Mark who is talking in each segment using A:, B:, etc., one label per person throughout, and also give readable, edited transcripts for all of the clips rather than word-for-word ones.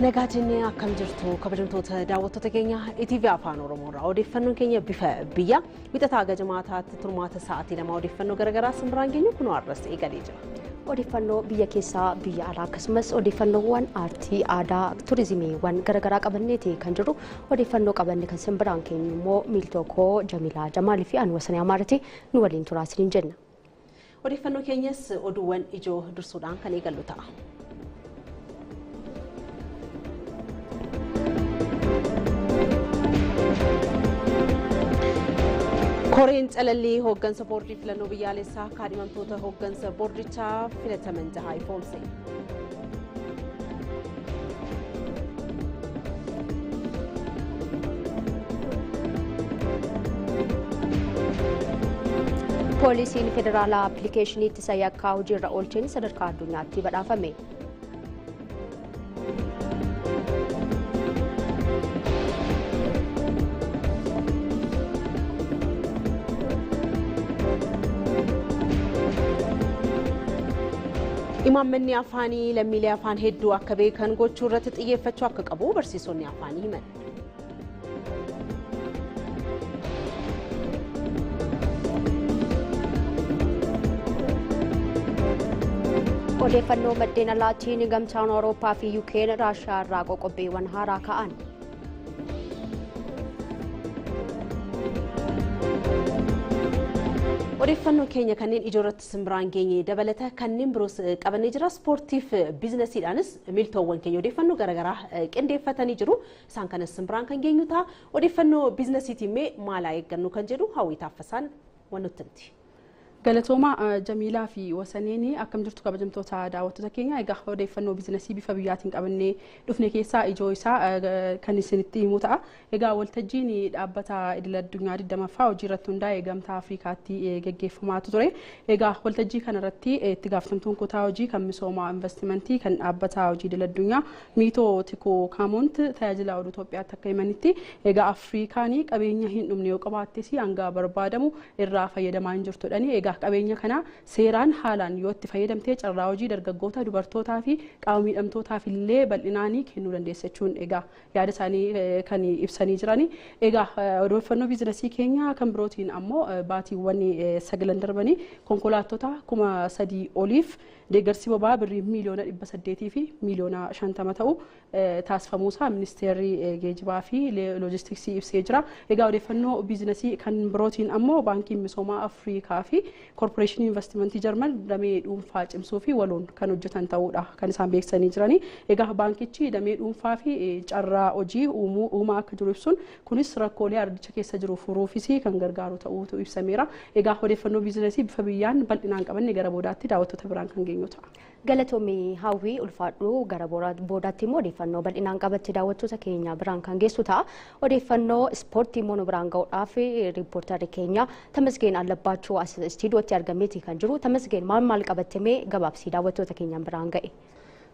A: Nagaa jennee akkam jirtu kabajamtoota daawwattoota keenya ETV Afaan Oromoo irraa odeeffannoon keenya bifa biyya wixataa hanga jimaataatti turmaata sa'aatii 2 odeeffannoo garaagaraa simbiraan geenyu kunoo har'as eegalee jira.
B: Odeeffannoo biyya keessaa biyya alaa akkasumas odeeffannoowwan aartii aadaa turizimiiwwan garaagaraa qabanneeti kan jiru odeeffannoo qabanne kan simbiraan keenyu immoo miiltoo koo Jamilaa Jamaalii fi Anwasanii Amaarati nu waliin turaa isiniin jenna.
A: Odeeffannoo keenyas oduuwwan ijoo dursuudhaan kan eegallu ta'a. Koreen calallii hooggansa boordii filannoo biyyaalessaa kaadhimamtoota hooggansa boordichaa filataman jaha ifoomse.
B: Poolisiin federaalaa appilikeeshinii ittisa yakkaa hojiirra oolcheen sadarkaa addunyaatti badhaafame.
A: Imaammanni afaanii lammiilee afaan hedduu akka beekan gochuu irratti xiyyeeffachuu akka qabu barsiisonni afaanii himan.
B: Odeeffannoo maddeen alaatiin gamtaan Awurooppaa fi Yuukeen Raashiyaa irraa qoqqobbiiwwan haaraa ka'an.
A: Odeeffannoo keenya kanneen ijoo irratti simbiraan geenye dabalata kanneen biroos qabannee jira. Ispoortiif biizinasiidhaanis miiltoowwan keenya odeeffannoo garaagaraa qindeeffatanii jiru. Isaan kanas simbiraan kan geenyu ta'a. Odeeffannoo biizinasiitiin mee maal haa eeggannu kan jedhu Hawwii Taaffasaan waan nutti himti.
C: Galatooma Jamilaa fi Wasaneen akkam jirtu kabajamtoota daawwattoota keenya. Egaa odeeffannoo biizinasii bifa biyyaatiin qabannee dhufne keessaa ijoo isaa kan isinitti himu ta'a. Egaa waltajjiin dhaabbata idil addunyaa 20ffaa hojii irratti hundaa'e gamtaa Afrikaatti geggeeffamaatu ture. Egaa waltajjii kanarratti itti gaafatamtuun kutaa hojii kan misooma investimentii kan dhaabbata hojii idil addunyaa Miitoo Tikoo Kaamoont tajaajila oduu Itoophiyaatti akka himanitti egaa Afrikaan qabeenya hin dhumne yoo qabaattes hanga barbaadamu irraa fayyadamaa hin jirtudhani. Egaa qabeenya kana seeraan haalaan yoo itti fayyadamtee carraa hojii dargaggoota dubartootaa fi qaama miidhamtootaaf illee bal'inaan kennuu dandeessa jechuun egaa yaada isaanii kan ibsanii jirani. Egaa odeeffannoo biizinasii keenya kan birootiin ammoo baatiiwwan 9 darbanii konkolaattota 3,000 oliif deeggarsi boba'aa birrii miiliyoona 800 fi miiliyoona 50 ta'u taasifamuusaa ministeerri geejjibaa fi loojistiksii ibsee jira. Egaa odeeffannoo biizinasii kan birootiin ammoo baankiin misoomaa Afrikaa fi koorporeeshinii investimentii Jarman damee dhuunfaa cimsuu fi waloon kan hojjetan ta'uudha kan isaan beeksisanii jirani. Egaa baankichi damee dhuunfaa fi carraa hojii uumaa akka jiru ibsuun kunis rakkoolee ardicha keessa jiru furuufis kan gargaaru ta'uutu ibsameera. Egaa odeeffannoo biizinasii bifa biyyaan bal'inaan qabanne gara boodaatti daawwattoota biraan kan geenyu ta'a.
B: Galatoomii Hawwii ulfaadhu gara boodaatti immoo odeeffannoo bal'inaan qabatte daawwattoota keenya biraan kan geessu ta'a. Odeeffannoo ispoortii immoo nu biraan ga'uudhaaf riippoortarri keenya Tamasgeen Allabbaachuu as istiidiyootti argameeti kan jiru. Tamasgeen maal maal qabattemee gabaabsii daawwattoota keenyaan biraan ga'e?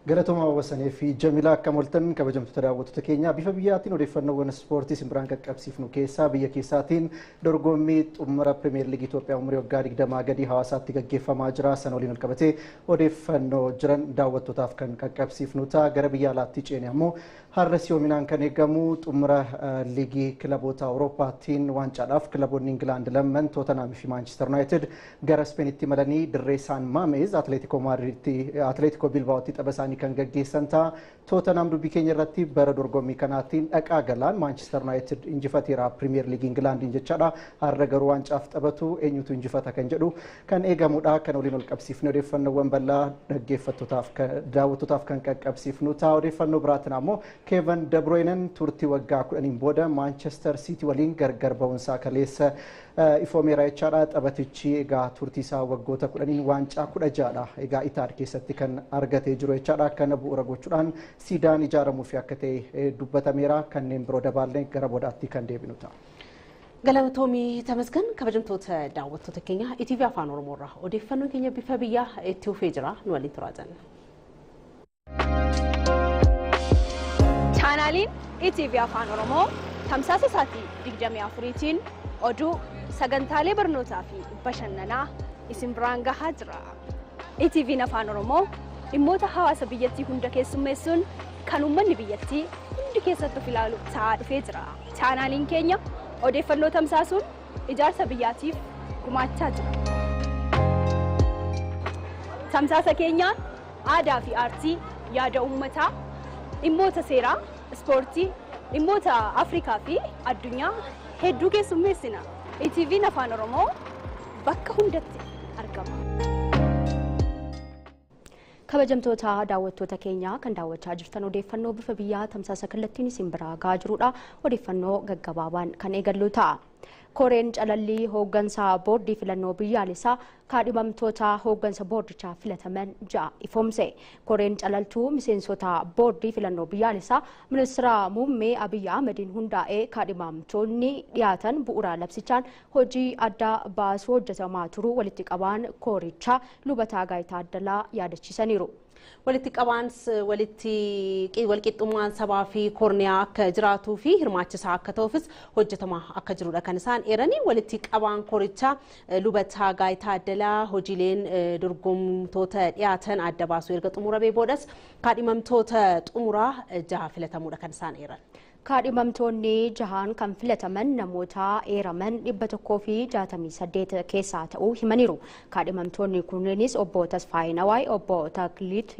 D: Galatooma Wasanee fi Jamilaa akkam oltan kabajamtoota daawwattoota keenya bifa biyyaatiin odeeffannoowwan ispoortii simbiraan qaqqabsiifnu keessaa biyya keessaatiin dorgommii xumura Pirimeer Liigii Itoophiyaa umurii waggaa 20 gadii hawaasaatti gaggeeffamaa jira. Sana waliin walqabatee odeeffannoo jiran daawwattootaaf kan qaqqabsiifnu ta'a. Gara biyya alaatti ceene ammoo har'a siyoominaan kan eegamu xumura liigii kilaboota Awurooppaatiin waancaadhaaf kilaboonni Ingilaand lamman Tootenaam fi Maanchister Yuunaayitid gara Ispeenitti imalanii dirree Saan Maameez Atileetikoo Bilbaa'ootti tapha isaanii kan gaggeessan ta'a. Tootenaam dubbii keenya irratti bara dorgommii kanaatiin dhaqaa galaan Maanchister Yuunaayitid injifateera Pirimeer Liigii Ingilaandiin jechaadha. Har'a garuu waancaaf taphatu eenyutu injifata kan jedhu kan eegamudha. Kan waliin ol qabsiifne odeeffannoowwan bal'aa dhaggeeffattootaaf daawwattootaaf kan qaqqabsiifnu ta'a. Odeeffannoo biraatiin ammoo Kevin De Bruyne turtii waggaa 10 booda Manchester City waliin gargar ba'uunsaa kaleessa ifoomeera jechaadha. Taphatichi egaa turtii isaa waggoota 10 waancaa 16dha. Egaa Itaad keessatti kan argatee jiru jechaadha. Kana bu'uura gochuudhaan siidaan ijaaramuuf akka ta'e dubbatameera. Kanneen biroo dabaallee gara boodaatti kan deebinu ta'a.
A: Galatoomii Tamasgan kabajamtoota daawwattoota keenya ETV Afaan Oromoo irraa odeeffannoon keenya bifa biyyaa itti fufee jira. Nu waliin turaa jenna.
E: Chaanaaliin ETV Afaan Oromoo tamsaasa isaatii 24tiin oduu sagantaalee barnootaa fi bashannanaa isin biraan gahaa jira. ETV'n Afaan Oromoo dhimmoota hawaasa biyyattii hunda keessummeessuun kan uummanni biyyattii hundi keessatti of ilaalu ta'aa dhufee jira. Chaanaaliin keenya odeeffannoo tamsaasuun ijaarsa biyyaatiif gumaachaa jira. Tamsaasa keenyaan aadaa fi aartii, yaada uummataa, dhimmoota seeraa, ispoortii, dhimmoota Afrikaa fi addunyaa hedduu keessummeessina. ETV'n Afaan Oromoo bakka hundatti argama.
B: Kabajamtoota daawwattoota keenyaa kan daawwachaa jirtan odeeffannoo bifa biyyaa tamsaasa kallattiin isin biraa gahaa jirudha. Odeeffannoo gaggabaabaan kan eegallu ta'a. Koreen calallii hooggansa boordii filannoo biyyaalessaa kaadhimamtoota hooggansa boordichaa filataman 6 ifoomse. Koreen calaltuu miseensota boordii filannoo biyyaalessaa ministeera muummee Abiyyi Ahmediin hundaa'ee kaadhimamtoonni dhiyaatan bu'uura labsichaan hojii adda baasuu hojjetamaa turuu walitti qabaan koorichaa Lubataa Gaayitaa Addalaa yaadachiisaniiru.
A: Walitti qabaan walitti walqixxummaan sabaa fi korniyaa akka jiraatuu fi hirmaachisaa akka ta'uufis hojjetamaa akka jirudha kan isaan eeranii. Walitti qabaan korichaa Lubataa Gaayitaa Addalaa hojiileen dorgomtoota dhiyaatan adda baasuu erga xumuramee boodas kaadhimamtoota xumuraa 6 filatamuudha kan isaan eeran.
B: Kaadhimamtoonni 6 kan filataman namoota eeraman 168 keessaa ta'uu himaniiru. Kaadhimamtoonni kunneenis obbo Tasfaayee Nawaay, obbo Takliit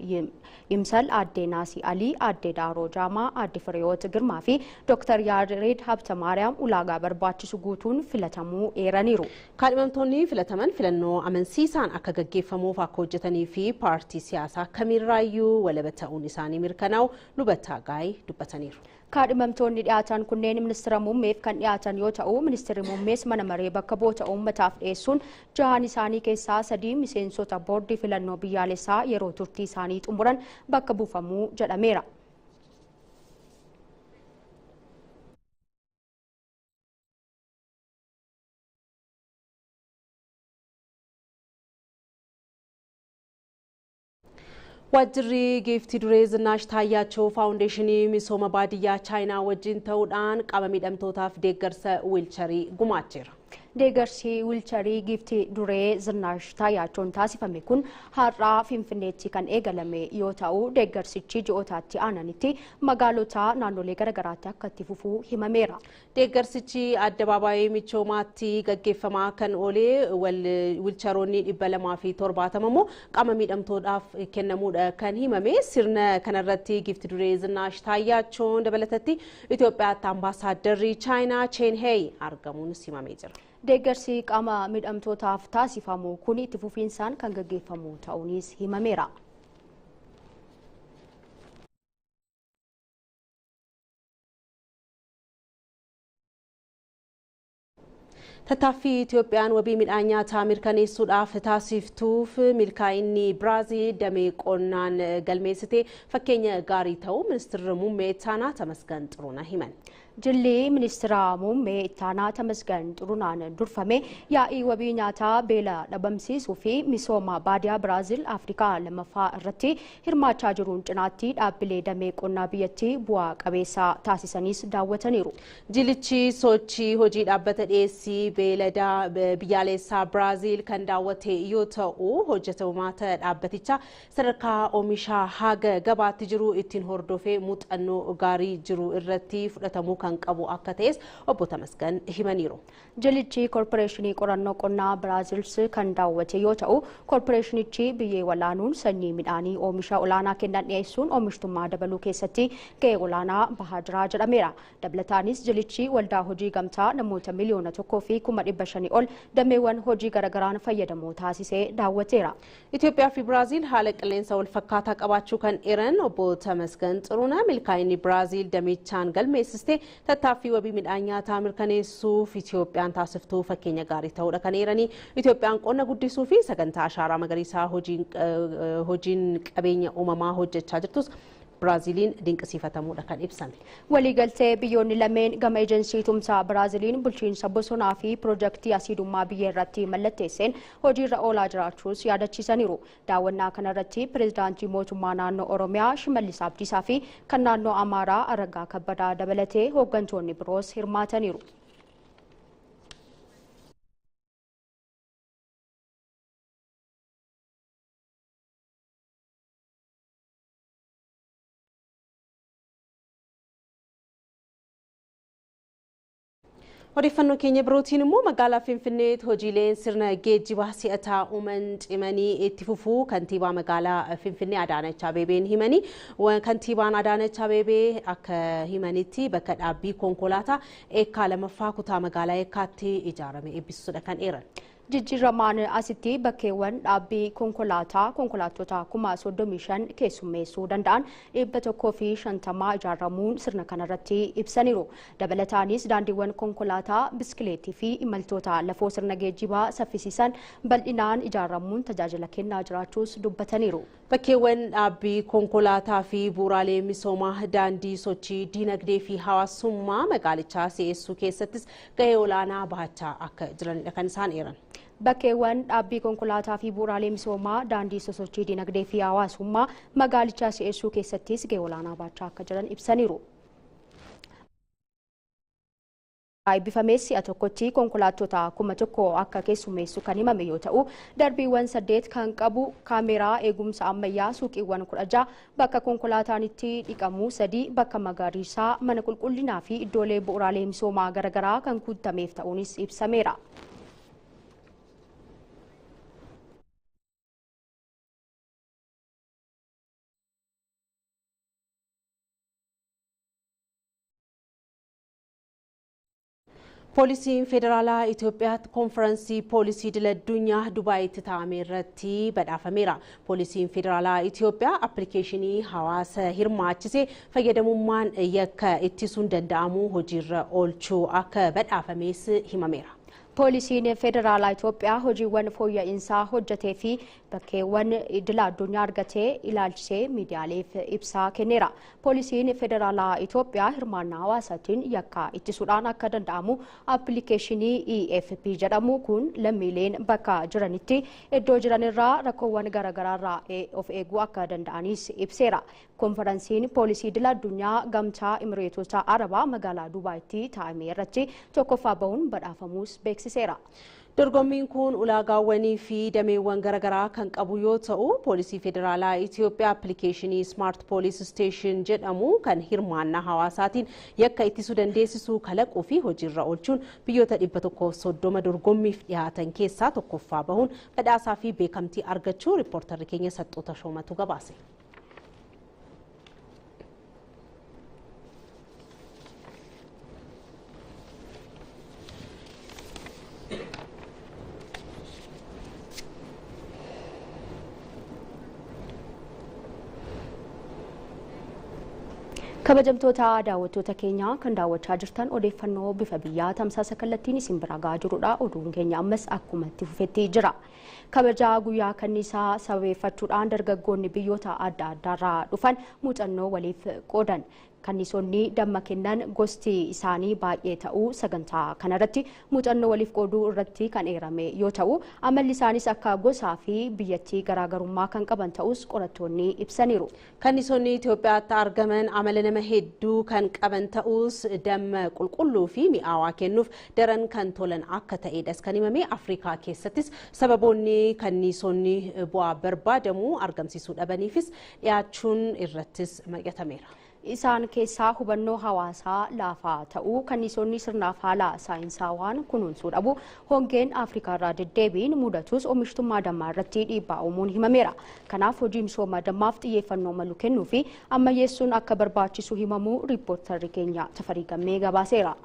B: Yimsal, Aadde Naasii Alii, Aadde Daaroo Jaamaa, Aadde Fireewoot Girmaa fi Dr. Yaareed Habtamaariyaam ulaagaa barbaachisu guutuun filatamuu eeraniiru.
A: Kaadhimamtoonni filataman filannoo amansiisaan akka gaggeeffamuuf akka hojjetanii fi paartii siyaasaa kamirraayyuu walaba ta'uun isaanii mirkanaa'u Lubataa Gaayii dubbataniiru.
B: Kaadhimamtoonni dhiyaatan kunneen ministeera muummeef kan dhiyaatan yoo ta'u, ministeerri muummees mana maree bakka bu'oota uummataaf dhiyeessuun 6 isaanii keessaa 3 miseensota boordii filannoo biyyaalessaa yeroo turtii isaanii xumuran bakka buufamuu jedhameera.
A: Waajjirri giiftii duree Zinnaash Taayyaachoo faawundeeshinii misooma baadiyyaa Chaayinaa wajjin ta'uudhaan qaama miidhamtootaaf deeggarsa wiilcharii gumaacheera.
B: Deeggarsi wiilcharii giiftii duree Zinnaash Taayyaachoon taasifame kun har'aa Finfinneetti kan eegalame yoo ta'u, deeggarsichi ji'ootaatti aananitti magaalota naannolee garaagaraatti akka itti fufuu himameera.
A: Deeggarsichi addabaabaayii michoomaatti gaggeeffamaa kan oolee wiilcharoonni 270 immoo qaama miidhamtootaaf kennamuudha kan himame. Sirna kanarratti giiftii duree Zinnaash Taayyaachoon dabalatatti Itoophiyaatti ambaasaadarri Chaayinaa Cheen Heey argamuun himamee jira.
B: Deeggarsi qaama miidhamtootaaf taasifamu kun itti fufiinsaan kan gaggeeffamu ta'uunis himameera.
A: Tattaaffii Itoophiyaan wabii midhaan nyaataa mirkaneessuudhaaf taasiftuuf milkaa'inni Biraaziil damee qonnaan galmeessite fakkeenya gaarii ta'uu ministeerri muummee Ittaanaa Tamasgan Xiruunaa himan.
B: Jilli ministeera muummee Ittaanaa Tamasgan Xiruunaan durfame yaa'ii wabii nyaataa beela dhabamsiisuu fi misooma baadiyyaa Biraaziil Afrikaa 2ffaa irratti hirmaachaa jiruun cinaatti dhaabbilee damee qonnaa biyyattii bu'aa qabeessa taasisanis daawwataniiru.
A: Jilichi sochii hojii dhaabbata dhiyeessii beeladaa biyyaalessaa Biraaziil kan daawwate yoo ta'u, hojjettoota dhaabbatichaa sadarkaa oomishaa haga gabaatti jiru ittiin hordofee muuxannoo gaarii jiru irratti fudhatamuu kan qabu akka ta'es obbo Tamasgan himaniiru.
B: Jilichi koorporeeshinii qorannoo qonnaa Biraaziils kan daawwate yoo ta'u, koorporeeshinichi biyyee walaanuun sanyii midhaanii oomisha olaanaa kennan dhiyeessuun oomishtummaa dabaluu keessatti gahee olaanaa bahaa jira jedhameera. Dabalataanis jilichi waldaa hojii gamtaa namoota 1,500,000 ol dameewwan hojii garaagaraan fayyadamoo taasisee daawwateera.
A: Itoophiyaa fi Biraaziil haala qilleensa wal fakkaataa qabaachuu kan eeran obbo Tamasgan Xiruunaa milkaa'inni Biraaziil damichaan galmeessiste tattaaffii wabii midhaan nyaataa mirkaneessuuf Itoophiyaan taasiftuu fakkeenya gaarii ta'uudha kan eeranii. Itoophiyaan qonna guddisuu fi sagantaa ashaaraa magariisaa hojiin qabeenya uumamaa hojjechaa jirtus Biraaziiliin dinqisiifatamuudha kan ibsame.
B: Waliigaltee biyyoonni lameen gama ejensii tumsaa Biraaziiliin bulchiinsa bosonaa fi piroojeektii asiidummaa biyya irratti mallatteesseen hojiirra oolaa jiraachuus yaadachiisaniiru. Daawwannaa kanarratti pireezidaantii mootummaa naannoo Oromiyaa Shimallis Abdiisaa fi kan naannoo Amaaraa Araggaa Kabbadaa dabalatee hooggantoonni biroos hirmaataniiru.
A: Odeeffannoo keenya birootiin immoo magaalaa Finfinneetti hojiileen sirna geejjibaa si'ataa uuman cimanii itti fufuu kantiibaa magaalaa Finfinnee Adaanach Abeebeen himanii. Kantiibaan Adaanach Abeebee akka himanitti bakka dhaabbii konkolaataa Eekkaa 2ffaa kutaa magaalaa Eekkaatti ijaarame eebbisuudha kan eeran.
B: Jijjiiramaan asitti bakkeewwan dhaabbii konkolaataa konkolaattota 35,000 keessummeessuu danda'an 150 ijaaramuun sirna kanarratti ibsaniiru. Dabalataanis daandiiwwan konkolaataa, biskileetii fi imaltoota lafoo sirna geejjibaa saffisiisan bal'inaan ijaaramuun tajaajila kennaa jiraachuus dubbataniiru.
A: Bakkeewwan dhaabbii konkolaataa fi bu'uuraalee misoomaa daandii sochii diinagdee fi hawaasummaa magaalichaa si'eessuu keessattis gahee olaanaa bahachaa akka jiranidha kan isaan eeran.
B: Bakkeewwan dhaabbii konkolaataa fi bu'uuraalee misoomaa daandii sosochii diinagdee fi hawaasummaa magaalichaa si'eessuu keessattis gahee olaanaa bahachaa akka jiran ibsaniiru. Eebbifamee si'a tokkotti konkolaattota 1000 akka keessummeessu kan himame yoo ta'u, darbiiwwan 8 kan qabu kaameraa eegumsa ammayyaa, suuqiiwwan 16, bakka konkolaataan itti dhiqamu 3, bakka magariisaa, mana qulqullinaa fi iddoolee bu'uuraalee misoomaa garaagaraa kan guutameef ta'uunis ibsameera.
A: Poolisiin Federaalaa Itoophiyaatti konfiraansii poolisii idil addunyaa Dubaayitti taa'ame irratti badhaafameera. Poolisiin Federaalaa Itoophiyaa appilikeeshinii hawaasa hirmaachisee fayyadamummaan yakka ittisuun danda'amu hojiirra oolchuu akka badhaafames himameera.
B: Poolisiin Federaalaa Itoophiyaa hojiiwwan fooyya'insaa hojjetee fi bakkeewwan idil addunyaa argatee ilaalchisee miidiyaaleef ibsaa kenneera. Poolisiin Federaalaa Itoophiyaa hirmaannaa hawaasaatiin yakka ittisuudhaan akka danda'amu appilikeeshinii EFP jedhamu kun lammiileen bakka jiranitti iddoo jiranirraa rakkoowwan garaagaraarraa of eeguu akka danda'anis ibseera. Konferansiin poolisii idil addunyaa gamtaa Imireetota Arabaa magaalaa Dubaayitti taa'ame irratti tokkoffaa bahuun badhaafamuus beeksiseera.
A: Dorgommiin kun ulaagaawwanii fi dameewwan garaagaraa kan qabu yoo ta'u, poolisii federaalaa Itoophiyaa appilikeeshinii Smart Police Station jedhamu kan hirmaannaa hawaasaatiin yakka ittisuu dandeessisuu kalaquu fi hojiirra oolchuun biyyoota 130 dorgommiif dhiyaatan keessaa tokkoffaa bahuun badhaasaa fi beekamtii argachuu riippoortarri keenya Saxxoota Shoomatu gabaase.
B: Kabajamtoota daawwattoota keenyaa kan daawwachaa jirtan odeeffannoo bifa biyyaa tamsaasa kallattiin isin bira gahaa jirudha. Oduun keenya ammas akkuma itti fufetti jira. Kabajaa guyyaa kanniisaa sababeeffachuudhaan dargaggoonni biyyoota adda addaarraa dhufan muuxannoo waliif qoodan. Kanniisonni damma kennan gosti isaanii baay'ee ta'uu sagantaa kanarratti muuxannoo waliif qooduu irratti kan eerame yoo ta'u, amalli isaanis akka gosaa fi biyyattii garaagarummaa kan qaban ta'us qorattoonni ibsaniiru.
A: Kanniisonni Itoophiyaatti argaman amala nama hedduu kan qaban ta'us damma qulqulluu fi mi'aawaa kennuuf daran kan tolan akka ta'edhas kan himame. Afrikaa keessattis sababoonni kanniisonni bu'aa barbaadamu argamsiisuu dhabaniifis dhiyaachuun irrattis mari'atameera.
B: Isaan keessaa hubannoo hawaasaa laafaa ta'uu, kanniisonni sirnaaf haala saayinsaawaan kunuunsuu dhabu, hongeen Afrikaarraa deddeebiin mudatus oomishtummaa dammaa irratti dhiibbaa uumuun himameera. Kanaaf hojii misooma dammaaf xiyyeeffannoo malu kennuu fi ammayyeessuun akka barbaachisu himamuu riippoortarri keenya Tafarii Gammee gabaaseera.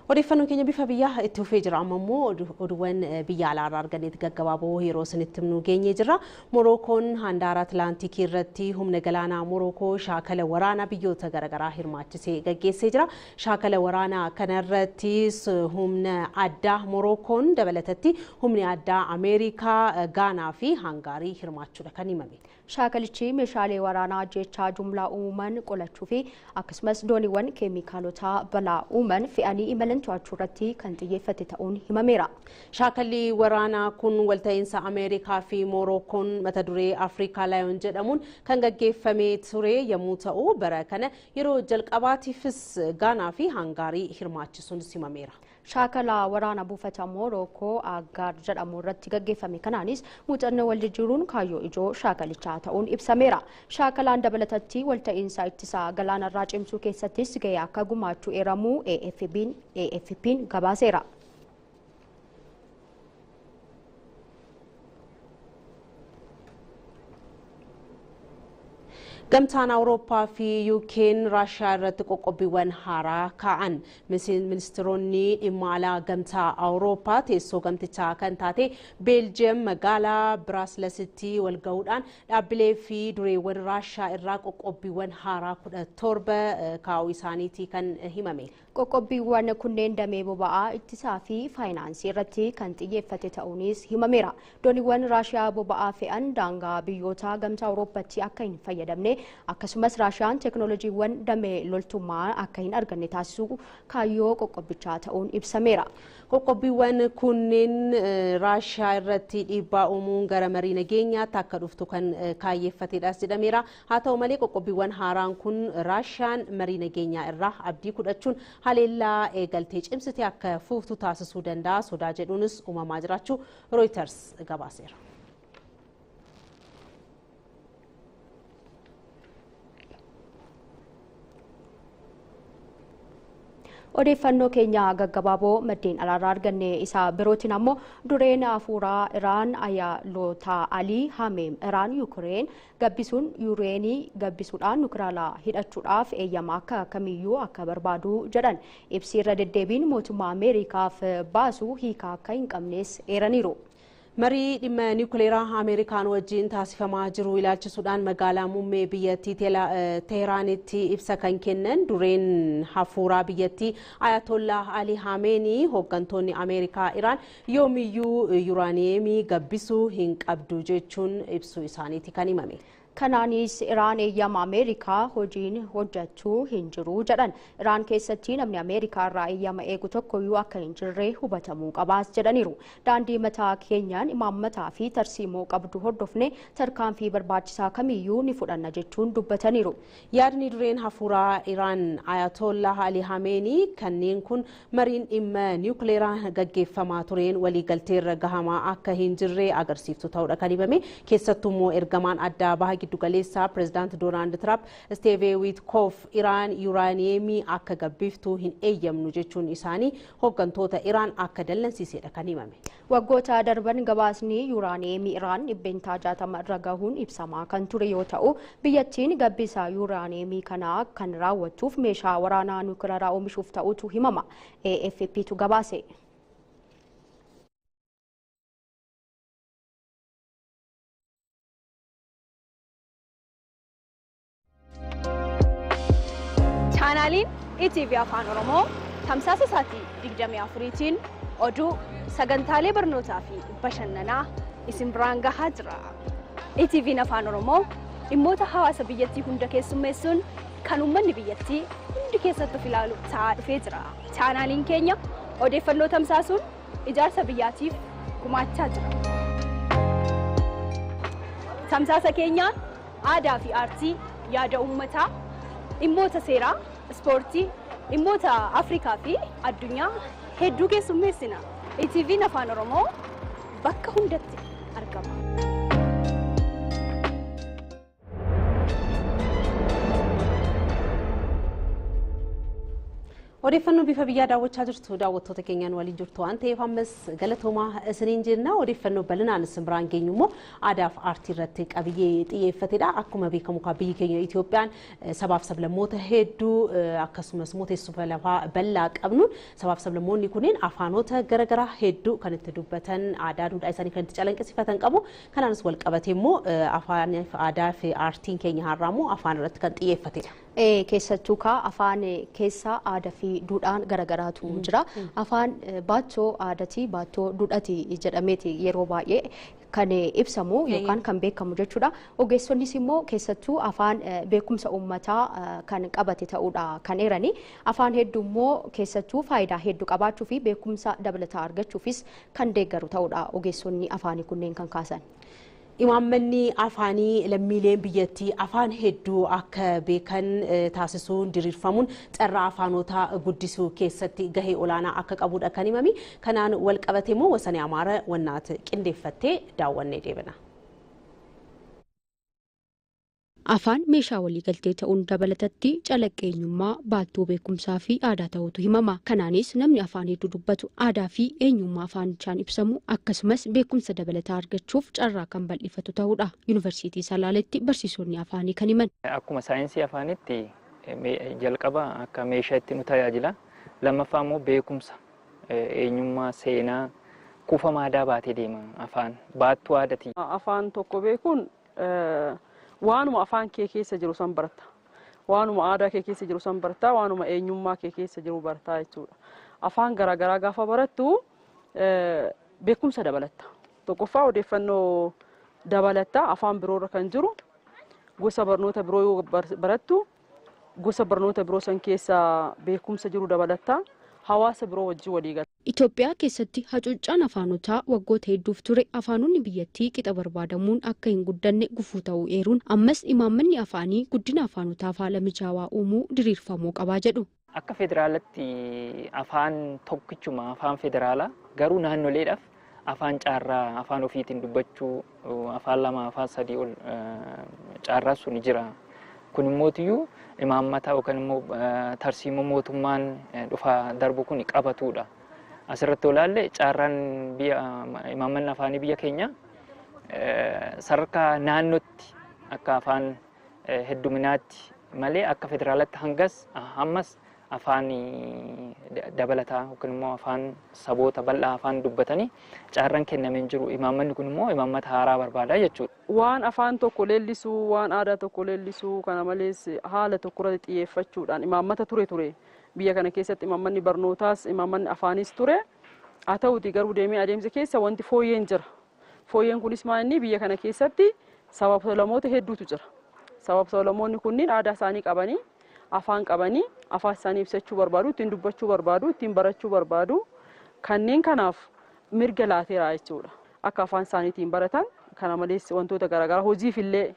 A: Odeeffannoon keenya bifa biyyaa itti fufee jira. Amma immoo oduuwwan biyya alaarraa arganneeti gaggabaaboo yeroo isinitti himnu geenyee jirra. Morookoon handaara Atlaantikii irratti humna galaanaa Morookoo shaakala waraanaa biyyoota garaagaraa hirmaachisee gaggeessee jira. Shaakala waraanaa kanarrattis humna addaa Morookoon dabalatatti humni addaa Ameerikaa, Gaanaa fi Hangaarii hirmaachuudha kan himame.
B: Shaakalichi meeshaalee waraanaa jechaa jumlaa uuman qolachuu fi akkasumas dooniiwwan keemikaalota balaa uuman fe'anii imalan to'achuu irratti kan xiyyeeffate ta'uun himameera.
A: Shaakalli waraanaa kun walta'iinsa Ameerikaa fi Moorookoon mata duree Afrikaa Laayoon jedhamuun kan gaggeeffamee ture yommuu ta'u, bara kana yeroo jalqabaatiifis Gaanaa fi Hangaarii hirmaachisuun himameera.
B: Shaakala waraana buufata Moorookoo Aggaar jedhamu irratti gaggeeffame kanaanis muuxannoo wal jijjiiruun kaayyoo ijoo shaakalichaa ta'uun ibsameera. Shaakalaan dabalatatti walta'iinsa ittisaa galaanarraa cimsuu keessattis gahee akka gumaachuu eeramuu AFP'n gabaaseera.
A: Gamtaan Awurooppaa fi UK'n Raashiyaa irratti qoqqobbiiwwan haaraa kaa'an. Ministeeronni dhimma alaa gamtaa Awurooppaa teessoo gamtichaa kan taate Beeljiyeem magaalaa Biraasilesitti wal gahuudhaan dhaabbilee fi dureewwan Raashiyaa irraa qoqqobbiiwwan haaraa 17 kaa'uu isaaniiti kan himame.
B: Qoqqobbiiwwan kunneen damee boba'aa ittisaa fi faayinaansii irratti kan xiyyeeffate ta'uunis himameera. Dooniiwwan Raashiyaa boba'aa fe'an daangaa biyyoota gamtaa Awurooppaatti akka hin fayyadamne akkasumas Raashiyaan teekinooloojiiwwan damee loltummaa akka hin arganne taasisuu kaayyoo qoqqobbichaa ta'uun ibsameera.
A: Qoqqobbiiwwan kunneen Raashiyaa irratti dhiibbaa uumuun gara marii nageenyaatti akka dhuftu kan kaayyeeffatedhas jedhameera. Haa ta'u malee qoqqobbiiwwan haaraan kun Raashiyaan marii nageenyaa irraa abdii kudhachuun haleellaa eegaltee cimsitee akka fuuftu taasisuu danda'a sodaa jedhuunis uumamaa jiraachuu Reuters gabaaseera.
B: Odeeffannoo keenya gaggabaaboo maddeen alaarraa arganne isa birootiin ammoo dureen hafuuraa Iraan Ayatollah Alii Hameem Iraan Yuukireen gabbisuun yuureenii gabbisuudhaan nukilaaraa hidhachuudhaaf eeyyama akka kamiyyuu akka barbaadu jedhan. Ibsi irra deddeebiin mootummaa Ameerikaaf baasu hiika akka hin qabnes eeraniiru.
A: Marii dhimma niwukileeraa Ameerikaan wajjin taasifamaa jiru ilaalchisuudhaan magaalaa muummee biyyattii Teehraanitti ibsa kan kennan dureen hafuuraa biyyattii Ayatollah Ali Hameenii hooggantoonni Ameerikaa Iraan yoomiyyuu yuuraaniyeemii gabbisuu hin qabdu jechuun ibsuu isaaniiti kan himame.
B: Kanaanis Iraan eeyyama Ameerikaa hojiin hojjechuu hin jiru jedhan. Iraan keessatti namni Ameerikaa irraa eeyyama eegu tokkoyyuu akka hin jirre hubatamuu qabaas jedhaniiru. Daandii mataa keenyaan imaammataa fi tarsiimoo qabdu hordofne tarkaanfii barbaachisaa kamiyyuu ni fudhanna jechuun dubbataniiru.
A: Yaadni dureen hafuuraa Iraan Ayatollah Ali Hameenii kanneen kun mariin dhimma niwukileeraa gaggeeffamaa tureen waliigalteerra gahamaa akka hin jirre agarsiiftu ta'uudha kan himame. Keessattuu immoo ergamaan addaa baha giddugaleessaa pirezidaant Doonaald Tiraamp Steeve Witkoof Iraan yuuraaniyeemii akka gabbiftuu hin eeyyamnu jechuun isaanii hooggantoota Iraan akka dallansiisedha kan himame.
B: Waggoota darban gabaasni yuuraaniyeemii Iraan 60% irra gahuun ibsamaa kan ture yoo ta'u, biyyattiin gabbisa yuuraaniyeemii kanaa kan raawwachuuf meeshaa waraanaa nukilaaraa oomishuuf ta'utu himama. AFPtu gabaase.
E: Chaanaaliin ETV Afaan Oromoo tamsaasa isaatii 24tiin oduu, sagantaalee barnootaa fi bashannanaa isin biraan gahaa jira. ETV'n Afaan Oromoo dhimmoota hawaasa biyyattii hunda keessummeessuun kan uummanni biyyattii hundi keessatti of ilaalu ta'aa dhufee jira. Chaanaaliin keenya odeeffannoo tamsaasuun ijaarsa biyyaatiif gumaachaa jira. Tamsaasa keenyaan aadaa fi aartii, yaada uummataa, dhimmoota seeraa, ispoortii, dhimmoota Afrikaa fi addunyaa hedduu keessummeessina. ETV'n Afaan Oromoo bakka hundatti argama.
A: Odeeffannoo bifa biyyaa daawwachaa jirtu daawwattoota keenyaan waliin jirtu waan ta'eef ammas galatoomaa isiniin jenna. Odeeffannoo bal'inaan isin biraan geenyu immoo aadaa fi aartii irratti qabiyyee xiyyeeffatedha. Akkuma beekamu biyyi keenya Itoophiyaan sabaaf sablammoota hedduu akkasumas immoo teessuma lafaa bal'aa qabnu sabaaf sablammoonni kunneen afaanota garaagaraa hedduu kan itti dubbatan aadaa duudhaa isaanii kan itti calaqqisiifatan qabu. Kanaanis wal qabatee immoo afaan aadaa fi aartiin keenya har'aa immoo afaan irratti kan xiyyeeffatedha.
B: Keessattuu afaan keessa aadaa fi duudhaan garagaraatu jira. Afaan baattoo aadaati, baattoo duudhaati jedhameeti yeroo baay'ee kan ibsamu yookaan kan beekamu jechuudha. Ogeessonnis immoo keessattuu afaan beekumsa uummataa kan qabate ta'uudha kan eerani. Afaan hedduu immoo keessattuu faayidaa hedduu qabaachuu fi beekumsa dabalataa argachuufis kan deeggaru ta'uudha ogeessonni afaanii kunneen kan kaasan.
A: Imaammanni afaanii lammiileen biyyattii afaan hedduu akka beekan taasisuun diriirfamuun carraa afaanota guddisuu keessatti gahee olaanaa akka qabudha kan himame. Kanaan wal qabate immoo Wasanee Amaara wannaat qindeeffattee daawwannee deebina.
B: Afaan meeshaa waliigaltee ta'uun dabalatatti calaqqee eenyummaa baattuu beekumsaa fi aadaa ta'utu himama. Kanaanis namni afaan hedduu dubbatu aadaa fi eenyummaa afaanichaan ibsamu akkasumas beekumsa dabalataa argachuuf carraa kan bal'ifatu ta'uudha. Yuunivarsiitii Salaaletti barsiisonni afaanii kan himan.
F: Akkuma saayinsii afaanitti jalqaba akka meeshaa itti nu tajaajila. Lammaffaa immoo beekumsa eenyummaa seenaa kuufama aadaa baatee deema afaan baattuu aadaati.
G: Afaan tokko beekuun waanuma afaan kee keessa jiru san barata. Waanuma aadaa kee keessa jiru san barata. Waanuma eenyummaa kee keessa jiru barata jechuudha. Afaan garaagaraa gaafa barattu beekumsa dabalatta. Tokkoffaa odeeffannoo dabalatta afaan biroorra kan jiru gosa barnoota biroo yoo barattu gosa barnoota biroo san keessa beekumsa jiru dabalatta. Hawaasa biroo wajjin walii gala.
B: Itoophiyaa keessatti hacuuccaan afaanotaa waggoota hedduuf ture afaanonni biyyattii qixa barbaadamuun akka hin guddanne gufuu ta'uu eeruun ammas imaammanni afaanii guddina afaanotaaf haala mijaawaa uumuu diriirfamuu qabaa jedhu.
F: Akka federaalatti afaan tokkichuma afaan federaalaa garuu naannoleedhaaf afaan caarraa afaan ofiitiin dubbachuu afaan lama afaan sadii ol caarraa sun jira. Kun immootiyyuu imaammata yookaan immoo tarsiimoo mootummaan dhufaa darbu kun qabatudha. Asirratti olaalle caarraan biyya imaammanni afaanii biyya keenya sadarkaa naannootti akka afaan hedduminaatti malee akka federaalatti hangas ammas afaan dabalataa yookaan immoo afaan saboota bal'aa afaan dubbatanii caarraan kennamee jiru. Imaammanni kun immoo imaammata haaraa barbaada jechuudha.
G: Waan afaan tokko leellisuu, waan aadaa tokko leellisuu kana malees haala tokko irratti xiyyeeffachuudhaan imaammata ture biyya kana keessatti imaammanni barnootaas imaammanni afaanis ture. Haa ta'uuti garuu deemee adeemsa keessa wanti fooyyeen jira. Fooyyeen kunis maal inni biyya kana keessatti sabaaf sablammoota hedduutu jira. Sabaaf sablammoonni kunniin aadaa isaanii qabanii afaan qabanii afaan isaanii ibsachuu barbaadu, ittiin dubbachuu barbaadu, ittiin barachuu barbaadu. Kanneen kanaaf mirga laateera jechuudha. Akka afaan isaaniitiin baratan kana malees wantoota garaagaraa hojiif illee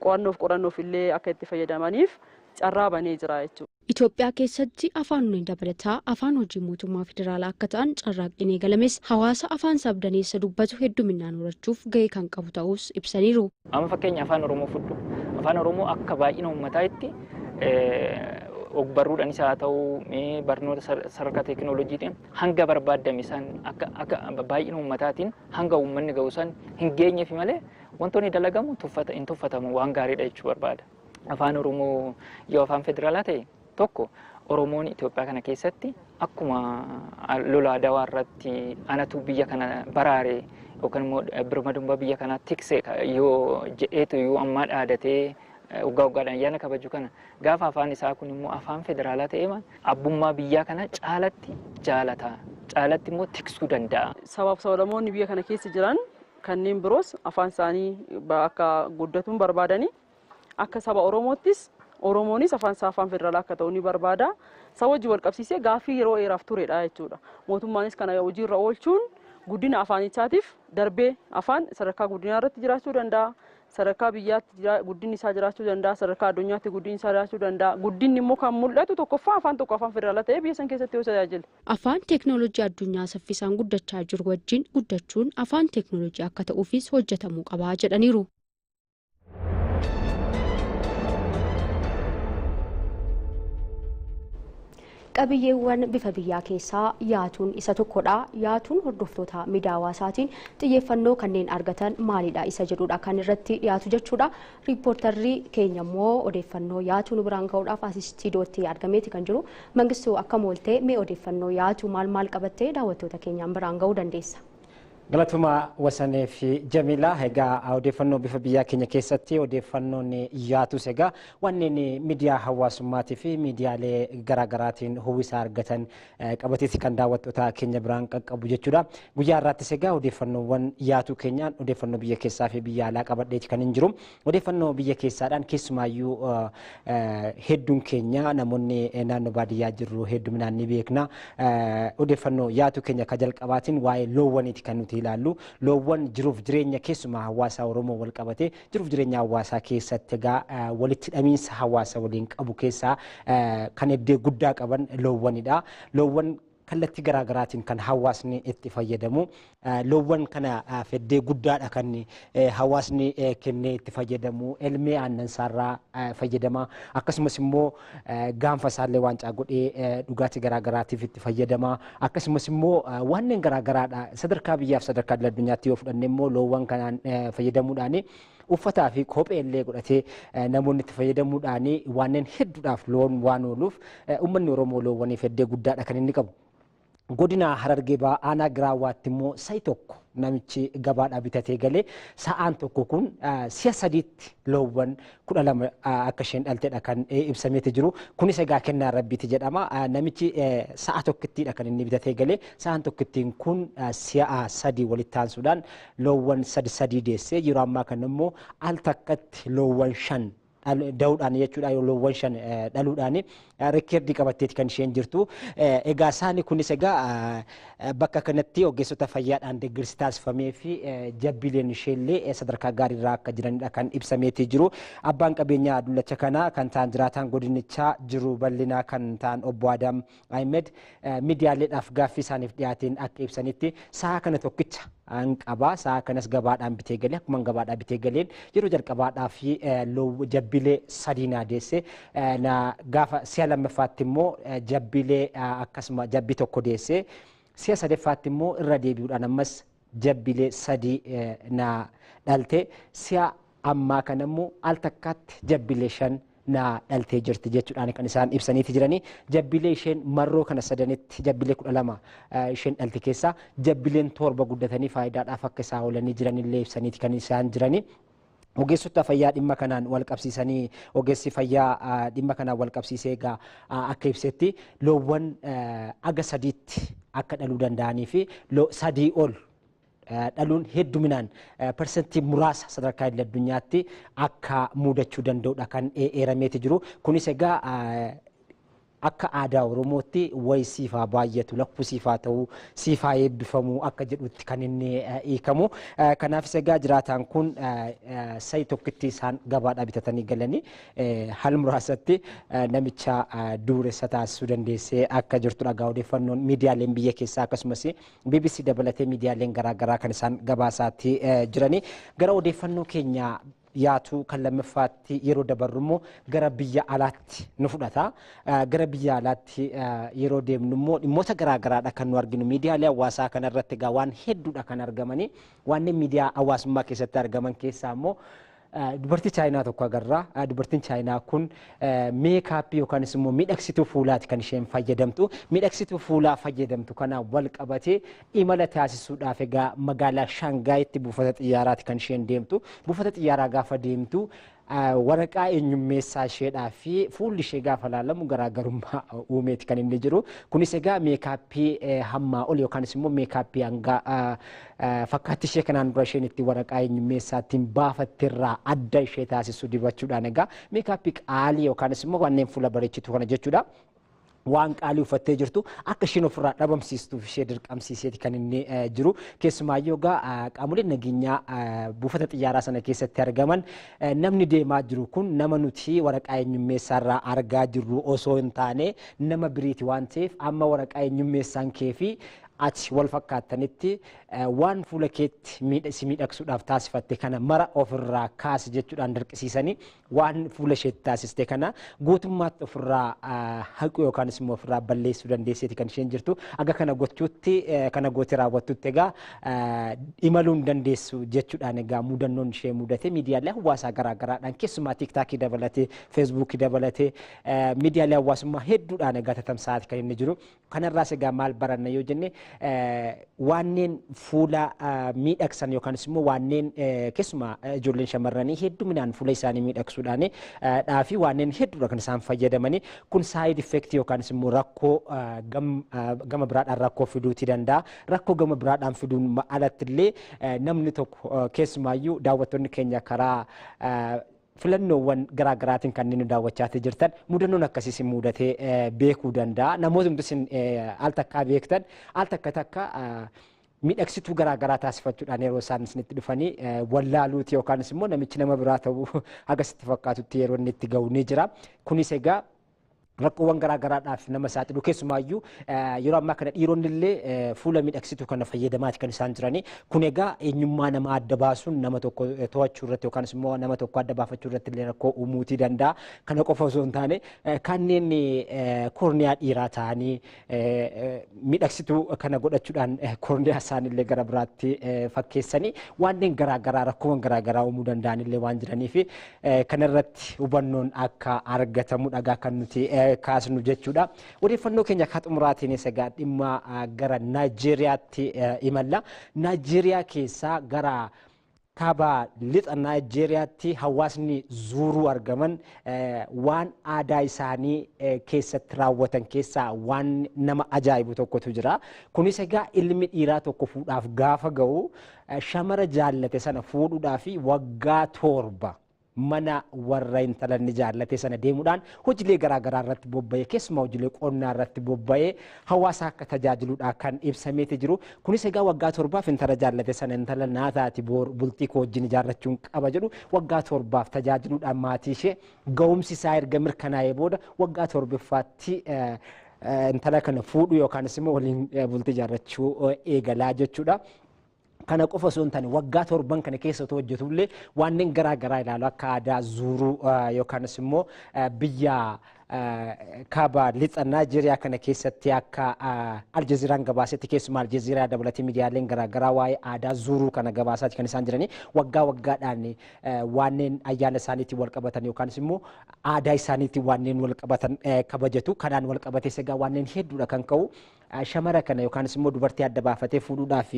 G: qo'annoof qorannoof illee akka itti fayyadamaniif carraa banee jira jechuudha.
B: Itoophiyaa keessatti afaanonni dabalataa afaan hojii mootummaa federaalaa akka ta'an carraaqqiin eegalames hawaasa afaan sabdaneessa dubbatu hedduminaan horachuuf gahee kan qabu ta'us ibsaniiru.
F: Amma fakkeenya afaan Oromoo fudhu. Afaan Oromoo akka baay'ina uummataatti ogbarruudhaanis haa ta'u barnoota sadarkaa teekinooloojiitiin hanga barbaadame san akka baay'ina uummataatiin hanga uummanni ga'u san hin geenyeef malee wantoonni dalagamu hin tuffatamu waan gaariidha jechuu barbaada. Afaan Oromoo yoo afaan federaalaa ta'e tokko Oromoon Itoophiyaa kana keessatti akkuma lola Adawaa irratti anatu biyya kana baraare yookaan immoo birmadummaa biyya kanaa tikse yoo jedheetu yoo ammaa dhaadatee waggaa waggaadhaan ayyaana kabaju kana gaafa afaan isaa kun immoo afaan federaalaa ta'ee abbummaa biyyaa kana caalatti jaalata caalatti immoo tiksuu danda'a.
G: Sabaaf sablammoonni biyya kana keessa jiran kanneen biroos afaan isaanii akka guddatuun barbaadanii akka saba Oromoottis Oromoonis afaan isaa afaan federaalaa akka ta'u ni barbaada. Saba wajjin wal qabsiisee gaaffii yeroo dheeraaf turedha jechuudha. Mootummaanis kana hojiirra oolchuun guddina afaanichaatiif darbee afaan sadarkaa guddinaa irratti jiraachuu danda'a. Sadarkaa biyyaatti guddinni isaa jiraachuu danda'a. Sadarkaa addunyaatti guddinni isaa jiraachuu danda'a. Guddinni immoo kan mul'atu tokkoffaa afaan tokko afaan federaalaa ta'ee biyya san keessatti yoo tajaajile.
B: Afaan teeknooloojii addunyaa saffisaan guddachaa jiru wajjin guddachuun afaan teeknooloojii akka ta'uufis hojjetamuu qabaa jedhaniiru. Qabiyyeewwan bifa biyyaa keessaa yaatuun isa tokkodha. Yaatuun hordoftoota miidiyaa hawaasaatiin xiyyeeffannoo kanneen argatan maalidha isa jedhudha kan irratti dhiyaatu jechuudha. Riippoortarri keenya immoo odeeffannoo yaatuu nu biraan ga'uudhaaf as istiidiyootti argameeti kan jiru. Mangistuu, akkam oolte? Mee odeeffannoo yaatuu maal maal qabattee daawwattoota keenyaan biraan ga'uu dandeessa?
H: Galatuma, Wasanee fi Jamilaa. Egaa odeeffannoo bifa biyyaa keenya keessatti odeeffannoon yaatus egaa wanneen miidiyaa hawaasummaatii fi miidiyaalee garaagaraatiin uwwisa argatan qabateeti kan daawwattoota keenya biraan qaqqabu jechuudha. Guyyaa har'aattis egaa odeeffannoowwan yaatuu keenyaan odeeffannoo biyya keessaa fi biyya alaa qabadheeti kan hin jiru. Odeeffannoo biyya keessaadhaan keessumaayyuu hedduun keenya namoonni naannoo baadiyyaa jirru hedduminaan ni beekna. Odeeffannoo yaatuu keenya ka jalqabaatiin waa'ee loowwaniiti kan nuti ilaallu. Loowwan jiruuf jireenya keessumaa hawaasa Oromoo wal qabatee jiruuf jireenya hawaasaa keessatti egaa walitti hidhamiinsa hawaasa waliin qabu keessaa kan iddoo guddaa qaban loowwanidha. Loowwan kallattii garaagaraatiin kan hawaasni itti fayyadamu. Loowwan kana feddee guddaadha kan hawaasni kennee itti fayyadamu. Elmee aannan isaarraa fayyadama. Akkasumas immoo gaanfa isaallee waancaa godhee dhugaatii garaagaraatiif itti fayyadama. Akkasumas immoo wanneen garaagaraadha. Sadarkaa biyyaaf sadarkaa addunyaatti yoo fudhanne immoo loowwan kanaan fayyadamuudhaan uffataa fi kophee illee godhatee namoonni itti fayyadamuudhaan wanneen hedduudhaaf loon waan ooluuf uummanni Oromoo loowwaniif heddee guddaadha kan inni qabu. Godina Harargee Bahaa aanaa Giraawwaatti immoo sa'i tokko namichi gabaadhaa bitatee galee sa'aan tokko kun si'a sadiitti loowwan 12 akka isheen dhaltedha kan ibsameeti jiru. Kunis egaa kennaa rabbiiti jedhama. Namichi sa'a tokkittiidha kan inni bitatee galee sa'aan tokkittiin kun si'a sadii walitti aansuudhaan loowwan sadi sadii deessee yeroo ammaa kana immoo al takkatti loowwan shan da'uudhaan jechuudha, loowwan shan dhaluudhaan reekeerdii qabatteeti kan isheen jirtu. Egaa isaani kunis egaa bakka kanatti ogeessota fayyaadhaan deeggarsi taasifamee fi jabbileen isheellee sadarkaa gaariirraa akka jiranidha kan ibsameeti jiru. Abbaan qabeenyaa dullacha kanaa kan ta'an, jiraataan godinichaa jiru bal'inaa kan ta'an obbo Adam Ahmed miidiyaaleedhaaf gaaffii isaaniif dhiyaateen akka ibsanitti, sa'a kana tokkicha an qabaa, sa'a kanas gabaadhaan bitee galee, akkuma gabaadhaa bitee galeen yeroo jalqabaadhaa fi jabbilee sadii naa deesse. Na gaafa si'a lammaffaatti immoo jabbilee akkasuma jabbii tokko deesse, si'a sadeffaatti immoo irra deebi'uudhaan ammas jabbilee sadii na dhalte, si'a ammaa kana immoo al takkaatti jabbilee shan na dhaltee jirti jechuudhaan kan isaan ibsaniiti jiranii. Jabbilee isheen marroo kana sadanitti jabbilee 12 isheen dhalte keessaa jabbileen torba guddatanii faayidaadhaaf akka isaa oolanii jiranillee ibsaniiti kan isaan jiranii. Ogeessota fayyaa dhimma kanaan wal qabsiisanii, ogeessi fayyaa dhimma kanaan wal qabsiisee egaa akka ibsetti, loowwan aga sadiitti akka dhaluu danda'anii fi sadii ol dhaluun hedduminaan parsantii muraasa sadarkaa idil addunyaatti akka mudachuu danda'udha kan eerameeti jiru. Kunis egaa akka aadaa Oromootti wayi siifaa baay'atu, lakkuu siifaa ta'uu, siifaa eebbifamuu akka jedhutti kan inni hiikamu. Kanaafis egaa jiraataan kun sa'i tokkitti isaan gabaadhaa bitatanii galanii haal muraasatti namicha dureessa taasisuu dandeessee akka jirtudha egaa odeeffannoon miidiyaaleen biyya keessaa akkasumas BBC dabalatee miidiyaaleen garaagaraa kan isaan gabaasaatti jiranii. Gara odeeffannoo keenya yaatuu kan lammaffaatti yeroo dabarru immoo gara biyya alaatti nu fudhata. Gara biyya alaatti yeroo deemnu immoo dhimmoota garaagaraadha kan nu arginu. Miidiyaalee hawaasaa kanarratti egaa waan hedduudha kan argamanii. Wanneen miidiyaa hawaasummaa keessatti argaman keessaa immoo dubartii Chaayinaa tokko agarra. Dubartiin Chaayinaa kun meekaappii yookaanis immoo miidhagsituu fuulaati kan isheen fayyadamtu. Miidhagsituu fuulaa fayyadamtu kana wal qabatee imala taasisuudhaaf egaa magaalaa Shaangaayitti buufata xiyyaaraati kan isheen deemtu. Buufata xiyyaaraa gaafa deemtu waraqaa eenyummeessaa isheedhaa fi fuulli ishee gaafa laalamu garaagarummaa uumeeti kan inni jiru. Kunis egaa meekaappii hammaa ol yookaanis immoo meekaappii hanga fakkaatti ishee kanaan dura isheen itti waraqaa eenyummeessaa ittiin baafattirraa adda ishee taasisu dibachuudhaan egaa meekaappii qaalii yookaanis immoo wanneen fuula bareechitu kana jechuudha. Waan qaalii uffattee jirtu akka isheen ofirraa dhabamsiistuuf ishee dirqamsiiseeti kan inni jiru. Keessumaayyuu egaa qaamoleen nageenyaa buufata xiyyaaraa sana keessatti argaman namni deemaa jiru kun nama nuti waraqaa eenyummeessaarraa argaa jirru osoo hin taane nama biriiti waan ta'eef, amma waraqaa eenyummeessaan kee fi ati wal fakkaattanitti waan fuula keetti si miidhagsuudhaaf taasifatte kana mara ofirraa kaasi jechuudhaan dirqisiisanii waan fuula isheetti taasiste kana guutummaatti ofirraa haqu yookaanis immoo ofirraa balleessuu dandeesseeti kan isheen jirtu. Aga kana gochuutti kana gootee raawwattutti egaa imaluu hin dandeessu jechuudhaan egaa mudannoon ishee mudate miidiyaalee hawaasaa garaagaraadhaan keessumaa tiiktaakii dabalatee feesbuukii dabalatee miidiyaalee hawaasummaa hedduudhaan egaa tatamsa'aati kan inni jiru. Kanarraas egaa maal baranna yoo jenne wanneen fuula miidhagsan yookaanis immoo wanneen keessumaa ijoolleen shamarranii hedduminaan fuula isaanii miidhagsuudhaan dhaafi wanneen hedduudha kan isaan fayyadamanii kun saayid effektii yookaanis immoo rakkoo gama biraadhaan rakkoo fiduuti danda'a. Rakkoo gama biraadhaan fiduun alatti illee namni tokko keessumaayyuu daawwattoonni keenya karaa filannoowwan garaagaraatiin kanneen nu daawwachaa jirtan mudannoon akkasii isin mudatee beekuu danda'a. Namootni isin al takkaa beektan al takka takka miidhagsituu garaagaraa taasifachuudhaan yeroo isaan isinitti dhufanii wallaaluuti yookaanis immoo namichi nama biraa ta'uu akkasitti fakkaatutti yeroo inni itti ga'u ni jira. Kunis egaa rakkoowwan garaagaraadhaaf nama saaxilu keessumaayyuu yeroo ammaa kana dhiironni illee fuula miidhagsituu kana fayyadamaati kan isaan jiranii. Kun egaa eenyummaa nama adda baasuun nama tokko to'achuu irratti yookaanis immoo nama tokko adda baafachuu irratti illee rakkoo uumuutii danda'a. Kana qofa osoo hin taane kanneen korniyaa dhiiraa ta'anii miidhagsituu kana godhachuudhaan korniyaa isaaniillee gara biraatti fakkeessanii wanneen garaagaraa rakkoowwan garaagaraa uumuu danda'an illee waan jiraniif kanarratti hubannoon akka argatamu dhagaa kan nuti kaasnu jechuudha. Odeeffannoo keenya akka xumuraatiinis egaa dhimma gara Naayijeeriyaatti imalla. Naayijeeriyaa keessaa gara kaaba lixa Naayijeeriyaatti hawaasni zuuruu argaman waan aadaa isaanii keessatti raawwatan keessaa waan nama ajaa'ibu tokkotu jira. Kunis egaa ilmi dhiiraa tokko fuudhaaf gaafa ga'u shamara jaallate sana fuudhuudhaaf waggaa 7 mana warra intala inni jaallate sana deemuudhaan hojiilee garaagaraa irratti bobba'ee keessumaa hojiilee qonnaa irratti bobba'ee hawaasa akka tajaajiluudha kan ibsameeti jiru. Kunis egaa waggaa 7 intala jaallate sana intala naataati bultii koo wajjin ijaarrachuun qaba jedhu waggaa 7 tajaajiluudhaan maatii ishee ga'umsi isaa erga mirkanaa'ee booda waggaa 7ffaatti intala kana fuudhu yookaanis immoo waliin bultii ijaarrachuu eegalaa jechuudha. Kana qofa osoo hin taane waggaa 7 kana keessa otoo hojjetullee wanneen garaagaraa ilaalu akka aadaa zuuruu yookaanis immoo biyya kaaba lixa Naayijeeriyaa kana keessatti akka Aljazeeraan gabaasetti keessumaa Aljazeeraa dabalatee miidiyaaleen garaagaraa waa'ee aadaa zuuruu kana gabaasaati kan isaan jiranii waggaa waggaadhaan wanneen ayyaana isaaniitiin wal qabatan yookaanis immoo aadaa isaaniitiin wanneen wal qabatan kabajatu. Kanaan wal qabatees egaa wanneen hedduudha kan ka'u. Shamara kana yookaanis immoo dubartii adda baafatee fuudhuudhaaf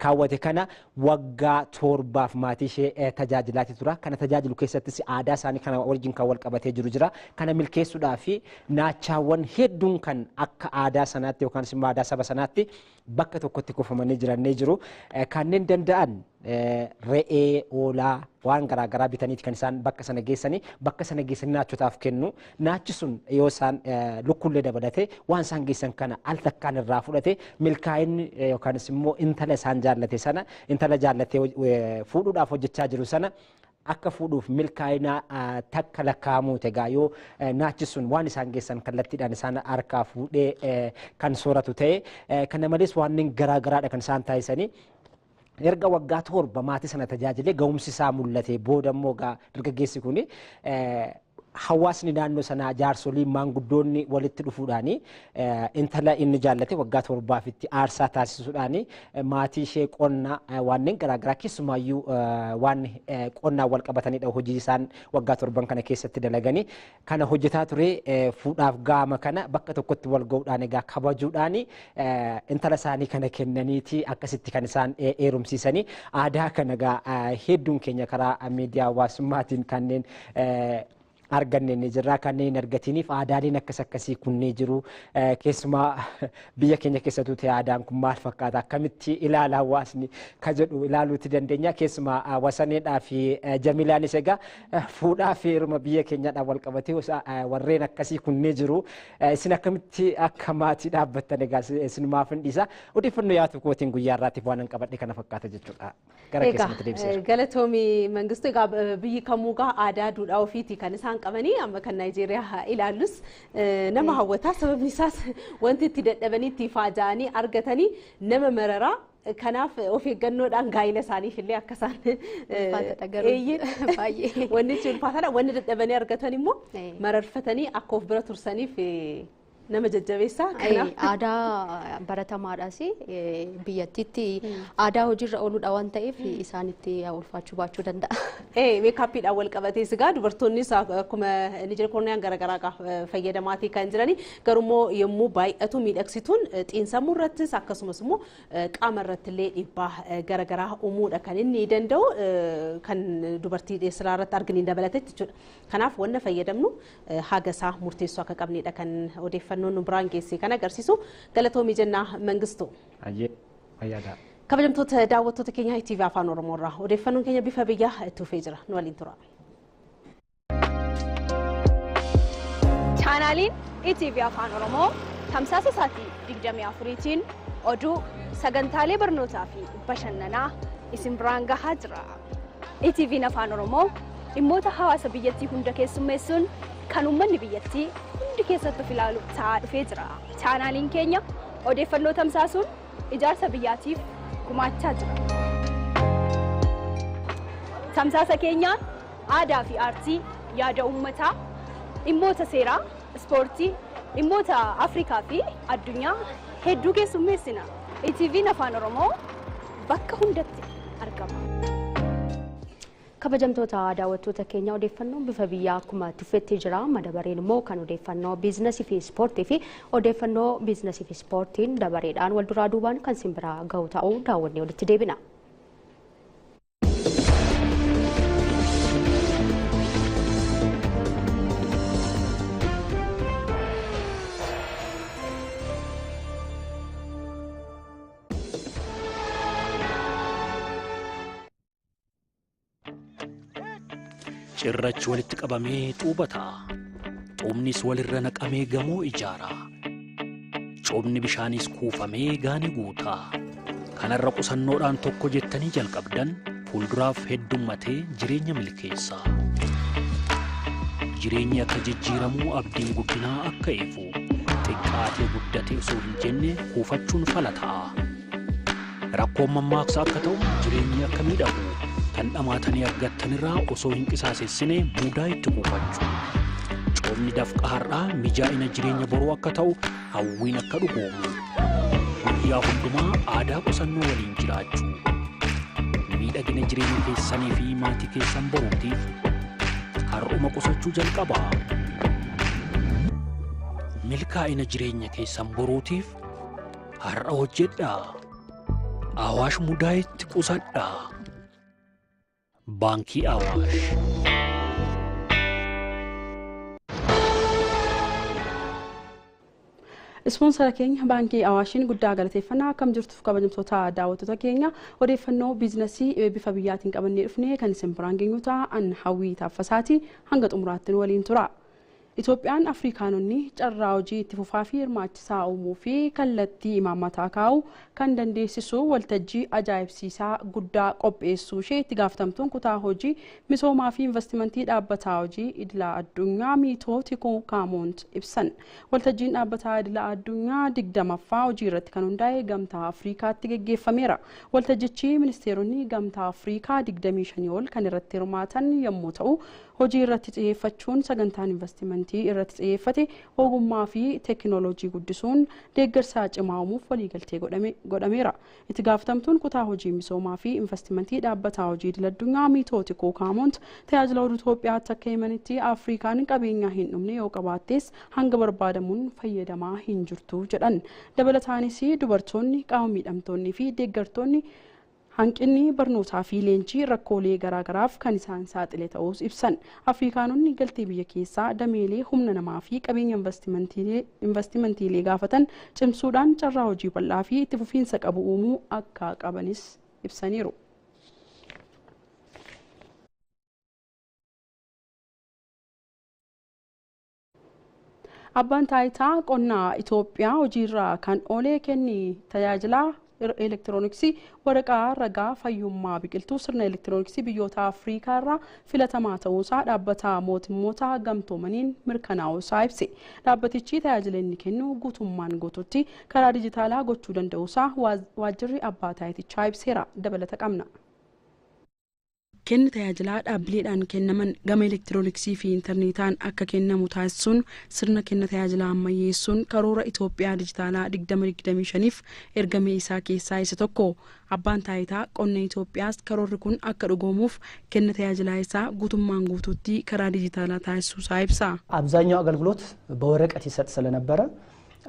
H: kaawwate kana waggaa 7 maatii ishee tajaajilaati tura. Kana tajaajilu keessattis aadaa isaanii kana wajjin kan wal qabatee jiru jira. Kana milkeessuudhaaf naachaawwan hedduun kan akka aadaa sanaatti yookaanis immoo aadaa saba sanaatti bakka tokkotti kufamanii jiranii jiru. Kanneen danda'an re'ee, hoolaa waan garaagaraa bitaniiti kan isaan bakka sana geessanii naachotaaf kennu. Naachi sun yoo isaan lukkuullee dabalate waan isaan geessan kana al takkaan irraa fudhate milkaa'inni yookaanis immoo intala isaan jaallate sana intala jaallatee fuudhuudhaaf hojjechaa jiru sana akka fuudhuuf milkaa'ina takka lakkaa'amuuti egaa yoo naachi sun waan isaan geessan kallattiidhaan isaan harkaa fuudhee kan sooratu ta'e kana malees wanneen garaagaraadha kan isaan taasisanii. Erga waggaa 7 maatii sana tajaajilee ga'umsi isaa mul'ate booda immoo dargaggeessi kun hawaasni naannoo sanaa jaarsoliin maanguddoonni walitti dhufuudhaan intala inni jaallate waggaa 7 itti aarsaa taasisuudhaan maatii ishee qonna wanneen garaagaraa keessumaayyuu waan qonnaan wal qabatanidha hojii isaan waggaa 7 kana keessatti dalaganii kana hojjetaa ture fuudhaaf gaama kana bakka tokkotti wal ga'uudhaan egaa kabajuudhaan intala isaanii kana kennaniiti akkasitti kan isaan heerumsiisanii aadaa kana egaa hedduun keenya karaa miidiyaa hawaasummaatiin kanneen arganne ni jirra kanneen hin argatiniif aadaaleen akkas akkasii kunneen jiru. Keessumaa biyya keenya keessattuu ta'e aadaan kun maal fakkaata akkamitti ilaala hawaasni ka jedhu ilaaluuti dandeenya. Keessumaa Wasaneedhaa fi Jamilaanis egaa fuudhaa fi heeruma biyya keenyaadhaan wal qabatee warreen akkasii kunneen jiru. Isin akkamitti akka maatii dhaabbattan egaa isinumaaf hin dhiisa. Odeeffannoo yaatu kootiin guyyaa irraatiif waan hin qabadhe kana fakkaata jechuudha. Gara keessanitti deebiseera.
A: Galatoomii Mangistuu egaa biyyi kamuu gaa aadaa duudhaa ofiiti kan isaan isaan qabanii amma kan Naayijeeriyaa ilaallus nama hawwataa. Sababni isaas wanti itti dadhabanii itti faaja'anii argatanii nama mararaa. Kanaaf of eeggannoodhaan gaa'ila isaaniif illee akka isaan wanni itti ulfaataadha. Wanni dadhabanii argatan immoo mararfatanii akka of bira tursaniif nama jajjabeessa.
B: Aadaa baratamaadhaas biyyattiitti aadaa hojiirra ooluudha waan ta'eef isaanitti ulfaachuu baachuu danda'a.
A: Meekaappiidhaan wal qabatees egaa dubartoonnis akkuma ni jiru korniyaan garaagaraa fayyadamaatii kan jirani garuummoo yommuu baay'atu miidhagsituun xiinsammuu irrattis akkasumas immoo qaama irratti illee dhiibbaa garaagaraa uumuudha kan inni danda'u kan dubartii silaa irratti arginu dabalatetti jechuudha. Kanaaf wanna fayyadamnu haga isaa murteessuu akka qabnedha kan odeeffannoon nu biraan geesse kan agarsiisu. Galatoomii jennaa Mangistuu. Kabajamtoota daawwattoota keenya ITV Afaan Oromoo irraa odeeffannoon keenya bifa biyyaa itti fufee jira. Nu waliin tura.
E: Chaanaaliin ITV Afaan Oromoo tamsaasa isaatii 24tiin oduu, sagantaalee barnootaa fi bashannanaa isin biraan gahaa jira. ITV'n Afaan Oromoo dhimmoota hawaasa biyyattii hunda keessummeessuun kan uummanni biyyattii hundi keessatti of ilaalu ta'aa dhufee jira. Chaanaaliin keenya odeeffannoo tamsaasuun ijaarsa biyyaatiif gumaachaa jira. Tamsaasa keenyaan aadaa fi aartii, yaada uummataa, dhimmoota seeraa, ispoortii, dhimmoota Afrikaa fi addunyaa hedduu keessummeessina. ETV'n Afaan Oromoo bakka hundatti argama.
B: Kabajamtoota daawwattoota keenya odeeffannoon bifa biyyaa akkuma tuffetti jira. Madabareen immoo kan odeeffannoo biizinasii fi ispoortii fi odeeffannoo biizinasii fi ispoortiin dabareedhaan wal duraa duubaan kan simbiraa gahu ta'uu daawwannee walitti deebina.
I: Cirrachi walitti qabamee xuuba ta'a. Xuubnis walirra naqamee gamoo ijaara. Coobni bishaanis kuufamee gaanii guuta. Kanarra qusannoodhaan tokko jettanii jalqabdan fuulduraaf heddummatee jireenya milkeessa. Jireenyi akka jijjiiramuu abdiin guddinaa akka ifu xiqqaatee guddatee osoo hin jenne kuufachuun fala ta'a. Rakkoon mammaaksa akka ta'u jireenyi akka miidhagu kan dhamaatanii argattanirraa osoo hin qisaasessine mudaa itti kuufachuu. Coomni dafqa har'aa mijaa'ina jireenya boruu akka ta'u hawwiin akka dhugoomu. Guyyaa hundumaa aadaa qusannoo waliin jiraachuu. Miidhagina jireenya keessanii fi maatii keessan boruutiif har'uma qusachuu jalqabaa. Milkaa'ina jireenya keessan boruutiif har'a hojjedhaa. Awaash mudaa itti qusadhaa. Baankii Awaash.
C: Ispoonsara keenya baankii Awaashiin guddaa galateeffannaa. Akkam jirtuuf kabajamtoota daawwattoota keenya odeeffannoo biizinasii bifa biyyaatiin qabannee dhufne kan isin biraan geenyu ta'a. An Hawwii Taaffasaati hanga xumuraatti nu waliin tura. Itoophiyaan Afrikaanonni carraa hojii itti fufaa fi hirmaachisaa uumuu fi kallattii imaammataa kaa'uu kan dandeessisu waltajjii ajaa'ibsiisaa guddaa qopheessuu ishee itti gaafatamtuun kutaa hojii misoomaa fi investimentii dhaabbataa hojii idila addunyaa Miitoo Tikoo Kaamoont ibsan. Waltajjiin dhaabbataa idila addunyaa 20ffaa hojii irratti kan hundaa'e Gamtaa Afrikaatti geggeeffameera. Waltajjichi ministeeronni Gamtaa Afrikaa 25 ol kan irratti hirmaatan yommuu ta'u hojii irratti xiyyeeffachuun sagantaan investimentii irratti xiyyeeffate ogummaa fi teekinooloojii guddisuun deeggarsa cimaa uumuuf waliigaltee godhameera. Itti gaafatamtuun kutaa hojii misoomaa fi investimentii dhaabbataa hojii idil addunyaa Miitoo Tikoo Kaamoont tajaajila oduu Itoophiyaatti akka himanitti Afrikaan qabeenya hin dhumne yoo qabaattes hanga barbaadamuun fayyadamaa hin jirtu jedhan. Dabalataanis dubartoonni, qaama miidhamtoonni fi deeggartoonni hanqinni barnootaa fi leenjii rakkoolee garaagaraaf kan isaan saaxile ta'uus ibsan. Afrikaanonni galtee biyya keessaa dameelee humna namaa fi qabeenya investimentiilee gaafatan cimsuudhaan carraa hojii bal'aa fi itti fufiinsa qabu uumuu akka qabanis ibsaniiru. Abbaan taayitaa qonnaa Itoophiyaa hojiirra kan oolee kenni tajaajilaa elektirooniksii waraqaa ragaa fayyummaa biqiltuu sirna elektirooniksii biyyoota Afrikaa irraa filatamaa ta'uusaa dhaabbata mootummoota gamtoomaniin mirkanaa'uusaa ibse. Dhaabbatichi tajaajila inni kennu guutummaan guutuutti karaa dijitaalaa gochuu danda'uusaa waajjirri abbaa taayitichaa ibseera. Dabalata qabna. Kenni tajaajilaa dhaabbileedhaan kennaman gama elektirooniksii fi intarneetaan akka kennamu taasisuun sirna kenna tajaajilaa ammayyeessuun karoora Itoophiyaa dijitaalaa 2025 ergame isaa keessaa isa tokko. Abbaan taayitaa qonna Itoophiyaas karoorri kun akka dhugoomuuf kenna tajaajilaa isaa guutummaan guutuutti karaa dijitaalaa taasisuusaa ibsa.
J: አብዛኛው አገልግሎት በወረቀት ይሰጥ ስለነበረ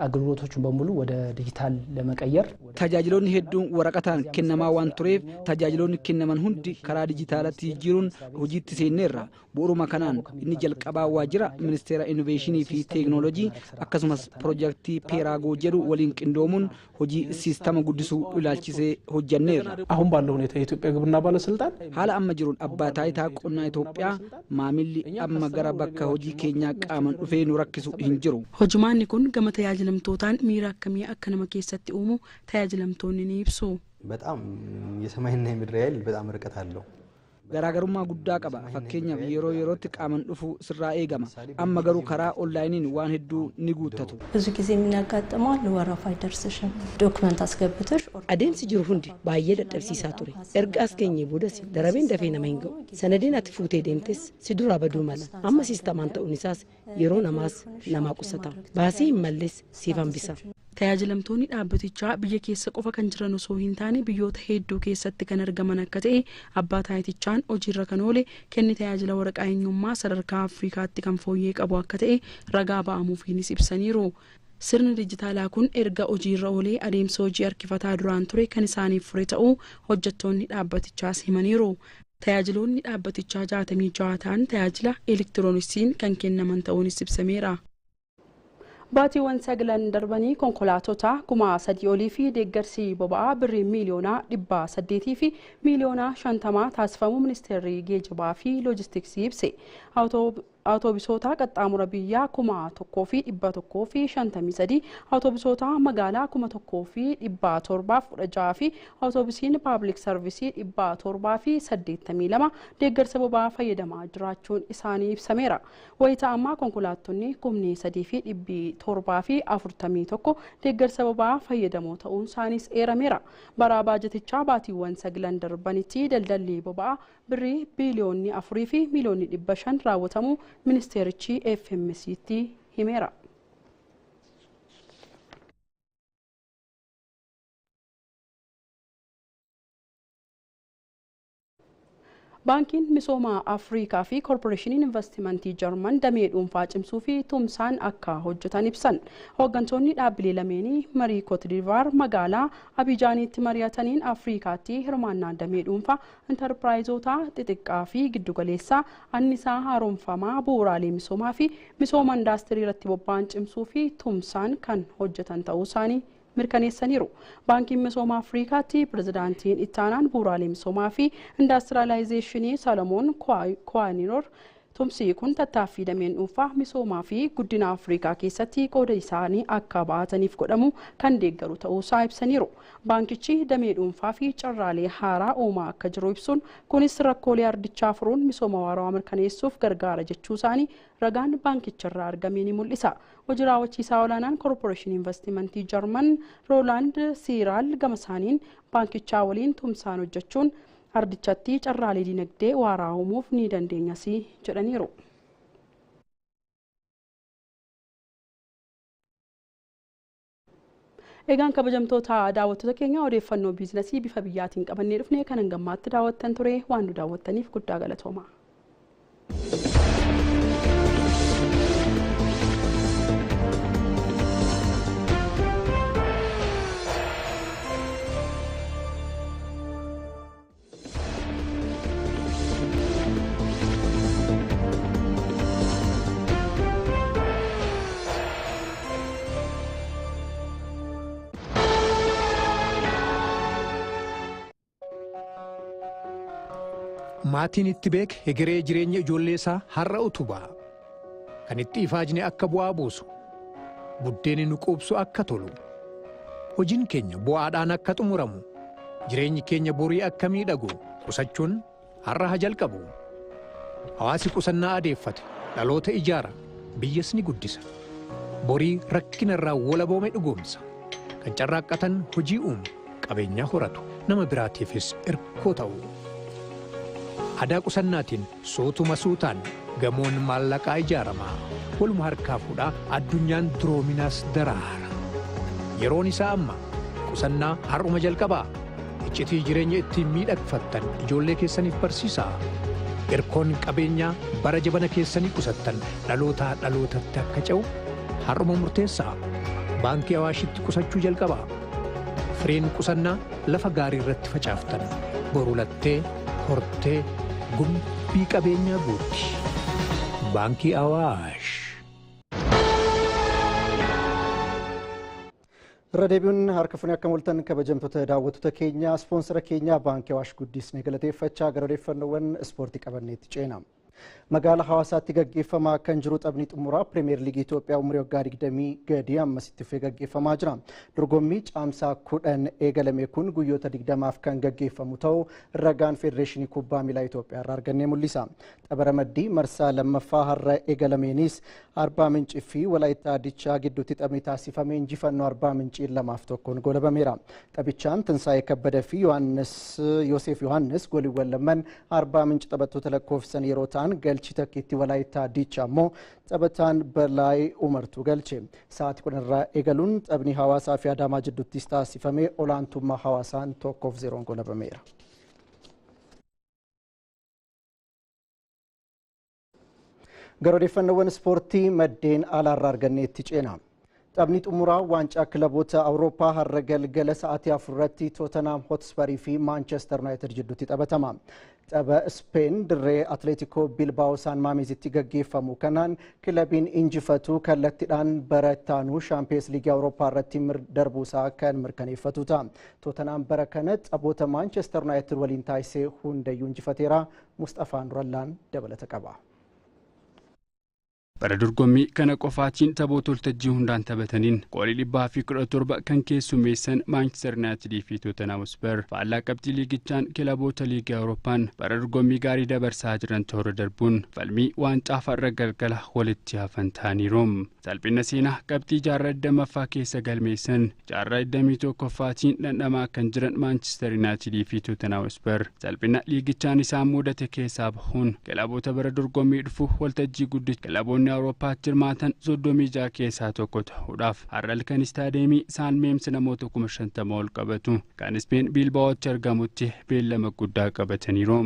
J: አገልግሎቶቹን በሙሉ ወደ ዲጂታል ለመቀየር
K: Tajaajiloonni hedduun waraqataan kennamaa waan tureef tajaajiloonni kennaman hundi karaa dijitaalatti jijjiiruun hojiitti seenneerra. Bu'uuruma kanaan inni jalqabaa waajjira ministeera innoveeshinii fi teeknooloojii akkasumas piroojeektii peeraagoo jedhu waliin qindoomuun hojii siistama guddisuu ilaalchisee hojjanneerra.
L: አሁን ባለው ሁኔታ የኢትዮጵያ ግብርና ባለስልጣን
K: Haala amma jiruun abbaa taayitaa qonnaa Itoophiyaa maamilli amma gara bakka hojii keenyaa qaaman dhufee nu rakkisu hin jiru.
C: Hojimaanni kun gama tajaajilamtootaan miira akkamii akka nama keessatti uumu tajaajilamtoonni ni ibsu.
M: በጣም የሰማይና የምድር ያህል በጣም ርቀት አለው።
K: Garaagarummaa guddaa qaba. Fakkeenyaaf yeroo yerootti qaaman dhufu sirraa eegama. Amma garuu karaa onlaayiniin waan hedduu ni guuttatu.
N: ብዙ ጊዜ ምን ያጋጥመዋል? ወረፋ አይደርስሽም። ዶክመንት አስገብተሽ
O: Adeemsi jiru hundi baay'ee dadhabsiisaa ture. Erga as geenyee boodas darabeen dafee nama hin ga'u. Sanadiin ati fuutee deemtes si duraa baduu mala. Amma siistamaan ta'uun isaas yeroo namaas namaa qusata. Baasii hin malles siif hambisa.
C: Tajaajilamtoonni dhaabbatichaa biyya keessa qofa kan jiran osoo hin taane biyyoota hedduu keessatti kan argaman akka ta'e abbaa taayitichaan hojiirra kan oole kenni tajaajila waraqaa eenyummaa sadarkaa Afrikaatti kan fooyyee qabu akka ta'e ragaa ba'amuufiinis ibsaniiru. Sirni dijitaalaa kun erga hojiirra oolee adeemsa hojii harkifataa duraan ture kan isaaniif fure ta'uu hojjettoonni dhaabbatichaas himaniiru. Tajaajiloonni dhaabbatichaa 66 ta'an tajaajila elektirooniksiin kan kennaman ta'uunis ibsameera. Baatiiwwan sagalan darbanii konkolaatota 3,000 olii fi deeggarsi boba'aa birrii miiliyoona 800 fi miiliyoona 50 taasifamuu ministeerri geejjibaa fi loojistiksii ibse. Awutoobisoota qaxxaamura biyyaa 1,153, awutoobisoota magaalaa 1,716 fi awutoobisiin paabliik sarvisii 782 deeggarsa boba'aa fayyadamaa jiraachuun isaanii ibsameera. Wayita ammaa konkolaattonni 3,741 deeggarsa boba'aa fayyadamoo ta'uun isaaniis eerameera. Bara baajatichaa baatiiwwan sagalan darbanitti daldalli boba'aa birrii biiliyoonni 4 fi miiliyoonni 500 raawwatamuu ministeerichi FMC'tti himeera. Baankiin misooma Afrikaa fi Koorporeeshiniin Investimentii Jarman damee dhuunfaa cimsuu fi tumsaan akka hojjetan ibsan. Hooggantoonni dhaabbilee lameenii marii Kootdivaar magaalaa Abijaanitti mari'ataniin Afrikaatti hirmaannaa damee dhuunfaa intarpiraayizoota xixiqqaa fi giddugaleessaa annisaa haaromfamaa bu'uuraalee misoomaa fi misooma indaastirii irratti bobba'an cimsuu fi tumsaan kan hojjetan ta'uu isaanii mirkaneessaniiru. Baankiin misooma Afrikaatti pirezidaantiin ittaanaan bu'uuraalee misoomaa fi indaastiraalaayzeeshinii Salomoon Kwaaninoor tumsi kun tattaaffii dameen dhuunfaa misoomaa fi guddina Afrikaa keessatti qooda isaanii akka ba'ataniif godhamu kan deeggaru ta'uusaa ibsaniiru. Baankichi damee dhuunfaa fi carraalee haaraa uumaa akka jiru ibsuun kunis rakkoolee ardichaa furuun misooma waarawaa mirkaneessuuf gargaara jechuu isaanii ragaan baankicharraa argame ni mul'isa. Hojii raawwachiisaa olaanaan Koorporeeshinii Investimentii Jarman Roolaand Siiraal gama isaaniin baankichaa waliin tumsaan hojjechuun ardichatti carraalee dinagdee waaraa uumuuf ni dandeenyas jedhaniiru. Egaan kabajamtoota daawwattoota keenya odeeffannoo biizinasii bifa biyyaatiin qabannee dhufne kan hangammaatti daawwattan ture waan nu daawwattaniif guddaa galatooma.
P: Maatiin itti beeke hegeree jireenya ijoollee isaa har'a utubaa. Kan itti ifaajne akka bu'aa buusu. Buddeenni nu quubsu akka tolu. Hojiin keenya bu'aadhaan akka xumuramu, jireenyi keenya borii akka miidhagu qusachuun har'a haa jalqabu. Hawaasi qusannaa adeeffate dhaloota ijaara, biyyas ni guddisa. Borii rakkina irraa walaboome dhugoomsa. Kan carraaqqatan hojii uumu, qabeenyaa horatu, nama biraatiifis irkoo ta'u. Aadaa qusannaatiin suutuma suutaan gamoon maallaqaa ijaarama. Waluma harkaa fuudhaa addunyaan duroominaas daraara. Yeroon isaa amma qusannaa har'uma jalqabaa. Iccitii jireenya ittiin miidhagfattan ijoollee keessaniif barsiisaa. Irkoon qabeenyaa bara jabana keessanii qusattan dhalootaa dhalootatti akka ce'u har'uma murteessaa. Baankii Awaashitti qusachuu jalqabaa. Fireen qusannaa lafa gaarii irratti facaaftan boru lattee hortee gumbii qabeenyaa guutti. Baankii Awaash.
D: Irra deebiin harka fuunee akka mul'atan kabajamtoota daawwattoota keenyaa ispoonsara keenyaa Baankii Awaash guddisnee galateeffachaa gara odeeffannoowwan ispoortii qabanneetti ceena. Magaalaa Hawaasaatti gaggeeffamaa kan jiru taphni xumuraa Pirimeer Liigii Itoophiyaa umurii waggaa 20 gadi ammasitti fufee gaggeeffamaa jira. Dorgommii caamsaa 10 eegalame kun guyyoota 20f kan gaggeeffamu ta'uu ragaan Federeeshinii Kubbaa Miilaa Itoophiyaa irraa argannee mul'isa. Tapha ramaddii marsaa lammaffaa har'a eegalameenis Arbaa Mincii fi Walaayittaa Dichaa gidduutti taphni taasifame injifannoo Arbaa Mincii 2-1 goolabameera. Taphichaan Tinsaa'ee Kabbada fi Yoosef Yohaannis gooliiwwan lamaan Arbaa Minci taphattoota lakkoofsan yeroo ta'an galchi takkiitti Walaayittaa Dichaa immoo taphataan Balaayi Umartuu galche. Sa'aatii 10 irraa eegaluun taphni Hawaasaa fi Adaamaa jidduuttis taasifame olaantummaa Hawaasaan 1-0 goolabameera. Gara odeeffannoowwan ispoortii maddeen alaarraa arganneetti ceena. Taphni xumuraa waancaa kilaboota Awurooppaa har'a galgala sa'aatii 4 irratti Tottenham Hotspur fi Manchester United jidduutti taphatama. Tapha Speen dirree Atletico Bilbao San Mameesitti gaggeeffamu kanaan kilabiin injifatu kallattiidhaan bara ittaanu Shaampiyoons Liigii Awurooppaa irratti darbuusaa kan mirkaneeffatu ta'a. Tottenham bara kana taphoota Manchester United waliin taasisee hundayyuu injifateera. Mustafaan Rallaan dabalata qaba.
Q: Bara dorgommii kana qofaatiin taphoota waltajjii hundaan taphataniin goolii 117 kan keessummeessan Manchester United fi Tottenham Hotspur faallaa qabxii liigichaan kilaboota liigii Awurooppaan bara dorgommii gaarii dabarsaa jiran toora darbuun falmii waancaa farra galgala walitti hafan ta'aniiru. Salphina seenaa qabxii jaarraa 20ffaa keessa galmeessan jaarraa 21ffaatiin dhandhamaa kan jiran Manchester United fi Tottenham Hotspur salphina liigichaan isaan mudate keessaa bahuun kilaboota bara dorgommii dhufu waltajjii guddicha kilaboonni Awurooppaatti hirmaatan 36 keessaa tokko ta'uudhaaf har'a halkan istaadeemii Saan Meems namoota 50,000 ol qabatu kan Speen Bilbaa'ootti argamutti beellama guddaa qabataniiru.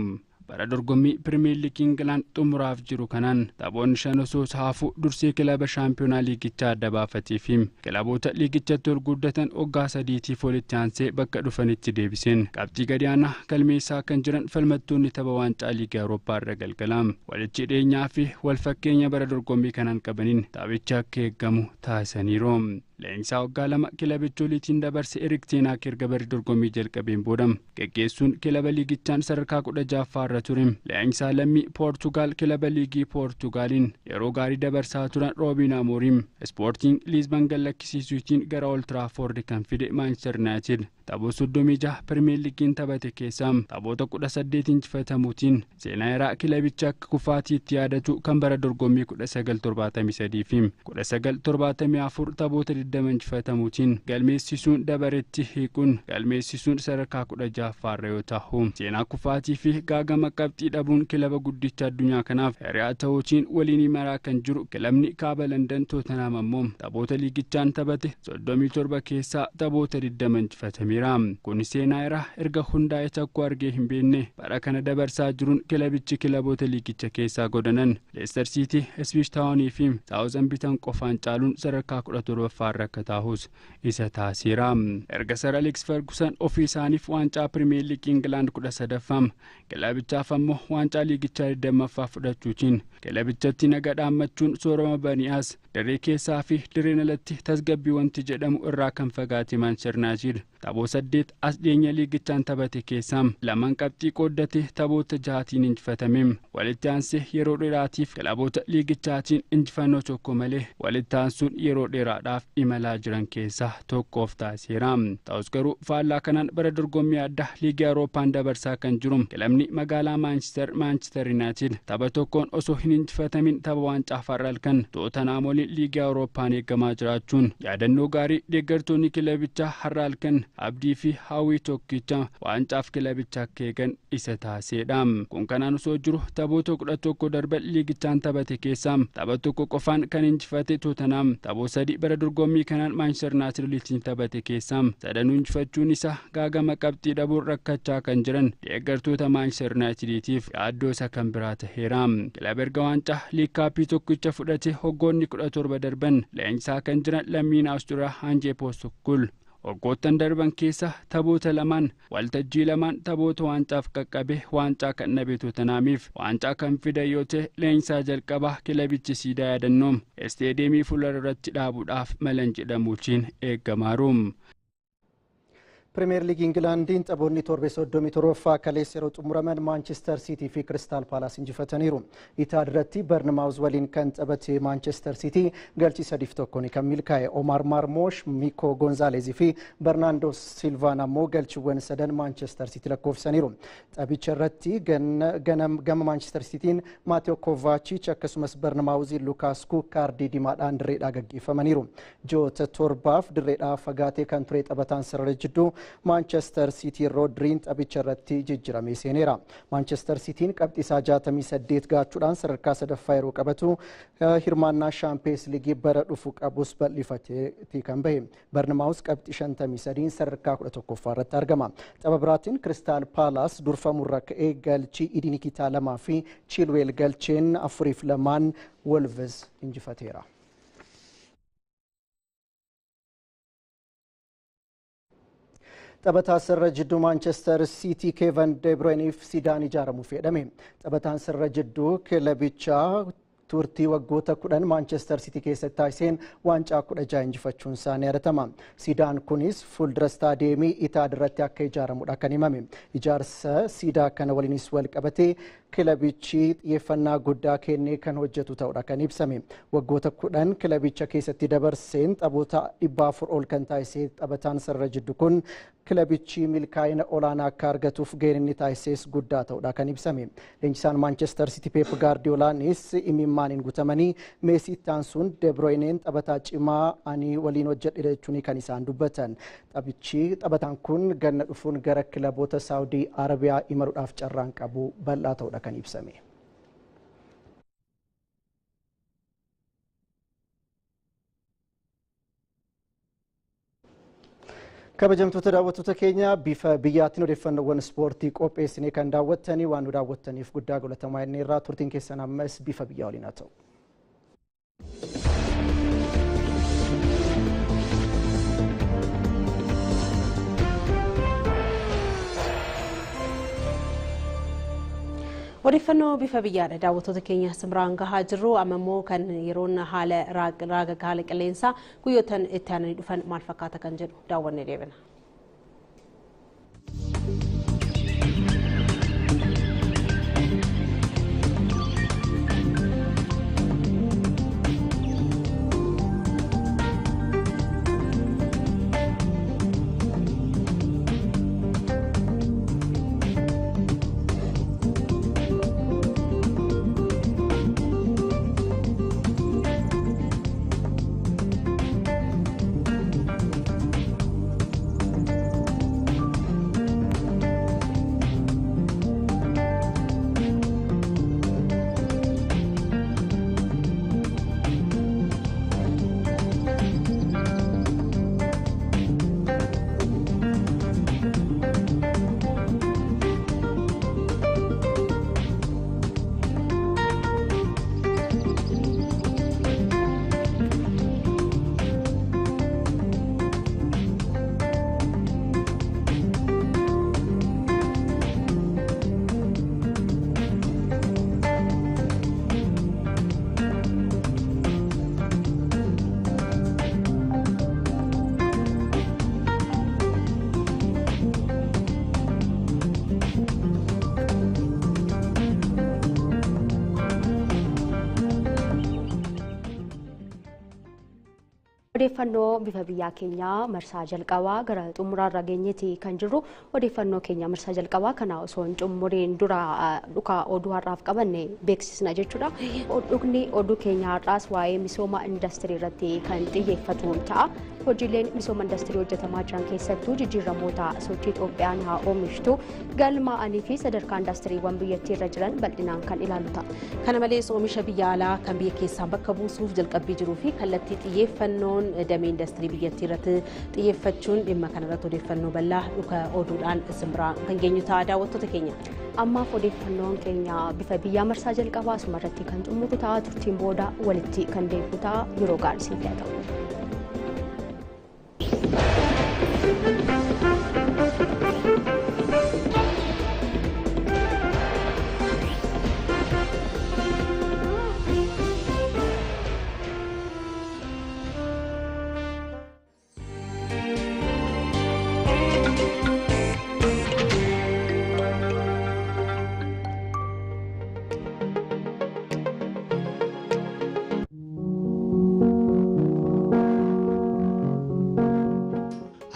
Q: Bara dorgommii Pirimeer Liigii Ingilaand xumuraaf jiru kanaan taphoonni shan osoo hafuu dursee kilaba shaampiyoonaa liigichaa adda baafatee fi kilaboota liigichatti ol guddatan waggaa 3tiif walitti aansee bakka dhufanitti deebiseen qabxii gadi aanaa galmeessaa kan jiran falmattoonni tapha waancaa liigii Awurooppaa irra galgalaam walitti dhiyeenyaa fi wal fakkeenya bara dorgommii kanaan qabaniin taphicha akka eegamu taasisaniiru. Leenjisaa waggaa 2 kilabicha oliitiin dabarse Erik ten Hag erga bara dorgommii jalqabeen booda geggeessuun kilaba liigichaan sadarkaa 16ffaa irra ture. Leenjisaa lammii Poortugaal kilaba liigii Poortugaaliin yeroo gaarii dabarsaa turan Roobiin Amooriim Ispoortiin Liizban gallakkisiisuutiin gara Old Trafford kan fide Manchester United taphoota 36 Pirimeer Liigiin taphate keessaa taphoota 18 injifatamuutiin seenaa heeraa kilabicha akka kufaatiitti yaadatu kan bara dorgommii 1973 fi 1974 taphoota 20 injifatamuutiin galmeessisuun dabaretti hiikuun galmeessisuun sadarkaa 16ffaa irra yoo ta'u seenaa kufaatii fi gaagama qabxii dhabuun kilaba guddicha addunyaa kanaaf hiriyaa ta'uutiin waliin maraa kan jiru kilabni kaaba Landan Tottenham ammoo taphoota liigichaan taphate 37 keessaa taphoota 20 injifatameera. Kun seenaa heeraa erga hundaa'e takko argee hin beekne bara kana dabarsaa jiruun kilabichi kilaboota liigicha keessaa godanan Leicester City, Ipswich Town fi Southampton qofaan caaluun sadarkaa 17ffaa irra akka taa'us isa taasiseera. Erga Sir Alex Ferguson ofii isaaniif waancaa Pirimeer Liigii Ingilaand 13ffaa kilabichaaf ammoo waancaa liigichaa 20ffaa fudhachuutiin Kilabichatti naga dhaammachuun soorama bani'aas daree keessaa fi dirreen alatti tasgabbii wanti jedhamu irraa kan fagaate Maanchister Yuunaayitid taphoota 8 as dhiyeenya liigichaan taphate keessaa 2 qabxii qooddate taphoota 6tiin injifatame. Walitti aansee yeroo dheeraatiif kilaboota liigichaatiin injifannoo tokko malee walitti aansuun yeroo dheeraadhaaf imalaa jiran keessaa tokkoof taasiseera. Ta'us garuu faallaa kanaan bara dorgommii addaa liigii Awurooppaan dabarsaa kan jiru kilabni magaalaa Maanchister Yuunaayitid tapha tokkoon osoo hin injifatamin tapha waancaa har'a halkan Tootanhaam waliin liigii Awurooppaan eegamaa jiraachuun yaadannoo gaarii deeggartoonni kilabichaa har'a halkan abdii fi hawwii tokkicha waancaaf kilabicha akka eegan isa taasisedha. Kun kanaan osoo jiru taphoota 11 darban liigichaan taphate keessaa tapha tokko qofaan kan injifate Tootanhaam taphoota 3 bara dorgommii kanaan Maanchister Yuunaayitid waliin taphate keessaa sadanuu injifachuun isaa gaagama qabxii dhabuun rakkachaa kan jiran deeggartoota Maanchister Yuunaayitidiitiif yaaddoo isa kan biraa taheera. Kilaba erga waancaa liig kaappii tokkicha fudhate hoggoonni 17 darban leenjisaa kan jiran lammiin Awustiriyaa Anjee Postecoglou waggoottan darban keessa taphoota lamaan waltajjii lamaan taphoota waancaaf qaqqabe waancaa kan dhabe Tootanhaamiif waancaa kan fida yoo ta'e leenjisaa jalqabaa kilabichi siidaa yaadannoo isteediyeemii fuuldura irratti dhaabuudhaaf malan jedhamuutiin eegamaaru.
D: Pirimeer Liigii Ingilaandiin taphoonni torbee 37ffaa kaleessa yeroo xumuraman Maanchister Siitii fi Kiristaal Paalaas injifataniiru. Itaad irratti Barnamaawuz waliin kan taphate Maanchister Siitii galchii 3-1 kan milkaa'e Omar Marmoosh, Miko Gonzaalezii fi Bernaando Silvaan ammoo galchiiwwan sadan Maanchister Siitii lakkoofsaniiru. Taphicha irratti gama Maanchister Siitiin Maateo Kovaachich akkasumas Barnamaawuziin Lukaasku kaardii diimaadhaan dirreedhaa gaggeeffamaniiru. Ji'oota torbaaf dirreedhaa fagaatee kan ture taphataan sarara jidduu Manchester City Rodriin taphicha irratti jijjiiramee seeneera. Manchester Cityin qabxii isaa 68 gaachuudhaan sadarkaa sadaffaa yeroo qabatu hirmaannaa Shaampiyoons Liigii bara dhufu qabus bal'ifateeti kan bahe. Barnamaawus qabxii 53 sadarkaa 11ffaa irratti argama. Tapha biraatiin Kiristaal Paalaas durfamurra ka'ee galchii Idinikitaa 2 fi Chilweel galcheen 4-2 Wolves injifateera. Taphataa sirra jidduu Maanchister Siitii Keevan De Bruyneef siidaan ijaaramuuf jedhame. Taphataan sirra jidduu kilabichaa turtii waggoota 10 Maanchister Siitii keessatti taasiseen waancaa 16 injifachuun isaa ni yaadatama. Siidaan kunis fuuldura istaadiyeemii Itaad irratti akka ijaaramudha kan himame. Ijaarsa siidaa kana waliinis wal qabatee kilabichi xiyyeeffannaa guddaa kennee kan hojjetu ta'udha kan ibsame. Waggoota 10 kilabicha keessatti dabarseen taphoota 400 ol kan taasise taphataan sarara jiddu kun kilabichi milkaa'ina olaanaa akka argatuuf gaheen inni taasises guddaa ta'udha kan ibsame. Leenjisaan Maanchister Siitii Pep Gaardiyoolaanis imimmaaniin guutamanii Meesii itti aansuun De Bruynen taphataa cimaa ani waliin hojjedhe jechuun kan isaan dubbatan. Taphataan kun ganna dhufuun gara kilaboota Saawudii Arabiyaa imaluudhaaf carraan qabu bal'aa ta'udha kan ibsame. Kabajamtoota daawwattoota keenya bifa biyyaatiin odeeffannoowwan ispoortii qopheessinee kan daawwattanii waan nu daawwattaniif guddaa galatomaa inni irraa turtiin keessan ammas bifa biyyaa waliin haa ta'u.
A: Odeeffannoo bifa biyyaadha daawwattoota keenya simbiraan gahaa jirru amma immoo kan yeroon haala raaga haala qilleensaa guyyootan itti aananii dhufan maal fakkaata kan jedhu daawwannee deebina.
B: Odeeffannoo bifa biyyaa keenyaa marsaa jalqabaa gara xumuraarra geenyeeti kan jirru. Odeeffannoo keenya marsaa jalqabaa kana osoo hin xumuriin dura dhuka oduu har'aaf qabanne beeksisna jechuudha. Dhukni oduu keenya har'aas waa'ee misooma indastirii irratti kan xiyyeeffatu ta'a. Hojiileen misooma indastirii hojjetamaa jiran keessattuu jijjiiramoota sochii Itoophiyaan haa oomishtu galmaa'anii fi sadarkaa indastiriiwwan biyyattii irra jiran bal'inaan kan ilaalu ta'a.
A: Kana malees oomisha biyya alaa kan biyya keessaan bakka buusuuf jalqabbii jiruu fi kallattii xiyyeeffannoon damee indastirii biyyattii irratti xiyyeeffachuun dhimma kanarratti odeeffannoo bal'aa dhuka oduudhaan isin biraan kan geenyu ta'a daawwattoota keenya.
B: Ammaaf odeeffannoon keenya bifa biyyaa marsaa jalqabaa asuma irratti kan xumuru ta'a. Turtiin booda walitti kan deebi'u ta'a. Yeroo gaarii siif haa ta'u.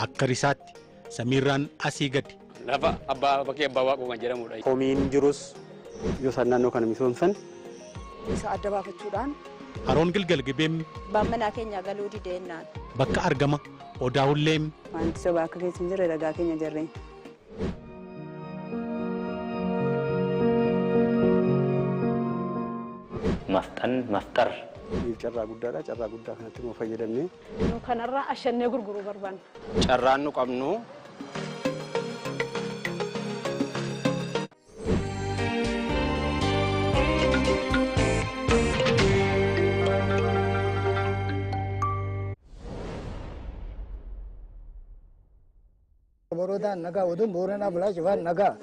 R: Akka risaatti samiirraan asii gadi.
S: Lafa abbaa bakkee abbaa waaqoo kan jedhamudha.
M: Komiin jirus yoo isaan naannoo kana misoomsan.
T: Isa adda baafachuudhaan.
R: Haroon Gilgal Gibeem.
T: Baammanaa keenya galuu dideennaan.
R: Bakka argama Odaa Hulleem.
T: Wanti sobaa akka keessa hin jirre ragaa keenya jarreen.
U: Mafxan mafxar.
M: Carraa guddaadha. Carraa guddaa kanatti immoo fayyadamnee.
E: Kanarraa ashannee gurguruu barbaanna.
S: Carraan nu qabnu.
V: Borodaan nagaa oduun booranaa bulaa cufaan nagaa.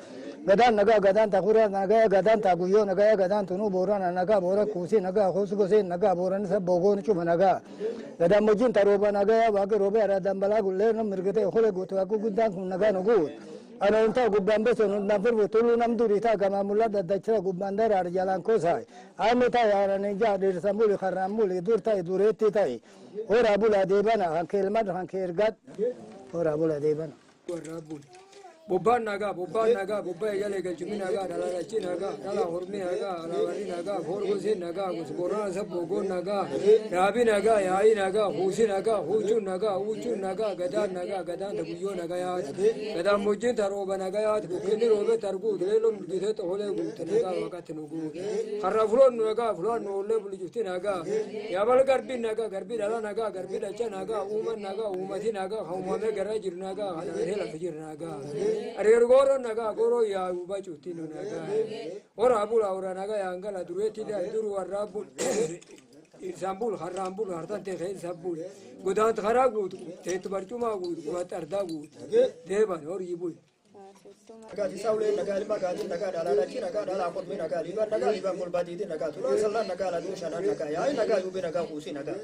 V: Gadaan nagaa gadaan takuraa nagaa gadaan taguyyoo nagaa gadaan tunuu boorana nagaa boora kuusii nagaa kuusi gosee nagaa boorani sabbogoon cuma nagaa. Gadaan mojiin tarooba nagaa waaqa roobee araadaan balaa gullee nam mirgitee hole guutu waaqa guddaan kun nagaa nu guut. Anoon ta'a gubbaan besoon hundaan firbu tuluu nam durii ta'a gamaa mul'aa daddachira gubbaan daraar jalaan kosaay. Aame ta'a yaaranii jaa dhiirsa muli karraan muli dur ta'i dureetti ta'i. Horaa bulaa deebana kan keelmad kan keergad horaa bulaa deebana.
W: Bobbaan nagaa, bobbaan nagaa, bobbaa eegalee galchumni nagaa, dhalaalachi nagaa, dhala hormi nagaa, alaabarri nagaa, foorgoseen nagaa, gosboorana sabbogoon nagaa, raabi nagaa, yaa'ii nagaa, huusi nagaa, huuchuun nagaa, huuchuun nagaa, gadaan nagaa, gadaan taguyyoo nagaa yaati, gadaan mojjiin tarooba nagaa yaati, bukkinni roobee targuu, leeloo mirgitee toholee guute nagaa waaqatti nu guute. Karra fuloon nu nagaa, fuloon nu ollee bulijufti nagaa, yaabal garbii nagaa, garbii dhala nagaa, garbii dhacha nagaa, uuman nagaa, uumati nagaa, kan uumamee garaa jiru nagaa, kan dhalatee lafa jiru nagaa. Areer gooroo nagaa gooroo yaa'u bacuutti nu nagaa. Horaa bulaa horaa nagaa yaangala dureetti duru warraa bul. Isaan bul harraan bul hartaan ta'e isaan bul. Godaanta karaa guutu teettu barcumaa guutu gubaatti ardaa guutu deeban horii bul.
X: Nagaa ulee nagaa ilma gaatii nagaa dhalaalachi nagaa dhalaa kormee nagaa liibaan nagaa liibaan golbaatiitii nagaa tulaan sallaan nagaa laduu shanaan nagaa yaa'i nagaa yuubee nagaa kuusii nagaa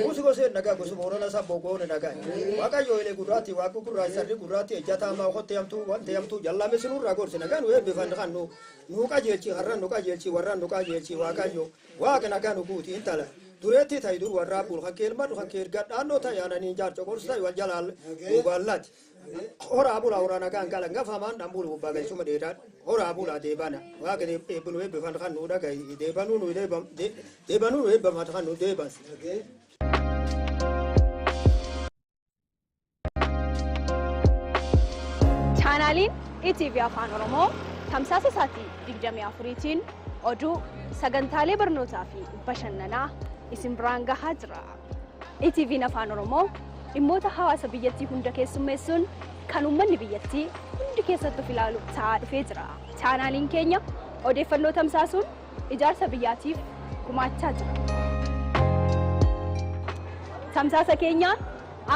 X: kuusi gosee nagaa gosi boorana sabboo goone nagaa waaqayyo elee gurraatti waaqu gurraachi sarri gurraatti ejjata hamaa hotte hamtuu wante hamtuu jallame sinurraa gorsi nagaa nu eebbifan kan nu nu qajeelchi har'an nu qajeelchi warraan nu qajeelchi waaqayyo waaqa nagaa nu guuti intala dureetti ta'i dur warraa bul kan keelmadhu kan keergaa dhaannoo ta'i aananii jaarco gorsi ta'i wal jalaal duubaallaati. Horaa bulaa horaa nagaan galan gafamaan dhaan bulu gubbaa galchuma dheeraa horaa bulaa deebana waaqa eebbinu eebbifan kan nu dhagahi deebanuu nu deebanuu nu eebbaman kan nu deeban.
E: Chaanaaliin ETV Afaan Oromoo tamsaasa isaatii 24tiin oduu sagantaalee barnootaa fi bashannanaa isin biraan gahaa jira. ETV'n Afaan Oromoo dhimmoota hawaasa biyyattii hunda keessummeessuun kan uummanni biyyattii hundi keessatti of ilaalu ta'aa dhufee jira. Chaanaaliin keenya odeeffannoo tamsaasuun ijaarsa biyyaatiif gumaachaa jira. Tamsaasa keenyaan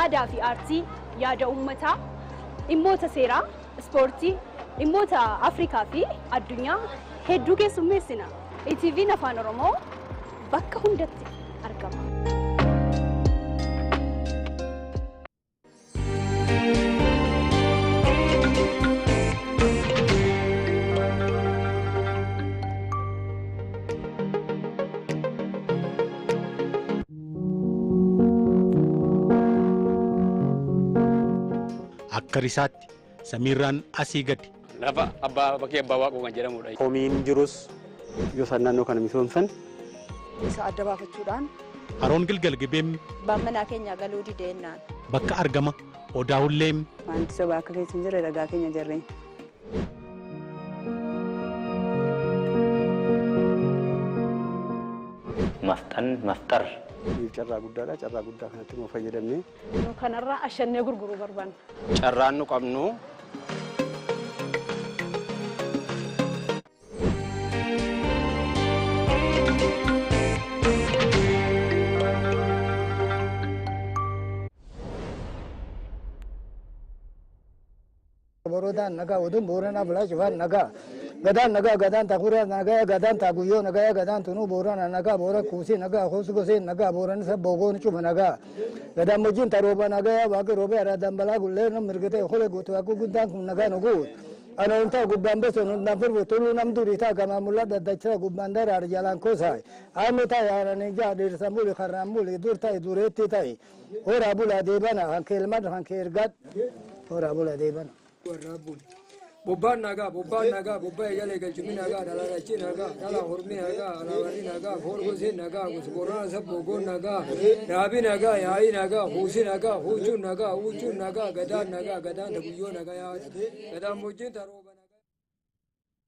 E: aadaa fi aartii, yaada uummataa, dhimmoota seeraa, ispoortii, dhimmoota Afrikaa fi addunyaa hedduu keessummeessina. ETV'n Afaan Oromoo bakka hundatti argama.
R: Akka risaatti samiirraan asii gadi.
S: Lafa abbaa bakkee abbaa waaqoo kan jedhamudha.
F: Komiin jirus yoo isaan naannoo kana misoomsan.
T: Isa adda baafachuudhaan.
R: Haroon Gilgal Gibeem.
T: Abbaan manaa keenya galuu dideennaan.
R: Bakka argama Odaa Hulleem.
T: Wanti sobaa akka keessa hin jirre ragaa keenya jarreen.
U: Mafxan mafxar.
F: Carraa guddaadha. Carraa guddaa kanatti immoo fayyadamnee.
E: Kanarraa ashannee gurguruu barbaanna.
S: Carraan nu qabnu.
V: Borodaan nagaa oduun Booranaa bulaa cufaan nagaa. Gadaan nagaa gadaan takuraa nagaa gadaan taguyyoo nagaa gadaan tunuu Boorana nagaa Boora kuusii nagaa kuusi gosee nagaa Boorani sabbo gooni cuma nagaa. Gadaan mojjiin tarooba nagaa waaqi roobee araa dambalaa gullee nam mirgitee hole guutu waaqi guddaan kun nagaa nu guut. Anoontaa gubbaan besoon hundaan firbu tuluu nam durii taa gamaa mulla daddachaa gubbaan daraar jalaan kosaay. Aamee taa'e haaranii jaa dhiirsa muli karraan muli dur taa'e dureetti taa'e. Horaa bulaa deebana hankee ilmaan hankee ergaad. Horaa bulaa deebana.
W: Bobbaan nagaa, bobbaan nagaa, bobbaa ejalee galchumii nagaa, dhalaalachi nagaa, dhala hormii nagaa, alaabarri nagaa, foon gosee nagaa, gosa Boorana sabboo goon nagaa, raabii nagaa, yaa'ii nagaa, huusii nagaa, huuchuun nagaa, huuchuun nagaa, gadaan nagaa, gadaan taguyyoo nagaa, gadaan mojjiin tarooba nagaa.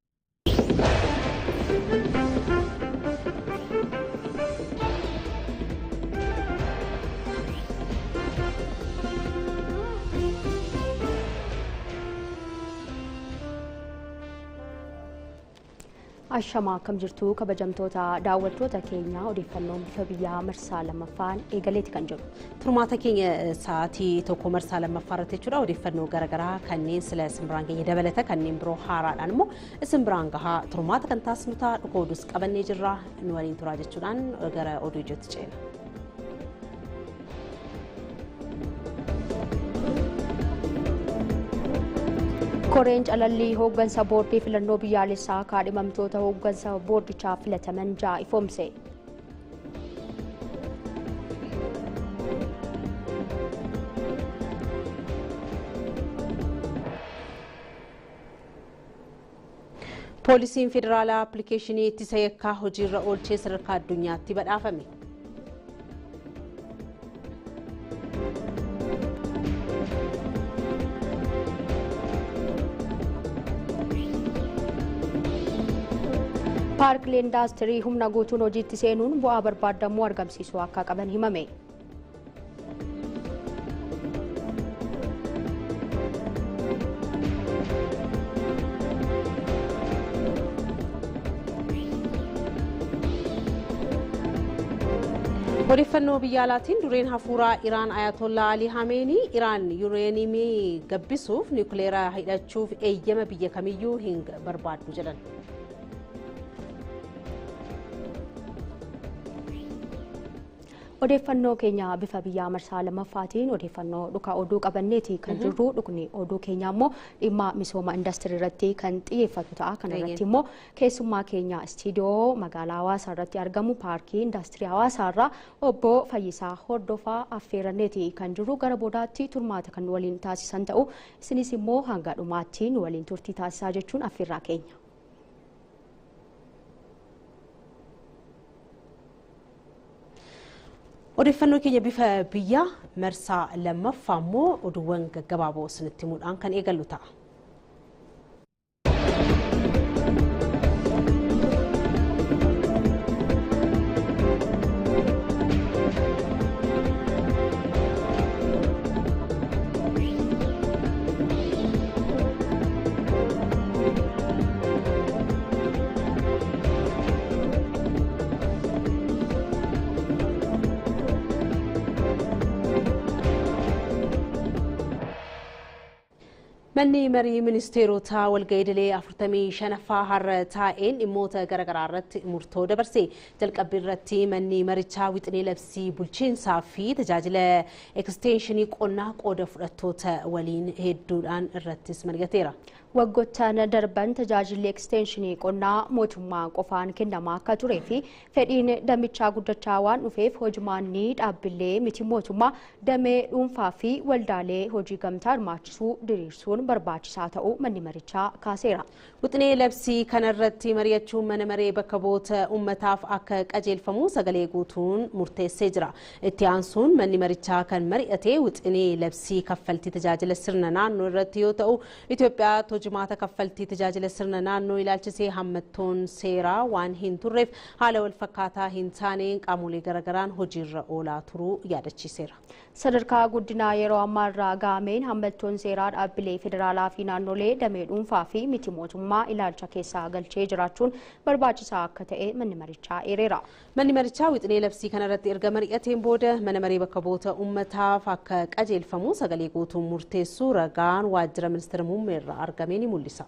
B: Ashamaa akkam jirtu kabajamtoota daawwattoota keenya odeeffannoon bifa biyyaa marsaa lammaffaan eegaleeti kan jiru.
A: Turmaata keenya sa'aatii tokko marsaa lammaffaa irratti jechuudha odeeffannoo garaagaraa kanneen sila simbiraan keenya dabalata kanneen biroo haaraadhaan immoo simbiraan gahaa turmaata kan taasisnu ta'a dhuka oduus qabannee jirra nu waliin turaa jechuudhaan gara oduu ijootti ceena.
B: Koreen calallii hooggansa boordii filannoo biyyaalessaa kaadhimamtoota hooggansa boordichaa filataman ja'a ifoomse.
A: Poolisiin federaalaa appilikeeshinii ittisa yakkaa hojiirra oolchee sadarkaa addunyaatti badhaafame.
B: Paarkilee indaastirii humna guutuun hojiitti seenuun bu'aa barbaadamuu argamsiisuu akka qaban himame.
A: Odeeffannoo biyya alaatiin dureen hafuuraa Iraan Ayatollah Ali Hameenii Iraan yuureeniimii gabbisuuf niwukileera hidhachuuf eeyyama biyya kamiyyuu hin barbaaddu jedhan.
B: Odeeffannoo keenya bifa biyyaa marsaa lammaffaatiin odeeffannoo dhuka oduu qabanneeti kan jirru dhukni oduu keenya immoo dhimma misooma indaastirii irratti kan xiyyeeffatu ta'a. Kana irratti immoo keessummaa keenya istiidiyoo magaalaa Hawaasaa irratti argamu paarkii indaastirii Hawaasaa irraa obbo Fayyisaa Hordofaa affeeranneeti kan jirru gara boodaatti turmaata kan waliin taasisan ta'u isinis immoo hanga dhumaatti nu waliin turtii taasisaa jechuun affeerraa keenya.
A: Odeeffannoo keenya bifa biyyaa marsaa lammaffaa immoo oduuwwan gaggabaaboo isinitti himuudhaan kan eegallu ta'a. Manni marii ministeerotaa walga'ii idilee 45ffaa har'a taa'een dhimmoota garaagaraa irratti murtoo dabarse. Jalqabbii irratti manni marichaa wixinee labsii bulchiinsaa fi tajaajila eksteenshinii qonnaa qooda fudhattoota waliin hedduudhaan irrattis mari'ateera.
B: Waggoottan darban tajaajilli eksteenshinii qonnaa mootummaa qofaan kennamaa akka turee fi fedhiin damichaa guddachaa waan dhufeef hojimaanni dhaabbilee miti mootummaa damee dhuunfaa fi waldaalee hojii gamtaa hirmaachisuu diriirsuun barbaachisaa ta'uu manni marichaa kaaseera.
A: Wixinee labsii kanarratti mari'achuun mana maree bakka bu'oota uummataaf akka qajeelfamu sagalee guutuun murteessee jira. Itti aansuun manni marichaa kan mari'ate wixinee labsii kaffaltii tajaajila sirna naannoo irratti yoo ta'u, Itoophiyaa hojimaata kaffaltii tajaajila sirna naannoo ilaalchisee hammattoon seeraa waan hin turreef haala wal fakkaataa hin taaneen qaamolee garaagaraan hojiirra oolaa turuu yaadachiiseera.
B: Sadarkaa guddinaa yeroo ammaa irraa gahameen hammattoon seeraa dhaabbilee federaalaa fi naannolee damee dhuunfaa fi miti mootummaa ilaalcha keessaa galchee jiraachuun barbaachisaa akka ta'e manni marichaa eereera.
A: Manni marichaa wixinee labsii kanarratti erga mari'ateen booda mana maree bakka bu'oota uummataaf akka qajeelfamu sagalee guutuun murteessuu ragaan waajjira ministeera muummee irraa argame ni mul'isa.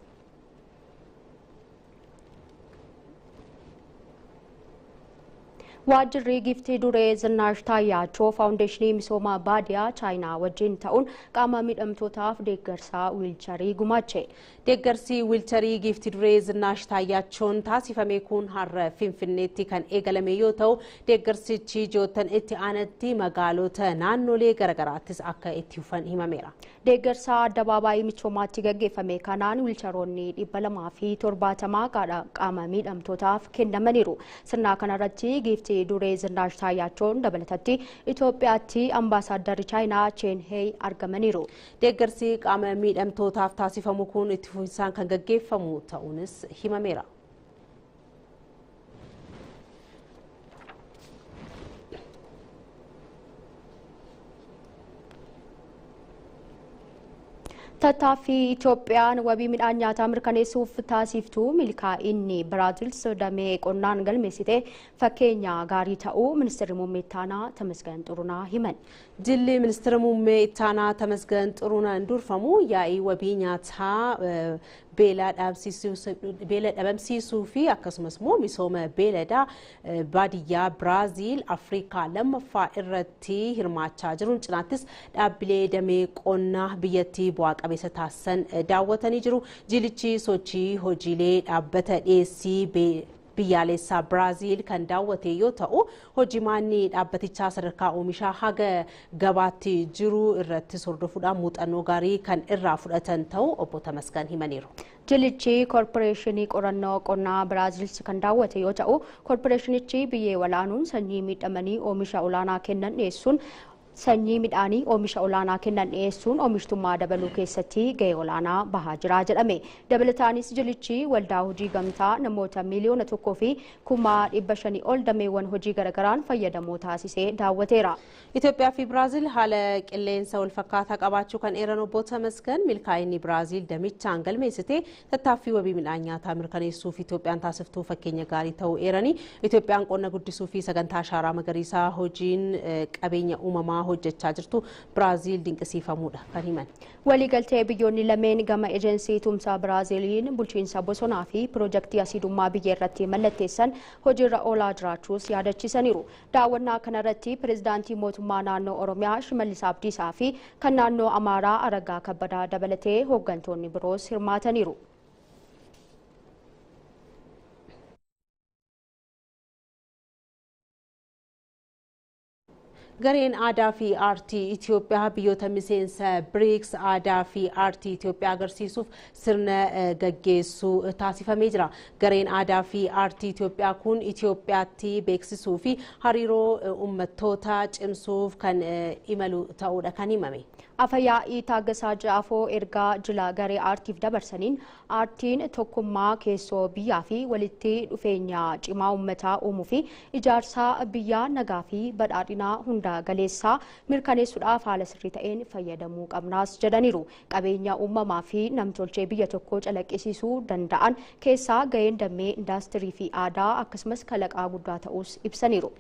B: Waajjirri Giiftii Duree Zinnaash Taayyaachoo Faawundeeshinii Misooma Baadiyaa Chaayinaa wajjin ta'uun qaama miidhamtootaaf deeggarsa wiilcharii gumaache.
A: Deeggarsi wiilcharii Giiftii Duree Zinnaash Taayyaachoon taasifame kun har'a Finfinneetti kan eegalame yoo ta'u, deeggarsichi ji'oottan itti aanatti magaalota naannolee garaagaraattis akka itti fufan himameera.
B: Deeggarsa addabaabaayii michoomaatti gaggeeffame kanaan wiilcharoonni 270 qaama miidhamtootaaf kennamaniiru. Sirna kanarratti Giiftii Duree Zinnaash Taayyaachoon dabalatatti Itoophiyaatti ambaasaadarri Chaayinaa Cheen Heey argamaniiru.
A: Deeggarsi qaama miidhamtootaaf taasifamu kun itti fufinsaan kan gaggeeffamu ta'uunis himameera.
B: Tattaaffii Itoophiyaan wabii midhaan nyaataa mirkaneessuuf taasiftu milkaa'inni Biraazil damee qonnaan galmeessite fakkeenya gaarii ta'uu ministeerri muummee ittaanaa Tamasgan Xurunaa himan.
A: Jilli ministeera muummee ittaanaa Tamasgan Xurunaan durfamu yaa'ii wabii nyaataa beela dhabamsiisuu fi akkasumas immoo misooma beeladaa baadiyyaa Biraaziil Afrikaa lammaffaa irratti hirmaachaa jiruun cinaattis dhaabbilee damee qonnaa biyyattii bu'aa qabeessa taasisan daawwatanii jiru. Jilichi sochii hojiilee dhaabbata dhiyeessii biyyaalessaa Biraaziil kan daawwate yoo ta'u, hojimaanni dhaabbatichaa sadarkaa oomishaa haga gabaatti jiru irratti hordofuudhaan muuxannoo gaarii kan irraa fudhatan ta'uu obbo Tamasgan himaniiru.
B: Jilichi koorporeeshinii qorannoo qonnaa Biraaziil kan daawwate yoo ta'u, koorporeeshinichi biyyee walaanuun sanyii miidhamanii oomisha olaanaa kennan dhiyeessuun sanyii midhaanii oomisha olaanaa kennan dhiyeessuun oomishtummaa dabaluu keessatti gahee olaanaa bahaa jira jedhame. Dabalataanis jilichi waldaa hojii gamtaa namoota 1,500,000 ol dameewwan hojii garaagaraan fayyadamoo taasisee daawwateera.
A: Itoophiyaa fi Biraaziil haala qilleensa wal fakkaataa qabaachuu kan eeran obbo Tamasgan milkaa'inni Biraaziil damichaan galmeessite tattaaffii wabii midhaan nyaataa mirkaneessuuf Itoophiyaan taasiftuu fakkeenya gaarii ta'uu eeranii Itoophiyaan qonna guddisuu fi sagantaa ashaaraa magariisaa hojiin qabeenya uumamaa hojjechaa jirtu Biraaziil dinqisiifamuudha kan himan.
B: Waliigaltee biyyoonni lameen gama ejensii tumsaa Biraaziiliin bulchiinsa bosonaa fi piroojeektii asiidummaa biyya irratti mallatteessan hojiirra oolaa jiraachuus yaadachiisaniiru. Daawwannaa kanarratti pireezidaantii mootummaa naannoo Oromiyaa Shimallis Abdiisaa fi kan naannoo Amaaraa Araggaa Kabbadaa dabalatee hooggantoonni biroos hirmaataniiru.
A: Gareen aadaa fi aartii Itoophiyaa biyyoota miseensa BRICS aadaa fi aartii Itoophiyaa agarsiisuuf sirna gaggeessuu taasifamee jira. Gareen aadaa fi aartii Itoophiyaa kun Itoophiyaatti beeksisuu fi hariiroo uummattoota cimsuuf kan imalu ta'uudha kan himame.
B: Afyaa'ii Taaggasaa Jaafoo ergaa jila garee aartiif dabarsaniin aartiin tokkummaa keessoo biyyaa fi walitti dhufeenya cimaa uummataa uumuu fi ijaarsa biyyaa nagaa fi badhaadhinaa hunda galeessaa mirkaneessuudhaaf haala sirrii ta'een fayyadamuu qabnaas jedhaniiru. Qabeenya uumamaa fi namtolchee biyya tokkoo calaqqisiisuu danda'an keessaa gaheen damee indaastirii fi aadaa akkasumas kalaqaa guddaa ta'uus ibsaniiru.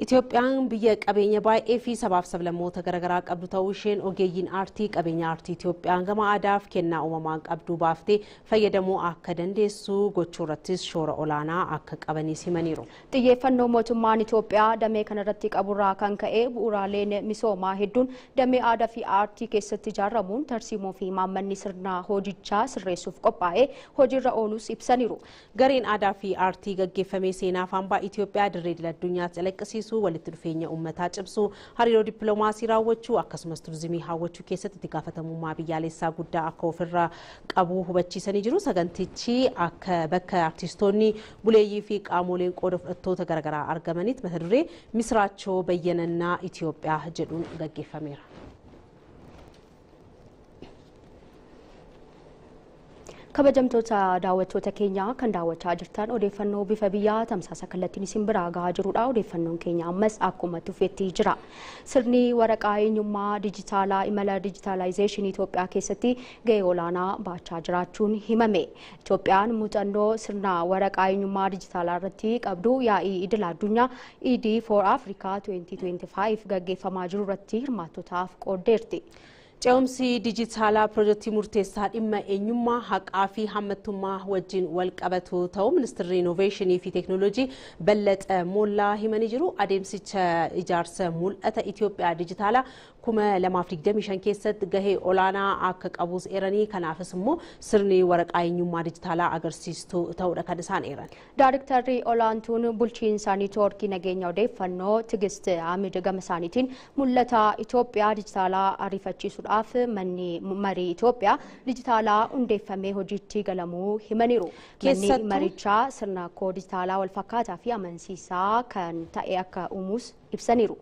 A: Itoophiyaan biyya qabeenya baay'ee fi sabaaf sablammoota garaagaraa qabdu ta'uu isheen ogeeyyiin aartii qabeenya aartii Itoophiyaan gama aadaaf kennaa uumamaan qabdu baaftee fayyadamuu akka dandeessu gochuu irrattis shoora olaanaa akka qabanis himaniiru.
B: Xiyyeeffannoo mootummaan Itoophiyaa damee kanarratti qaburraa kan ka'e bu'uuraaleen misoomaa hedduun damee aadaa fi aartii keessatti ijaaramuun tarsiimoo fi imaammanni sirna hojichaa sirreessuuf qophaa'e hojiirra oolus ibsaniiru.
A: Gareen aadaa fi aartii gaggeeffamee seenaa hambaa Itoophiyaa dirree idil addunyaatti calaqqisiisu, walitti dhufeenya uummataa cimsuu, hariiroo dippiloomaasii raawwachuu akkasumas turizimii hawwachuu keessatti itti gaafatamummaa biyyaalessaa guddaa akka ofirraa qabu hubachiisanii jiru. Sagantichi akka bakka artistoonni buleeyyii fi qaamoleen qooda fudhattoota garaagaraa argamanitti mata duree Misiraachoo Bayyanannaa Itoophiyaa jedhuun gaggeeffameera.
B: Kabajamtoota daawwattoota keenyaa kan daawwachaa jirtan odeeffannoo bifa biyyaa tamsaasa kallattiin isin biraa gahaa jirudha. Odeeffannoon keenya ammas akkuma tufetti jira. Sirni waraqaa eenyummaa dijitaalaa imala dijitaalaayizeeshinii Itoophiyaa keessatti gahee olaanaa baachaa jiraachuun himame. Itoophiyaan muuxannoo sirna waraqaa eenyummaa dijitaalaa irratti qabdu yaa'ii idil addunyaa ED for Africa 2025 gaggeeffamaa jiru irratti hirmaattotaaf qooddeerti.
A: Ce'umsi dijitaalaa pirojektii murteessaa dhimma eenyummaa haqaa fi hammattummaa wajjin wal qabatu ta'uu ministeerri innoveeshinii fi teekinooloojii Ballaxaa Mollaa himanii jiru. Adeemsicha ijaarsa mul'ata Itoophiyaa dijitaalaa 2025 keessatti gahee olaanaa akka qabus eeranii, kanaafis immoo sirni waraqaa eenyummaa dijitaalaa agarsiistuu ta'uudha kan isaan eeran.
B: Daarektarri olaantuun bulchiinsa niitoorkii nageenya odeeffannoo Tigist Hamid gama isaaniitiin mul'ata Itoophiyaa dijitaalaa ariifachiisuudhaaf manni marii Itoophiyaa dijitaalaa hundeeffamee hojiitti galamuu himaniiru. Manni marichaa sirna koo dijitaalaa walfakkaataa fi amansiisaa kan ta'e akka uumuus ibsaniiru.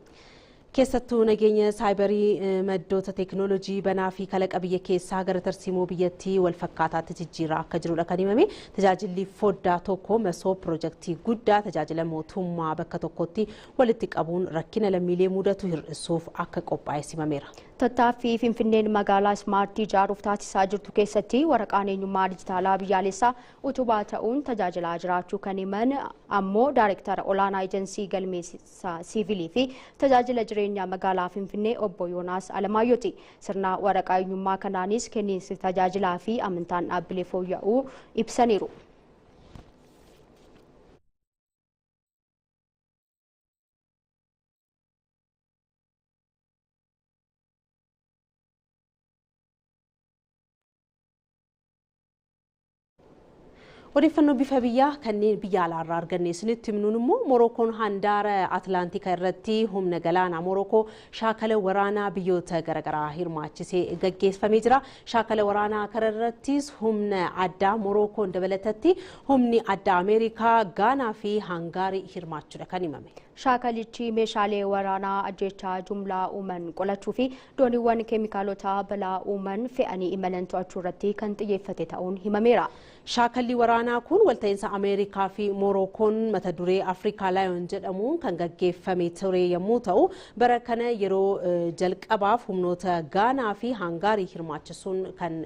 A: Keessattuu nageenya saayibarii maddoota teekinooloojii banaa fi kalaqa biyya keessaa gara tarsiimoo biyyattii wal fakkaataatti jijjiiraa akka jirudha kan himame. Tajaajilli foddaa tokko masoo pirojektii guddaa tajaajila mootummaa bakka tokkotti walitti qabuun rakkina lammiilee mudatu hir'isuuf akka qophaa'e himameera.
B: Tattaaffii Finfinneen magaalaa ismaartii ijaaruuf taasisaa jirtu keessatti waraqaan eenyummaa dijitaalaa biyyaalessaa utubaa ta'uun tajaajilaa jiraachuu kan himan ammoo daayirektara olaanaa ejensii galmeessa siivilii fi tajaajila jireenya magaalaa Finfinnee obbo Yoonaas Alamaayyooti. Sirna waraqaa eenyummaa kanaanis kenniinsi tajaajilaa fi amantaan dhaabbilee fooyya'uu ibsaniiru.
A: Odeeffannoo bifa biyyaa kanneen biyya alaarraa arganne isinitti himnuun immoo Morookoon handaara Atlaantika irratti humna galaanaa Morookoo shaakala waraanaa biyyoota garaagaraa hirmaachisee gaggeeffamee jira. Shaakala waraanaa kana irrattis humna addaa Morookoon dabalatatti humni addaa Ameerikaa, Gaanaa fi Hangaarii hirmaachuudha kan himame.
B: Shaakalichi meeshaalee waraanaa ajjechaa jumlaa uuman qolachuu fi dooniiwwan keemikaalota balaa uuman fe'anii imalan to'achuu irratti kan xiyyeeffate ta'uun himameera.
A: Shaakalli waraanaa kun walta'iinsa Ameerikaa fi Morookoon mata duree Afrikaa Laayoon jedhamuun kan gaggeeffame ture yommuu ta'u, bara kana yeroo jalqabaaf humnoota Gaanaa fi Hangaarii hirmaachisuun kan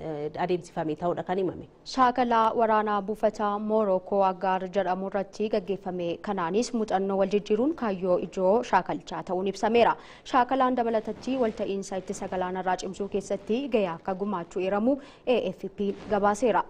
A: adeemsifame ta'uudha kan himame.
B: Shaakala waraanaa buufata Morookoo Aggaar jedhamu irratti gaggeeffame kanaanis muuxannoo wal jijjiiruun kaayyoo ijoo shaakalichaa ta'uun ibsameera. Shaakalaan dabalatatti walta'iinsa ittisa galaanarraa cimsuu keessatti gahee akka gumaachuu eeramu AFP gabaaseera.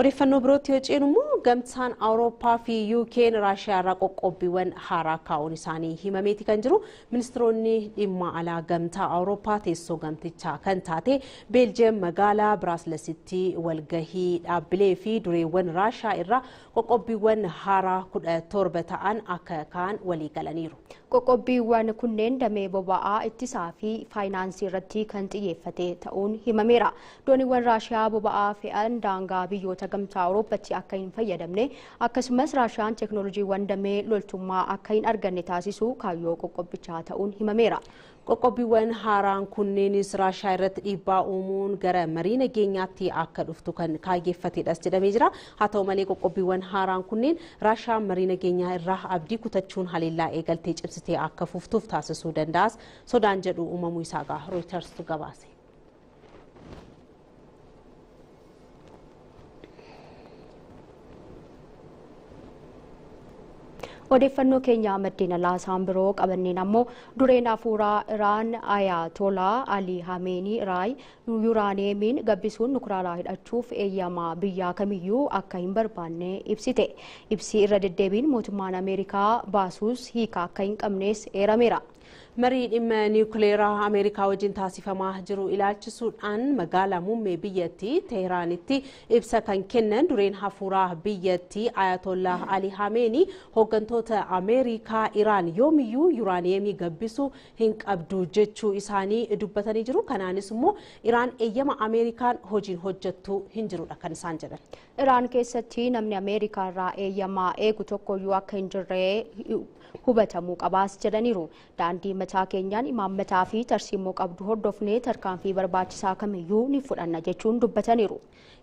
A: Odeeffannoo birootti yoo ceenu immoo gamtaan Awurooppaa fi UK'n Raashiyaa irraa qoqqobbiiwwan haaraa kaa'uun isaanii himameeti kan jiru. Ministiroonni dhimma alaa gamtaa Awurooppaa teessoo gamtichaa kan taate Beeljiyeem magaalaa Biraasleesitti walgahii dhaabbilee fi dureewwan Raashiyaa irraa qoqqobbiiwwan haaraa 17 ta'an akka ka'an walii galaniiru.
B: Qoqqobbiiwwan kunneen damee boba'aa ittisaa fi faayinaansii irratti kan xiyyeeffate ta'uun himameera. Dooniiwwan Raashiyaa boba'aa fe'an daangaa biyyoota gamtaa Awurooppaatti akka hin fayyadamne akkasumas Raashiyaan teekinooloojiiwwan damee loltummaa akka hin arganne taasisuu kaayyoo qoqqobbichaa ta'uun himameera.
A: Qoqqobbiiwwan haaraan kunneenis Raashiyaa irratti dhiibbaa uumuun gara marii nageenyaatti akka dhuftu kan kaayyeeffatedhas jedhamee jira. Haa ta'u malee qoqqobbiiwwan haaraan kunneen Raashiyaan marii nageenyaa irraa abdii kutachuun haleellaa eegaltee cimsitee akka fuftuuf taasisuu danda'as sodaan jedhu uumamuu isaa gaha Rooyitersitu gabaase.
B: Odeeffannoo keenya maddeen alaa isaan biroo qabanneen ammoo dureen hafuuraa Iraan Ayatollah Ali Hameenii Raay yuuraaneemiin gabbisuun nukulaaraa hidhachuuf eeyyama biyyaa kamiyyuu akka hin barbaanne ibsite. Ibsi irra deddeebiin mootummaan Ameerikaa baasuus hiika akka hin qabnes eerameera.
A: Marii dhimma niwukileeraa Ameerikaa wajjin taasifamaa jiru ilaalchisuudhaan magaalaa muummee biyyattii Teehraanitti ibsa kan kennan dureen hafuuraa biyyattii Ayatollah Ali Hameenii hooggantoota Ameerikaa Iraan yoomiyyuu yuuraaniyeemii gabbisuu hin qabdu jechuu isaanii dubbatanii jiru. Kanaanis immoo Iraan eeyyama Ameerikaan hojiin hojjettu hin jirudha kan isaan jedhan.
B: Iraan keessatti namni Ameerikaa irraa eeyyama eegu tokkoyyuu akka hin jirre hubatamuu qabaas jedhaniiru. Daandii mataa keenyaan imaammataa fi tarsiimoo qabdu hordofnee tarkaanfii barbaachisaa kamiyyuu ni fudhanna jechuun dubbataniiru.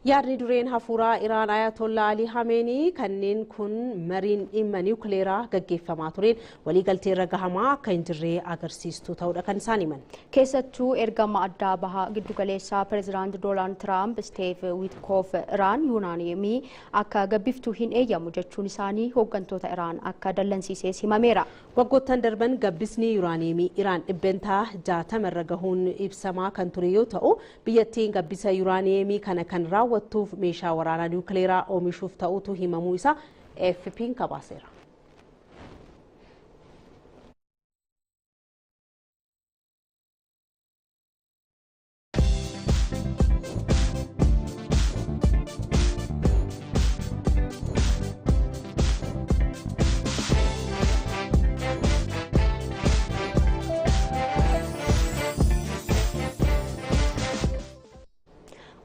A: Yaadni dureen hafuuraa Iraan Ayatollah Ali Hameenii kanneen kun mariin dhimma niwukileeraa gaggeeffamaa tureen waliigaltee irra gahamaa akka hin jirre agarsiistuu ta'uudha kan isaan himan.
B: Keessattuu ergama addaa bahaa giddugaleessaa pireezidaanti Doonaald Tiraamp Steef Witkoof Iraan yuuraaniyeemii akka gabbiftuu hin eeyyamu jechuun isaanii hooggantoota Iraan akka dallansiises himameera.
A: Waggoottan darban gabbisni yuuraaniyeemii Iraan 60% irra gahuun ibsamaa kan ture yoo ta'u biyyattiin gabbisa yuuraaniyeemii kana kan raawwattuuf meeshaa waraanaa niwukileeraa oomishuuf ta'utu himamuu isaa AFP'n gabaaseera.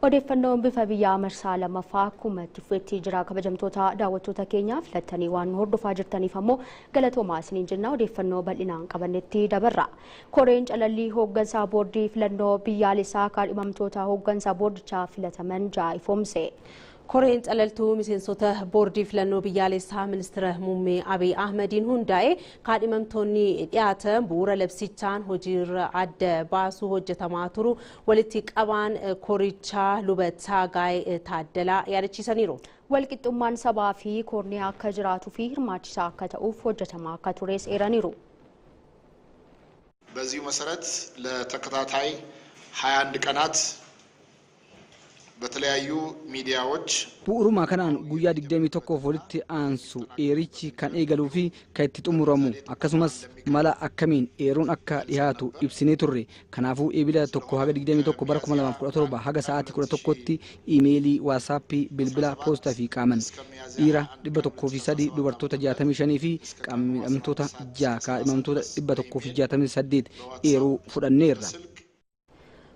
B: Odeeffannoon bifa biyyaa marsaa lammaffaa akkuma itti fufeetti jira. Kabajamtoota daawwattoota keenyaa filattanii waan hordofaa jirtaniif ammoo galatoomaa isiniin jenna. Odeeffannoo bal'inaan qabannetti dabarra. Koreen calallii hooggansaa boordii filannoo biyyaalessaa kaadhimamtoota hooggansaa boordichaa filataman 6 ifoomse.
A: Koreen calaltuu miseensota boordii filannoo biyyaalessaa ministeera muummee Abiy Ahmediin hundaa'e kaadhimamtoonni dhiyaatan bu'uura labsichaan hojiirra adda baasuu hojjetamaa turu walitti qabaan korichaa luba Taagaay Taaddalaa yaadachiisaniiru.
B: Walqixxummaan sabaa fi koorniyaa akka jiraatuu fi hirmaachisaa akka ta'uuf hojjetamaa akka tures eeraniiru.
G: በዚሁ መሰረት ለተከታታይ 21 ቀናት በተለያዩ ሚዲያዎች
K: Bu'uuruma kanaan guyyaa 21 walitti aansu eerichi kan eegaluu fi kan itti xumuramu akkasumas mala akkamiin eeruun akka dhiyaatu ibsinee turre. Kanaafuu eebila 1 haga 21 bara 2017 haga sa'aatii 11tti iimeelii, waasaappii, bilbila, poostaa fi qaaman dhiira 103 dubartoota 65 fi qaama miidhamtoota 6 kaadhimamtoota 168 eeruu fudhanneerra.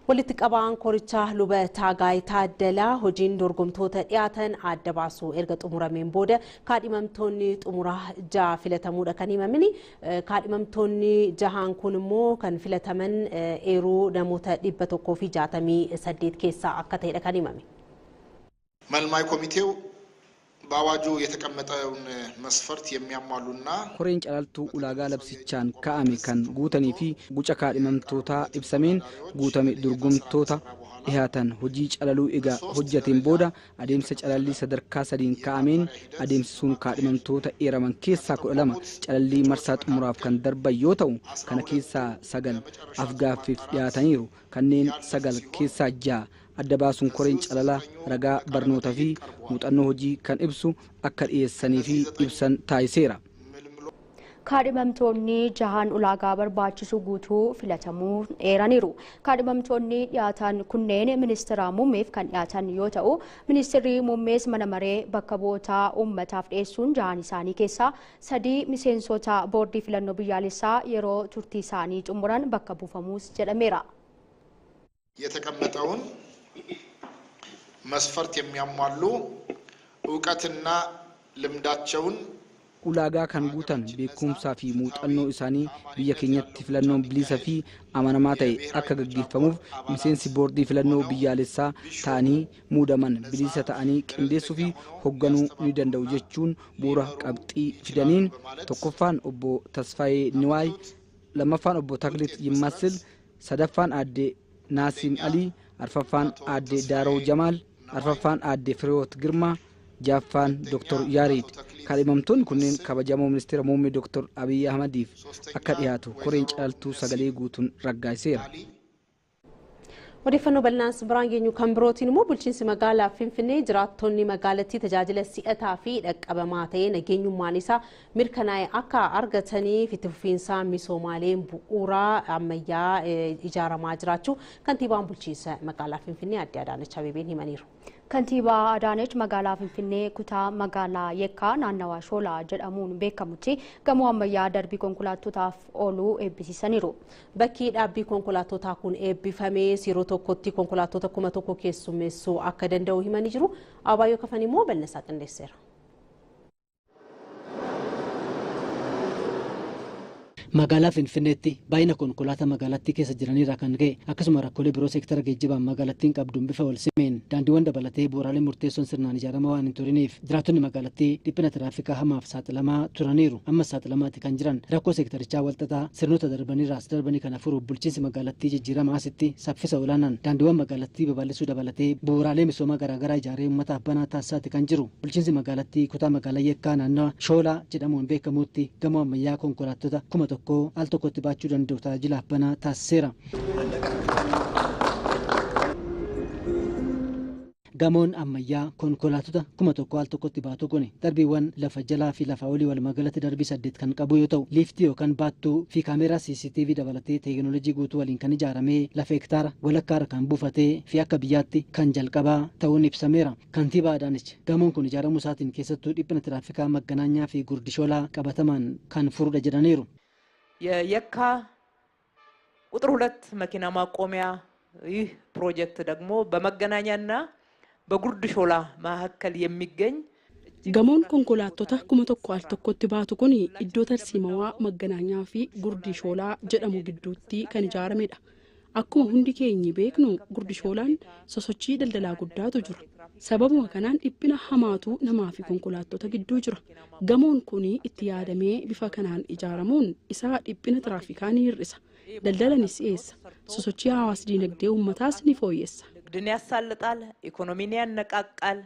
A: Walitti qabaan korichaa luba Taagaay Taaddalaa hojiin dorgomtoota dhiyaatan adda baasuu erga xumurameen booda kaadhimamtoonni xumuraa 6 filatamuudha kan himamini. Kaadhimamtoonni 6 kun immoo kan filataman eeruu namoota 168 keessaa akka ta'edha kan himame.
G: መልማይ ኮሚቴው በአዋጁ የተቀመጠውን መስፈርት የሚያሟሉና
K: Koreen calaltuu ulaagaa labsichaan kaa'ame kan guutanii fi guca kaadhimamtootaa ibsameen guutame dorgomtoota dhiyaatan hojii calaluu egaa hojjateen booda adeemsa calallii sadarkaa 3 kaa'ameen adeemsisuun kaadhimamtoota eeraman keessaa 12 calallii marsaa xumuraaf kan darban yoo ta'u kana keessaa 9 afgaaffiif dhiyaataniiru. Kanneen 9 keessaa 6 adda baasuun koreen calalaa ragaa barnootaa fi muuxannoo hojii kan ibsu akka dhiyeessanii fi ibsan taasiseera.
B: Kaadhimamtoonni 6 ulaagaa barbaachisu guutuu filatamuu eeraniiru. Kaadhimamtoonni dhiyaatan kunneen ministeera muummeef kan dhiyaatan yoo ta'u, ministeerri muummees mana maree bakka bu'oota uummataaf dhiyeessuun 6 isaanii keessaa 3 miseensota boordii filannoo biyyaalessaa yeroo turtii isaanii xumuran bakka buufamuus jedhameera.
G: የተቀመጠውን መስፈርት የሚያሟሉ እውቀትና ልምዳቸውን
K: Ulaagaa kan guutan beekumsaa fi muuxannoo isaanii biyya keenyatti filannoon bilisa fi amanamaa ta'e akka gaggeeffamuuf miseensi boordii filannoo biyyaalessaa ta'anii muudaman bilisa ta'anii qindeessuu fi hoogganuu ni danda'u jechuun bu'uura qabxii fidaniin tokkoffaan obbo Tasfaayee Niwaay, lammaffaan obbo Taklit Yimmasil, sadaffaan aadde Naasim Alii, arfaffaan aadde Daaroo Jamaal, arfaffaan aadde Fireewoot Girmaa, jaffaan Dr. Yaarid Kaadhimamtoonni kunneen kabajamoo ministeera muummee Dr. Abiyyi Ahmadiif akka dhiyaatu koreen caaltuu sagalee guutuun raggaasiseera.
A: Odeeffannoo bal'inaan biraan geenyu kan birootiin immoo bulchiinsi magaalaa Finfinnee jiraattonni magaalattii tajaajila si'ataa fi dhaqqabamaa ta'e nageenyummaan isaa mirkanaa'e akka argataniif itti fufiinsa misoomaaleen bu'uuraa ammayyaa ijaaramaa jiraachuu kantiibaan bulchiinsa magaalaa Finfinnee Aadde Adaanech Abeebeen himaniiru.
B: Kantiibaa Adaanech magaalaa Finfinnee kutaa magaalaa Yekkaa naannawaa Shoolaa jedhamuun beekamutti gamoo ammayyaa darbii konkolaattotaaf oolu eebbisiisaniiru.
A: Bakki dhaabbii konkolaattotaa kun eebbifamee yeroo tokkotti konkolaattota 1000 keessummeessuu akka danda'u himanii jiru. Abaayyoo Kafan immoo bal'insaa qindeesseera.
H: Magaalaa Finfinneetti baay'ina konkolaataa magaalattii keessa jiranirraa kan ka'e akkasuma rakkoolee biroo seektara geejjibaan magaalattiin qabduun bifa wal simeen daandiiwwan dabalatee bu'uuraalee murteessoon sirnaan ijaaramaa waan hin turiniif jiraattonni magaalattii dhiphina tiraafikaa hamaaf saaxilamaa turaniiru. Ammas saaxilamaatti kan jiran rakkoo seektarichaa walxaxaa sirnoota darbanirraas darbanii kana furuuf bulchiinsi magaalattii jijjiirama asitti saffisa olaanaan daandiiwwan magaalattii babal'isuu dabalatee bu'uuraalee misoomaa garaagaraa ijaaree uummataaf banaa taasisaati kan jiru. Bulchiinsi magaalattii kutaa magaalaa Yekkaa naannawa Shoolaa jedhamuun beekamutti gamoo ammayyaa konkolaattota 1000 al tokkotti baachuu danda'u tajaajilaaf banaa taasiseera. Gamoon ammayyaa konkolaattota 1000 al tokkotti baatu kun darbiiwwan lafa jalaa fi lafa olii walumaa darbii 8 kan qabu yoo ta'u liiftii yookaan baattuu fi kaameeraa CCTV dabalatee teekinooloojii guutuu waliin kan ijaaramee lafa hektaara walakkaarra kan buufatee fi akka biyyaatti kan jalqabaa ta'uun ibsameera. Kantiibaa Adaanech gamoon kun ijaaramuu isaatiin keessattuu dhiphina tiraafikaa Magganaanyaa fi Gurdishoolaa qabatamaan kan furudha jedhaniiru.
I: የየካ ቁጥር 2 መኪና ማቆሚያ ይህ ፕሮጀክት ደግሞ በመገናኛና በጉርድ ሾላ መካከል የሚገኝ
C: Gamoon konkolaattota 1000 al tokkotti baatu kun iddoo tarsiimawaa Magganaanyaa fi Gurdi Shoolaa jedhamu gidduutti kan ijaaramedha. Akkuma hundi keenyi beeknu Gurdi Shoolaan sosochii daldalaa guddaatu jira. Sababuma kanaan dhiphina hamaatu namaa fi konkolaattota gidduu jira. Gamoon kun itti yaadamee bifa kanaan ijaaramuun isaa dhiphina tiraafikaa ni hir'isa. Daldala ni si'eessa. Sosochii hawaas diinagdee uummataas ni fooyyessa.
I: ንግድን ያሳልጣል፣ ኢኮኖሚን ያነቃቃል።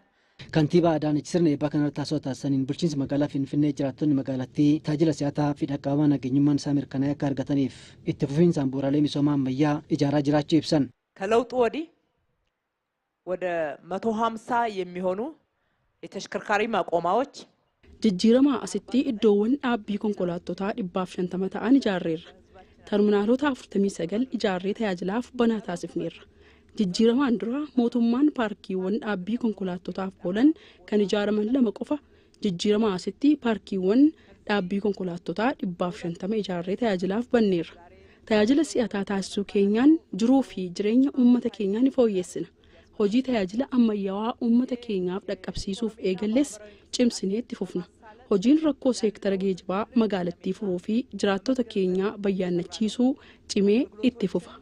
H: Kantiibaa Adaanech sirna eebbaa kanarratti haasawaa taasisaniin bulchiinsi magaalaa Finfinnee jiraattonni magaalattii tajaajila si'ataa fi dhaqqabamaa nageenyummaan isaa mirkanaa'e akka argataniif itti fufiinsaan bu'uuraalee misoomaa ammayyaa ijaaraa jiraachuu ibsan.
I: ከለውጡ ወዲህ ወደ 150 የሚሆኑ የተሽከርካሪ ማቆሚያዎች
C: Jijjiiramaa asitti iddoowwan dhaabbii konkolaattotaa 150 ta'an ijaarreerra. Terminaalota 49 ijaarree tajaajilaaf banaa taasifneerra. Jijjiiramaan dura mootummaan paarkiiwwan dhaabbii konkolaattotaaf oolan kan ijaaraman 2 qofa. Jijjiiramaa asitti paarkiiwwan dhaabbii konkolaattotaa 150 ijaarree tajaajilaaf banneerra. Tajaajila si'ataa taasisuu keenyaan jiruu fi jireenya uummata keenyaa ni fooyyessina. Hojii tajaajila ammayyaawaa uummata keenyaaf dhaqqabsiisuuf eegalles cimsinee itti fufna. Hojiin rakkoo seektara geejjibaa magaalattii furuu fi jiraattota keenyaa bayyaannachiisuu cimee itti fufa.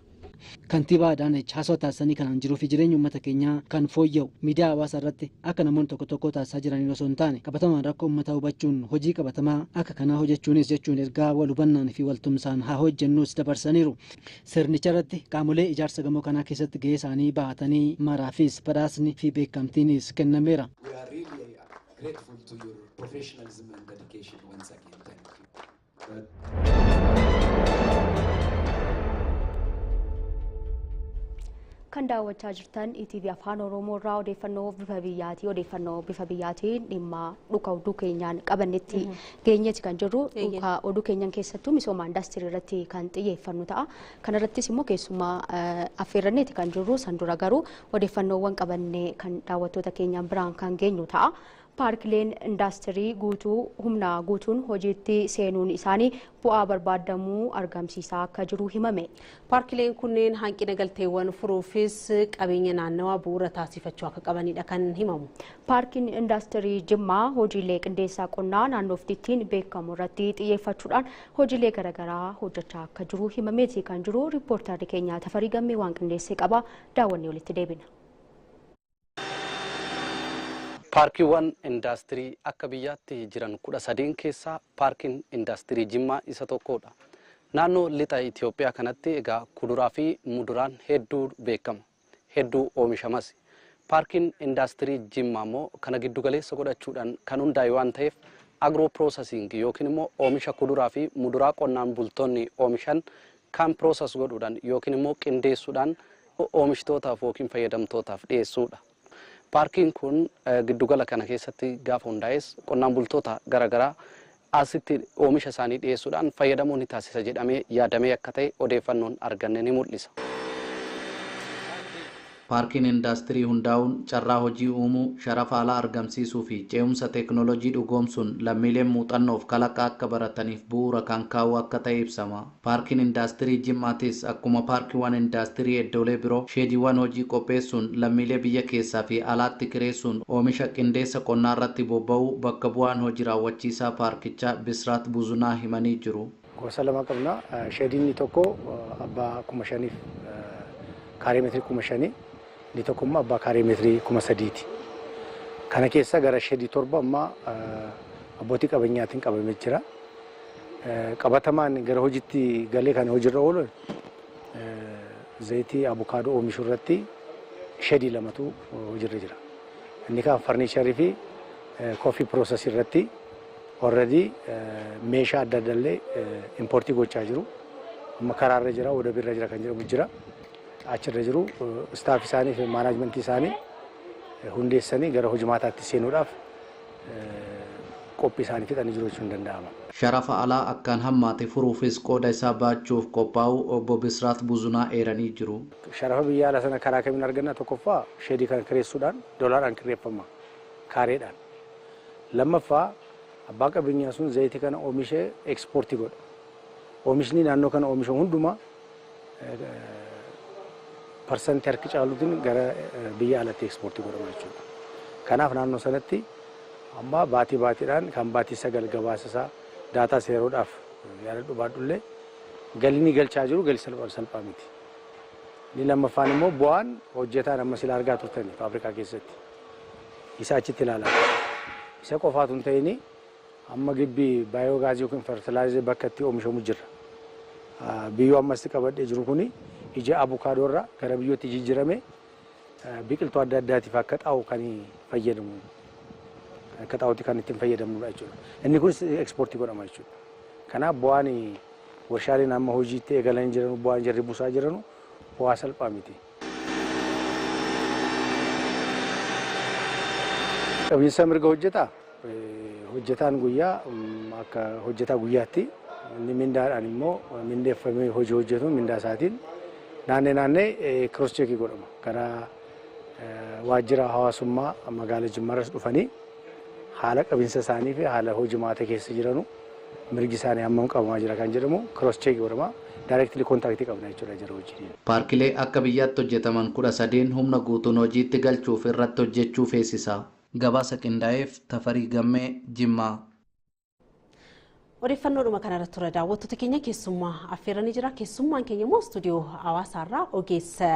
H: Kantiibaa Adaanech haasawaa taasisanii kanaan jiruu fi jireenya uummata keenyaa kan fooyya'u miidiyaa hawaasaa irratti akka namoonni tokko tokko taasisaa jiraniin osoo hin taane qabatamaan rakkoo uummataa hubachuun hojii qabatamaa akka kanaa hojjechuunis jechuun ergaa wal hubannaan fi waltumsaan haa hojjennuus dabarsaniiru. Sirnicha irratti qaamolee ijaarsa gamoo kanaa keessatti gahee isaanii bahatanii maraafis badhaasni fi beekamtiinis kennameera.
J: Grateful to your professionalism and dedication once again. Thank you.
B: Kan daawwachaa jirtan ETV Afaan Oromoo irraa odeeffannoo bifa biyyaatii odeeffannoo bifa biyyaatiin dhimma dhuka oduu keenyaan qabannetti geenyeeti kan jirru dhuka oduu keenyaan keessattuu misooma indaastirii irratti kan xiyyeeffannu ta'a. Kanarrattis immoo keessumaa affeerranneeti kan jirru san dura garuu odeeffannoowwan qabannee kan daawwattoota keenyaan biraan kan geenyu ta'a. Paarkileen indaastirii guutuu humna guutuun hojiitti seenuun isaanii bu'aa barbaadamuu argamsiisaa akka jiru himame.
A: Paarkileen kunneen hanqina galteewwan furuufis qabeenya naannawaa bu'uura taasifachuu akka qabanidha kan himamu.
B: Paarkiin indaastirii Jimmaa hojiilee qindeessaa qonnaa naannooftittiin beekamu irratti xiyyeeffachuudhaan hojiilee garaagaraa hojjechaa akka jiru himameeti kan jiru riippoortarri keenya Tafarii Gammee waan qindeessee qaba daawwannee walitti deebina.
L: Paarkiiwwan indaastirii akka biyyaatti jiran 13 keessaa paarkiin indaastirii Jimmaa isa tokkodha. Naannoo lixa Itoophiyaa kanatti egaa kuduraa fi muduraan hedduu beekama. Hedduu oomishamas. Paarkiin indaastirii Jimmaa immoo kana giddugaleessa godhachuudhaan kan hundaa'e waan ta'eef Agro processing yookiin immoo oomisha kuduraa fi muduraa qonnaan bultoonni oomishan kan process godhuudhaan yookiin immoo qindeessuudhaan oomishtootaaf yookiin fayyadamtootaaf dhiyeessuudha. Paarkiin kun giddugala kana keessatti gaafa hundaa'es qonnaan bultoota garaagaraa asitti oomisha isaanii dhiyeessuudhaan fayyadamuu ni taasisa jedhamee yaadamee akka ta'e odeeffannoon arganne ni mul'isa.
N: Paarkiin indaastirii hundaa'uun carraa hojii uumuu, sharafa alaa argamsiisuu fi ce'umsa teeknooloojii dhugoomsuun lammiileen muuxannoof kalaqa akka barataniif bu'uura kan kaa'u akka ta'e ibsama. Paarkiin indaastirii Jimmaatis akkuma paarkiiwwan indaastirii iddoolee biroo sheediiwwan hojii qopheessuun lammiilee biyya keessaa fi alaatti kireessuun oomisha qindeessa qonnaa irratti bobba'uu bakka bu'aan hojii raawwachiisaa paarkichaa Bisraat Buzunaa himanii jiru.
F: Gosa lama qabna. Sheediin tokko abbaa 5,000 kaaree meetirii 5,000 inni tokko immoo abbaa kaaree meetirii 3,000ti. Kana keessa gara sheedii 7 amma abbootii qabeenyaatiin qabamee jira. Qabatamaan gara hojiitti galee kan hojiirra oolu zayitii abukaadoo oomishuu irratti sheedii 2tu hojiirra jira. Inni kaan farniicharii fi koofii piroosesii irratti already meeshaa adda addaallee impoortii gochaa jiru. Amma karaarra jira, wadabiirra jira kan jedhamu jira. Achirra jiru istaaf isaanii fi maanaajmentii isaanii hundeessanii gara hojimaataatti seenuudhaaf qophii isaanii fixanii jiru jechuun danda'ama.
N: Sharafa alaa akkaan hammaate furuufis qooda isaa baachuuf qophaa'u obbo Bisraat Buzunaa eeranii jiru.
F: Sharafa biyya alaa sana karaa kamiin arganna? Tokkoffaa sheedii kana kireessuudhaan doolaaraan kireeffama kaareedhaan. Lammaffaa abbaa qabeenyaa sun zayitii kana oomishee ekspoortii godha. Oomishni naannoo kana oomishamu hundumaa parsantii harki caaluutiin gara biyya alaatti ekspoortii godhama jechuudha. Kanaaf naannoo sanatti amma baatii baatiidhaan kan baatii 9 gabaasa isaa daataa seeruudhaaf yaadadhu baadhullee galii galchaa jiru galii salphaa miti. Inni lammaffaan immoo bu'aan hojjetaan amma sila argaa turtani faabrikaa keessatti isa achitti ilaalaa. Isa qofaatu hin ta'in amma gibbii baayoogaazii yookiin fertilaayizerii bakka itti oomishamu jira. Biyyoo ammas qabadhee jiru kuni ija abukaadoo irraa gara biyyootti jijjiirame biqiltuu adda addaatiif akka xaa'u kan fayyadamu akka xaa'utti kan ittiin fayyadamnudha jechuudha. Inni kunis ekspoortii godhama jechuudha. Kanaaf bu'aan warshaaleen amma hojiitti eegalanii jiran bu'aan jarri buusaa jiran bu'aa salphaa miti. Qabiinsa mirga hojjetaa hojjetaan guyyaa akka hojjetaa guyyaatti inni mindaadhaan immoo mindeeffamee hojii hojjetu mindaa isaatiin naannee naannee kiroos cheekii godhama. Karaa waajjira hawaasummaa magaalaa Jimmaarras dhufanii haala qabiinsa isaanii fi haala hojimaata keessa jiranu mirgi isaanii hammam qabamaa jira kan jedhamu kiroos cheekii godhama. Daayireektilii kontaaktii qabna jechuudha jara wajjin.
N: Paarkilee akka biyyaatti hojjetaman 13 humna guutuun hojiitti galchuuf irratti hojjechuu feesisa. Gabaasa qindaa'eef Tafarii Gammee Jimmaa.
A: Odeeffannoodhuma kanarratti tura daawwattoota keenya keessummaa affeeranii jira. Keessummaan keenya immoo istuudiyoo Hawaasaarraa ogeessa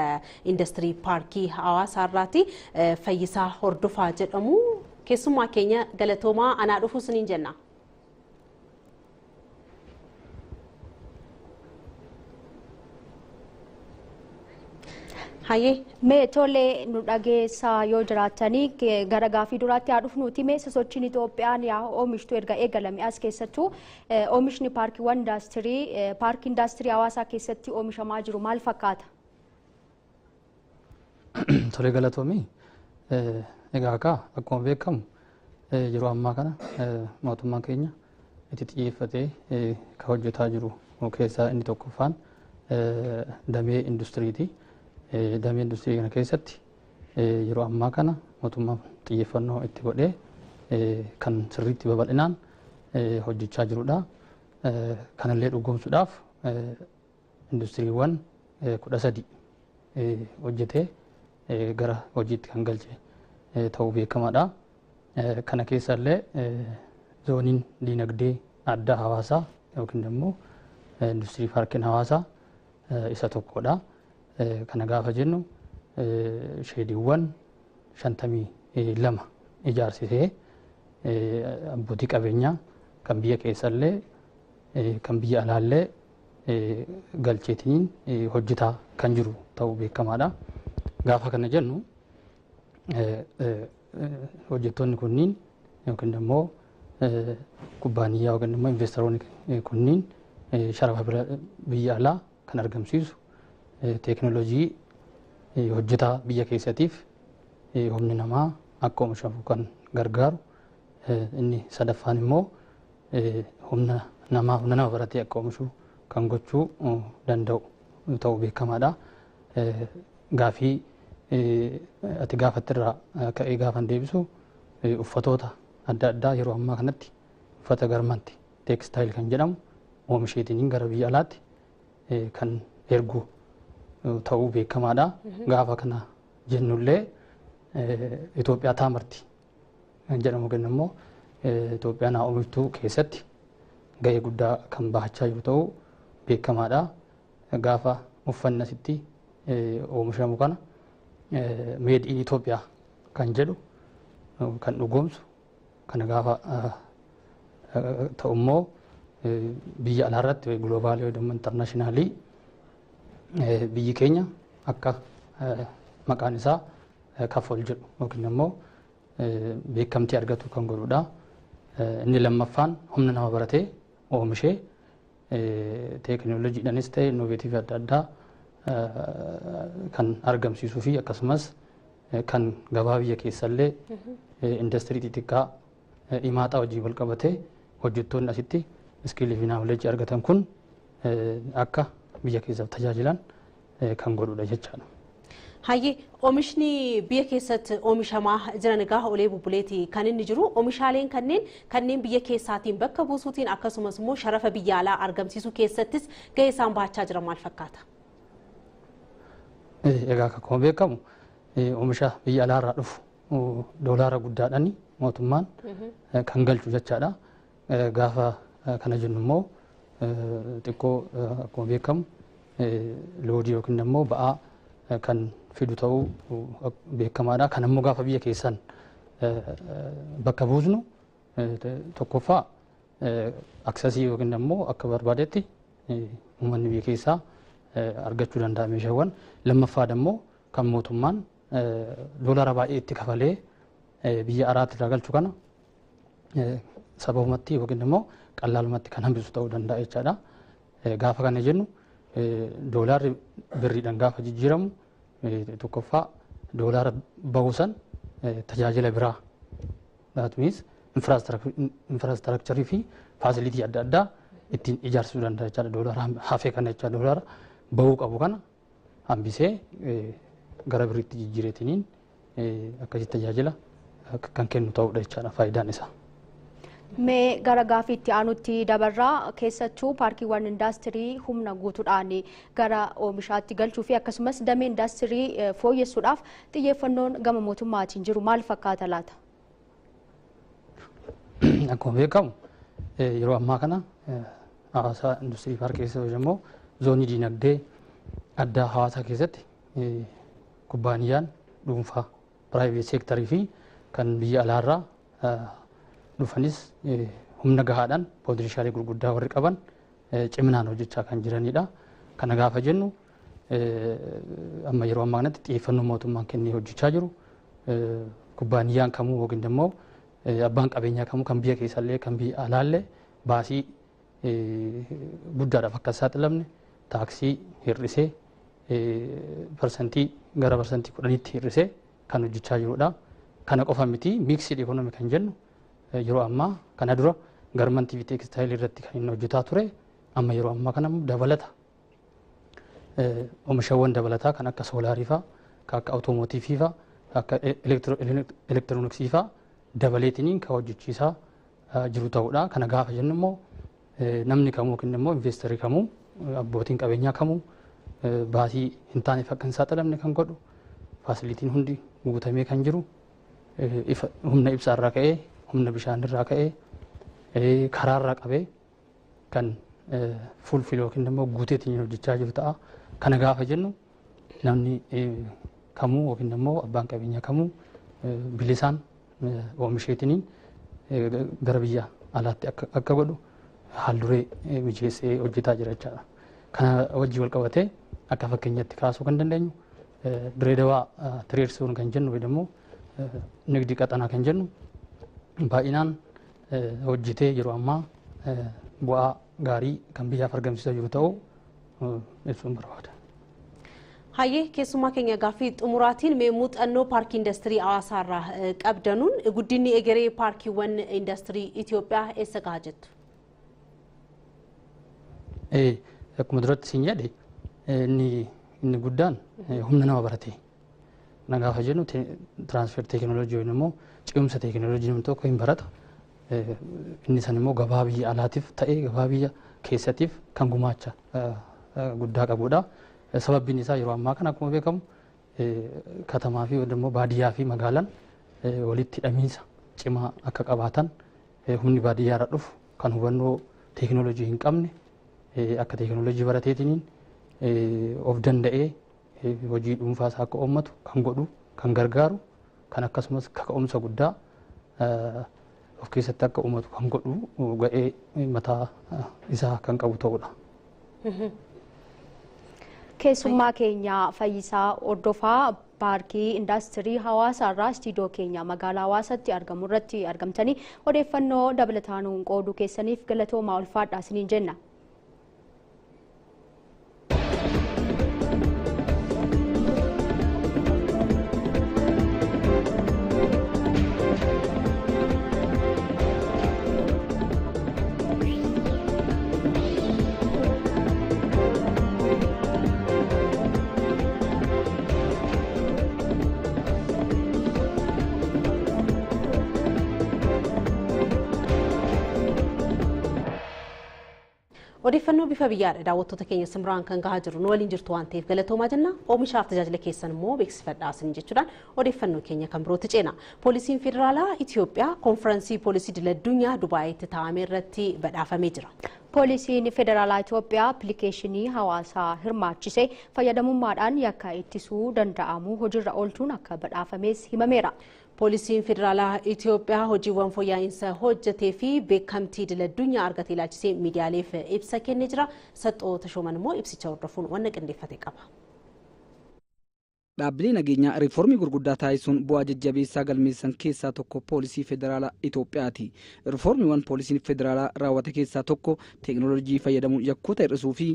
A: indastirii paarkii Hawaasaarraati Fayyisaa Hordofaa jedhamu. Keessummaa keenya galatoomaa anaa dhufu siniin jenna. Hayyee.
B: Mee tolee nu dhageessaa yoo jiraatanii gara gaafii duraatti haa dhufnuuti. Mee sosochiin Itoophiyaan yaa oomishtuu erga eegalame as keessattuu oomishni paarkiiwwan indaastirii paarkii indaastirii Hawaasaa keessatti oomishamaa jiru maal fakkaata?
O: Tolee galatoomii. Egaa akka akkuma beekamu yeroo ammaa kana mootummaan keenya itti xiyyeeffatee kan hojjetaa jiru keessaa inni tokkoffaan damee industiriiti. Damee industirii kana keessatti yeroo ammaa kana mootummaan xiyyeeffannoo itti godhee kan sirriitti babal'inaan hojjechaa jirudha. Kanallee dhugoomsuudhaaf industiriiwwan 13 hojjetee gara hojiitti kan galche ta'uu beekamaadha. Kana keessallee zooniin diinagdee addaa Hawaasaa yookiin immoo industirii paarkiin Hawaasaa isa tokkodha. Kana gaafa jennu sheediiwwan 52 ijaarsisee abbootii qabeenyaa kan biyya keessallee kan biyya alaallee galcheetiin hojjetaa kan jiru ta'uu beekamaadha. Gaafa kana jennu hojjettoonni kunniin yookiin immoo Kubbaaniyyaa yookiin immoo investoroonni kunniin sharafa biyya alaa kan argamsiisu, teekinooloojii hojjetaa biyya keessatiif humni namaa akka oomishamu kan gargaaru, inni sadaffaan immoo humna namaa humna nama baratee akka oomishu kan gochuu danda'u ta'uu beekamaadha. Gaafii ati gaafattirraa ka'ee gaafan deebisu, uffatoota adda addaa yeroo ammaa kanatti uffata garment textile kan jedhamu oomisheetiin gara biyya alaatti kan ergu ta'uu beekamaadha. Gaafa kana jennullee Itoophiyaa taamarti kan jedhamu yookiin immoo Itoophiyaan haa oomishtuu keessatti gahee guddaa kan bahachaa jiru ta'uu beekamaadha. Gaafa uffanni asitti oomishamu kana "Made in Ethiopia" kan jedhu kan dhugoomsu, kana gaafa ta'u immoo biyya alaarratti global yookiin international biyyi keenya akka maqaan isaa kaf ol jedhu yookiin immoo beekamtii argatu kan godhudha. Inni lammaffaan humna nama baratee oomishee teekinooloojiidhaanis ta'e innovative adda addaa kan argamsiisuu fi akkasumas kan gabaa biyya keessallee industirii xixiqqaa himaaxaa wajjin wal qabatee hojjettoonni asitti skill fi knowledge argatan kun akka biyya keessaaf tajaajilan kan godhudha jechaadha.
A: Hayyee, oomishni biyya keessatti oomishamaa jiran egaa olee bubbuleeti kan inni jiru. Oomishaaleen kanneen biyya keessaatiin bakka buusuutiin akkasumas immoo sharafa biyya alaa argamsiisuu keessattis gahee isaan bahachaa jiran maal fakkaata?
O: Egaa akkuma beekamu oomisha biyya alaarraa dhufu doolaara guddaadhaan mootummaan kan galchu jechaadha. Gaafa kana jennu immoo xiqqoo akkuma beekamu load yookiin immoo ba'aa kan fidu ta'uu beekamaadha. Kan immoo gaafa biyya keessan bakka buusnu, tokkoffaa access yookiin immoo akka barbaadetti uummanni biyya keessaa argachuu danda'a meeshaawwan. Lammaffaa immoo kan mootummaan doolaara baay'ee itti kafalee biyya alaatti irraa galchu kana sababumatti yookiin immoo qallaalumatti kan hambisu ta'uu danda'a jechaadha. Gaafa kana jennu doolaarri birriidhaan gaafa jijjiiramu, tokkoffaa doolaara bahu san tajaajila biraa, that means infrastructure fi facility adda addaa ittiin ijaarsisuu danda'a jechaadha. Doolaara hafee kana jechaadha. Doolaara bahuu qabu kana hambisee gara birriitti jijjiireetiniin akkasitti tajaajila kan kennu ta'uudha jechaadha faayidaan isaa.
B: Mee gara gaafiitti aanutti dabarraa. Keessattuu paarkiiwwan indaastirii humna guutuudhaan gara oomishaatti galchuu fi akkasumas damee indaastirii fooyyessuudhaaf xiyyeeffannoon gama mootummaatiin jiru maal fakkaata laata?
O: Akkuma beekamu yeroo ammaa kana Hawaasaa Industirii Paarkii keessatti immoo zoonii diinagdee addaa hawaasaa keessatti kubbaaniyyaan dhuunfaa private sector fi kan biyya alaarraa dhufanis humna gahaadhaan potential gurguddaa warri qaban ciminaan hojjechaa kan jiranidha. Kana gaafa jennu amma yeroo ammaa kanatti xiyyeeffannoo mootummaan kennee hojjechaa jiru kubbaaniyyaan kamuu yookiin immoo abbaan qabeenyaa kamuu kan biyya keessallee kan biyya alaallee baasii guddaadhaaf akka saaxilamne taaksii hir'isee gara 10%tti hir'isee kan hojjechaa jirudha. Kana qofa miti, mixed economy kan jennu yeroo ammaa kana dura garment fi textile irratti kan inni hojjetaa ture, amma yeroo ammaa kana dabalata oomishawwan dabalataa kan akka solar fa'aa, kan akka automotive fa'aa, kan akka elektirooniksii fa'aa dabaleetiniin kan hojjechiisaa jiru ta'uudha. Kana gaafa jennu immoo namni kamuu yookiin immoo investor kamuu, abbootiin qabeenyaa kamuu baasii hin taaneef akka hin saaxilamne kan godhu, facilityn hundi guutamee kan jiru, humna ibsaarraa ka'ee, humna bishaanirraa ka'ee, karaarraa qabee kan fulfill yookiin immoo guuteetiin hojjechaa jiru ta'a. Kana gaafa jennu namni kamuu yookiin immoo abbaan qabeenyaa kamuu bilisaan oomisheetiniin gara biyya alaatti akka godhu haalduree mijeessee hojjetaa jira jechaadha. Kana wajjin wal qabatee akka fakkeenyatti kaasuu kan dandeenyu Direedawaa trade zone kan jennu immoo nigdi qaxanaa kan jennu baay'inaan hojjetee yeroo ammaa bu'aa gaarii kan biyyaaf argamsiisaa jiru ta'uu ibsuun barbaada.
A: Hayyee keessumaa keenya gaaffii xumuraatiin mee muuxannoo paarkii indastirii Hawaasaarraa qabdanuun guddinni egeree paarkiiwwan indastirii Itoophiyaa eessa gahaa jettu?
O: Akkuma duratti siin jedhe inni guddaan humna nama barate. Kana gaafa jennu tiraansfer teekinooloojii yookiin immoo ce'umsa teekinooloojii namni tokko hin barata. Inni san immoo gabaa biyya alaatiif ta'ee gabaa biyya keessatiif kan gumaacha guddaa qabudha. Sababbiin isaa yeroo ammaa kana akkuma beekamu katamaa fi immoo baadiyyaa fi magaalaan walitti hidhamiinsa cimaa akka qabaatan humni baadiyyaarra dhufu kan hubannoo teekinooloojii hin qabne akka teekinooloojii barateetiniin of danda'ee hojii dhuunfaa isaa akka uummatu kan godhu kan gargaaru kan akkasumas kaka'umsa guddaa of keessatti akka uummatu kan godhu ga'ee mataa isaa kan qabu ta'udha.
B: Keessummaa keenya Fayyisaa Hordofaa paarkii indaastirii Hawaasaarraa istiidiyoo keenya magaalaa Hawaasaatti argamu irratti argamtanii odeeffannoo dabalataan qooduu keessaniif galatoomaa ulfaadhaa isiniin jenna.
A: Odeeffannoo bifa biyyaadha daawwattoota keenya simraan kan gahaa jiru nu waliin jirtu waan ta'eef galatoomaa jenna. Oomishaaf tajaajila keessan immoo beeksifadhaa isin jechuudhaan odeeffannoo keenya kan birootti ceena. Poolisiin Federaalaa Itoophiyaa konfiraansii poolisii idil addunyaa Dubaayitti taa'ame irratti badhaafamee jira.
B: Poolisiin Federaalaa Itoophiyaa appilikeeshinii hawaasaa hirmaachise fayyadamummaadhaan yakka ittisuu danda'amu hojiirra oolchuun akka badhaafames himameera.
A: Poolisiin Federaalaa Itoophiyaa hojiiwwan fooyya'insa hojjetee fi beekamtii idil addunyaa argate ilaalchisee miidiyaaleef ibsa kennee jira. Saxoo Tashooman immoo ibsicha hordofuun wanna qindeeffate qaba.
K: Dhaabbilee nageenyaa riiformii gurguddaa taasisuun bu'aa jajjabeessaa galmeessan keessaa tokko poolisii federaalaa Itoophiyaati. Riiformiiwwan poolisiin federaalaa raawwate keessaa tokko teekinooloojii fayyadamuun yakkoota hir'isuu fi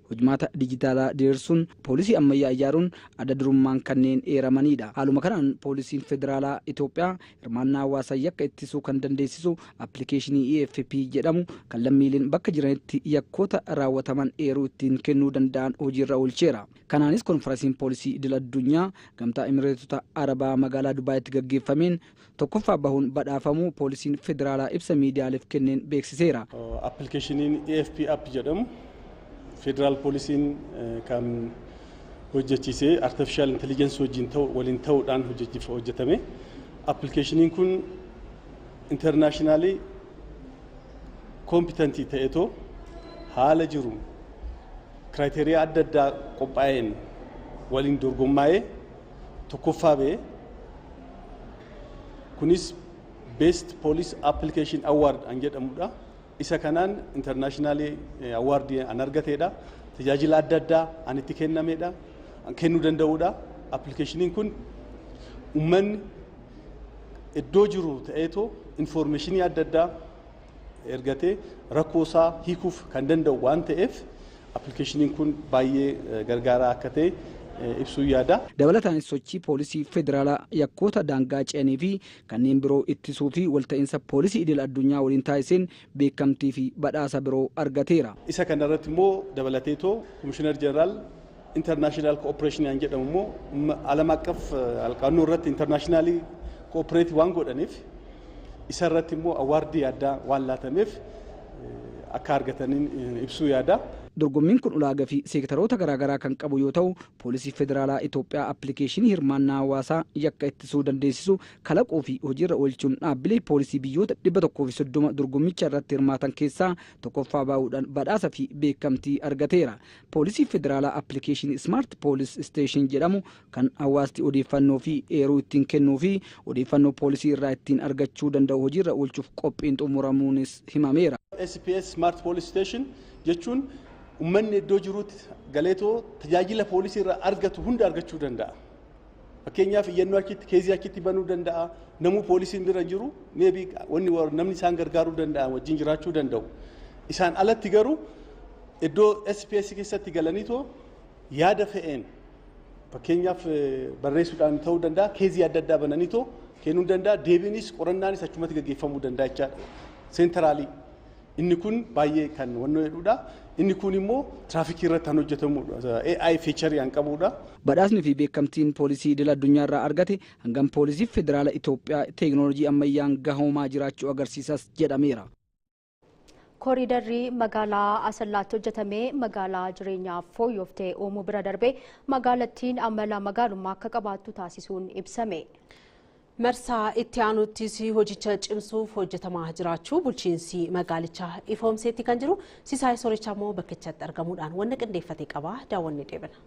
K: hojmaata dijitaalaa diriirsuun poolisii ammayyaa ijaaruun adda durummaan kanneen eeramanidha. Haaluma kanaan poolisiin federaalaa Itoophiyaa hirmaannaa hawaasaa yakka ittisuu kan dandeessisu appilikeeshinii EFP jedhamu kan lammiileen bakka jiranitti yakkoota raawwataman eeruu ittiin kennuu danda'an hojiirra oolcheera. Kanaanis konfiraansiin poolisii idil addunyaa gamtaa Imireetota Arabaa magaalaa Dubaayitti gaggeeffameen tokkoffaa bahuun badhaafamuu poolisiin federaalaa ibsa miidiyaaleef kenneen beeksiseera.
D: Appilikeeshiniin EFP app jedhamu federal poolisiin kan hojjechiisee artificial intelligence wajjin waliin ta'uudhaan hojjetame. Appilikeeshiniin kun internationally competent ta'etoo haala jiru criteria adda addaa qophaa'een waliin dorgommaa'ee tokkoffaa ba'ee kunis best police application award an jedhamudha. Isa kanaan internationally award an argateedha. Tajaajila adda addaa an itti kennameedha. An kennuu danda'uudha. Appilikeeshiniin kun uummanni iddoo jiru ta'eetoo informationii adda addaa ergatee rakkoo isaa hiikuuf kan danda'u waan ta'eef appilikeeshiniin kun baay'ee gargaaraa akka ta'e ibsuu yaada.
K: Dabalataanis sochii poolisii federaalaa yakkoota daangaa ce'anii fi kanneen biroo ittisuu fi walta'iinsa poolisii idil addunyaa waliin taasiseen beekamtii fi badhaasa biroo argateera.
D: Isa kanarratti immoo dabalateetoo Komishinar Jeneraal International Cooperation an jedhamu immoo alam aqqaf alqaannoo irratti internationally cooperate waan godhaniif isa irratti immoo awaardii addaa waan laatameef akka argataniin ibsuu yaada.
K: Dorgommiin kun ulaagaa fi seektaroota garaagaraa kan qabu yoo ta'u poolisii federaalaa Itoophiyaa appilikeeshinii hirmaannaa hawaasaa yakka ittisuu dandeessisu kalaquu fi hojiirra oolchuun dhaabbilee poolisii biyyoota 130 dorgommicha irratti hirmaatan keessaa tokkoffaa bahuudhaan badhaasa fi beekamtii argateera. Poolisii federaalaa appilikeeshinii Smart Police Station jedhamu kan hawaasti odeeffannoo fi eeruu ittiin kennuu fi odeeffannoo poolisii irraa ittiin argachuu danda'u hojiirra oolchuuf qophiin xumuramuunis himameera.
D: SPS Smart Police Station jechuun uummanni iddoo jirutti galeetoo tajaajila poolisii irraa argatu hunda argachuu danda'a. Fakkeenyaaf iyyannoo achitti keezii achitti banuu danda'a. Namuu poolisiin bira jiru maybe wanni namni isaan gargaaruu danda'a wajjin jiraachuu danda'u. Isaan alatti garuu iddoo SPS keessatti galaniitoo yaada fe'een fakkeenyaaf barreessuudhaan ta'uu danda'a keezii adda addaa bananiitoo kennuu danda'a deebiinis qorannaanis achumatti gaggeeffamuu danda'a jechaadha. Seentaraalii inni kun baay'ee kan wannoo jedhudha. Inni kun immoo tiraafikii irratti kan hojjetamudha. AI feature kan qabudha.
K: Badhaasni fi beekamtiin poolisii idil addunyaa irraa argate hangam poolisii federaala Itoophiyaa teekinooloojii ammayyaan gahoomaa jiraachuu agarsiisas jedhameera.
B: Kooriidarri magaalaa Asallaatti hojjetame magaalaa jireenyaaf fooyyooftee uumuu bira darbee magaalattiin amala magaalummaa akka qabaattu taasisuun ibsame.
A: Marsaa itti aanuttis hojicha cimsuuf hojjetamaa jiraachuu bulchiinsi magaalichaa ifoomseetti kan jiru Sisaay Soorichaa immoo bakkichatti argamuudhaan wanna qindeeffate qaba daawwanni deebina.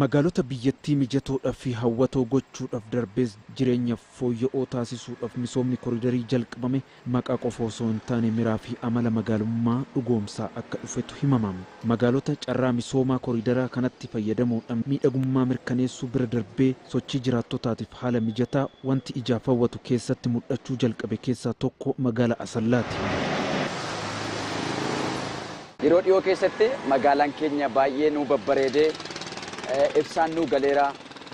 M: Magaalota biyyattii mijatoodhaaf fi hawwatoo gochuudhaaf darbees jireenya fooyya'oo taasisuudhaaf misoomni kooriidarii jalqabame maqaa qofa osoo hin taane miraa fi amala magaalummaa dhugoomsaa akka dhufetu himama. Magaalota carraa misoomaa kooriidaraa kanatti fayyadamuudhaan miidhagummaa mirkaneessuu bira darbee sochii jiraattotaatiif haala mijataa wanti ijaaf hawwatu keessatti mul'achuu jalqabe keessaa tokko magaala Asallaati.
P: Yeroo dhiyoo keessatti magaalaan keenya baay'ee nu babbareedee ibsaan nu galeera,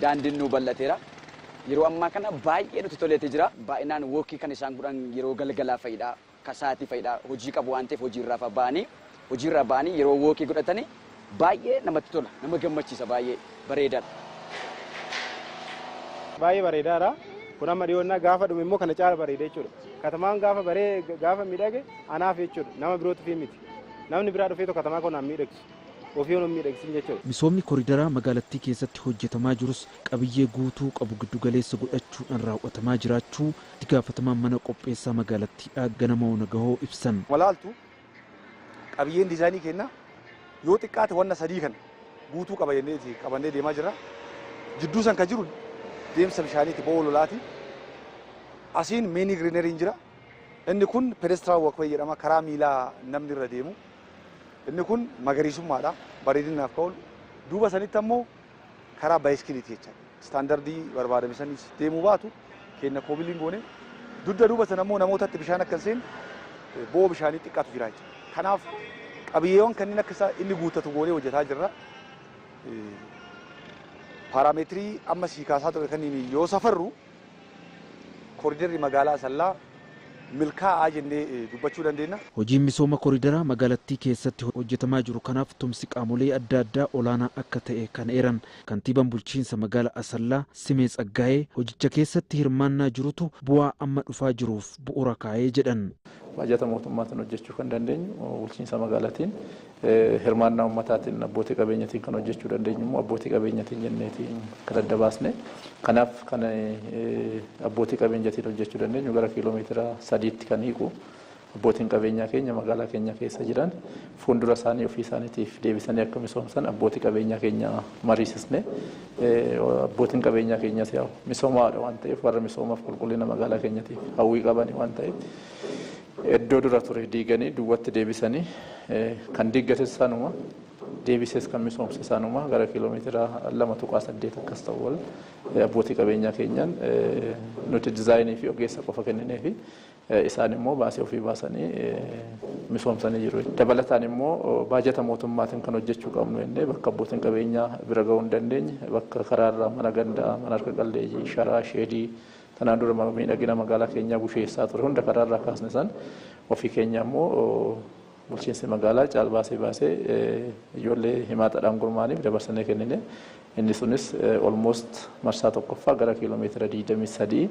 P: daandiin nu bal'ateera. Yeroo ammaa kana baay'ee nuti toleetii jira. Baay'inaan wookii kan isaan godhan yeroo galgalaa fa'idha, kasaatii fa'idha. Hojii qabu waan ta'eef hojiirraa ba'anii yeroo wookii godhatanii baay'ee namatti tola, nama gammachiisa, baay'ee bareedaadha.
Q: Baay'ee bareedaadha. Kun amma dhiyoonnaa gaafa dhume immoo kana caala bareeda jechuudha. Katamaan gaafa baree gaafa miidhage anaaf jechuudha. Nama birootu fi miti. Namni biraa dhufeetu katamaa kanaan miidhagsu.
M: Misoomni kooriidaraa magaalattii keessatti hojjetamaa jirus qabiyyee guutuu qabu giddugaleessa godhachuudhaan raawwatamaa jiraachuu itti gaafatamaan mana qopheessaa magaalattiidhaa Ganamoo Nagahoo ibsan.
X: Walaaltu qabiyyeen diizaayinii kenna yoo xiqqaate wanna sadii kana guutuu qaba jennee qabannee deemaa jirra. Jidduu san kan jiru deemsa bishaaniiti bo'oo lolaati. Asiin miini giriineriin jira. Inni kun pedestrian walkway jedhama karaa miilaa namni irra deemu. Inni kun magariisummaadha. Bareedinaaf kan oolu. Duuba sanitti ammoo karaa baayiskiliiti jechaadha. Istaandardii barbaadame sanis deemuu baatu kenna koobiliin goone. Dugda duuba sana ammoo namootatti bishaan akka hin seenne bo'oo bishaanii xiqqaatu jira jechuudha. Kanaaf qabiyyeewwan kanneen akka isaa inni guuttatu goonee hojjetaa jirra. Paaraameetirii amma sii kaasaa ture kanneen yoo safarru kooriidarri magaalaa Asallaa milkaa'aa jennee dubbachuu dandeenya.
M: Hojiin misooma kooriidaraa magaalattii keessatti hojjetamaa jiru kanaaf tumsi qaamolee adda addaa olaanaa akka ta'e kan eeran kantiibaan bulchiinsa magaalaa Asallaa Simee Tsaggaayee hojicha keessatti hirmaannaa jirutu bu'aa amma dhufaa jiruuf bu'uura kaa'ee jedhan.
Y: Baajata mootummaatiin hojjechuu kan dandeenyu bulchiinsa magaalaatiin hirmaannaa uummataatiin abbootii qabeenyatiin kan hojjechuu dandeenyu immoo abbootii qabeenyatiin jenneetiin kan adda baasne. Kanaaf kan abbootii qabeenyatiin hojjechuu dandeenyu gara kiiloomeetira 3tti kan hiiku abbootiin qabeenyaa keenya magaalaa keenya keessa jiran fuuldura isaanii ofii isaaniitiif deebisanii akka misoomsan abbootii qabeenyaa keenya mariisisne. Abbootiin qabeenyaa keenyas yaa'u misoomaadha waan ta'eef warra misoomaaf qulqullina magaalaa keenyatiif hawwii qabani waan ta'eef iddoo dura ture diiganii duwwaatti deebisanii kan diiggates sanuma deebises kan misoomse sanuma gara kiiloomeetira 2.8 akkas ta'u wal abbootii qabeenyaa keenyaan nuti diizaayinii fi ogeessa qofa kenninee fi isaan immoo baasee ofii baasanii misoomsanii jiru. Dabalataan immoo baajata mootummaatiin kan hojjechuu qabnu jennee bakka abbootiin qabeenyaa bira ga'uu hin dandeenye bakka karaarraa mana gandaa, mana harka qalleeyyii, sharaa, sheedii tanaan dura miidhagina magaalaa keenyaa busheessaa ture hunda karaarraa kaasne san ofii keenya immoo bulchiinsi magaalaa caalbaasee baasee ijoollee himaataadhaan gurmaaniif dabarsanii kennine. Inni sunis almost marsaa tokkoffaa gara kiiloomeetira 23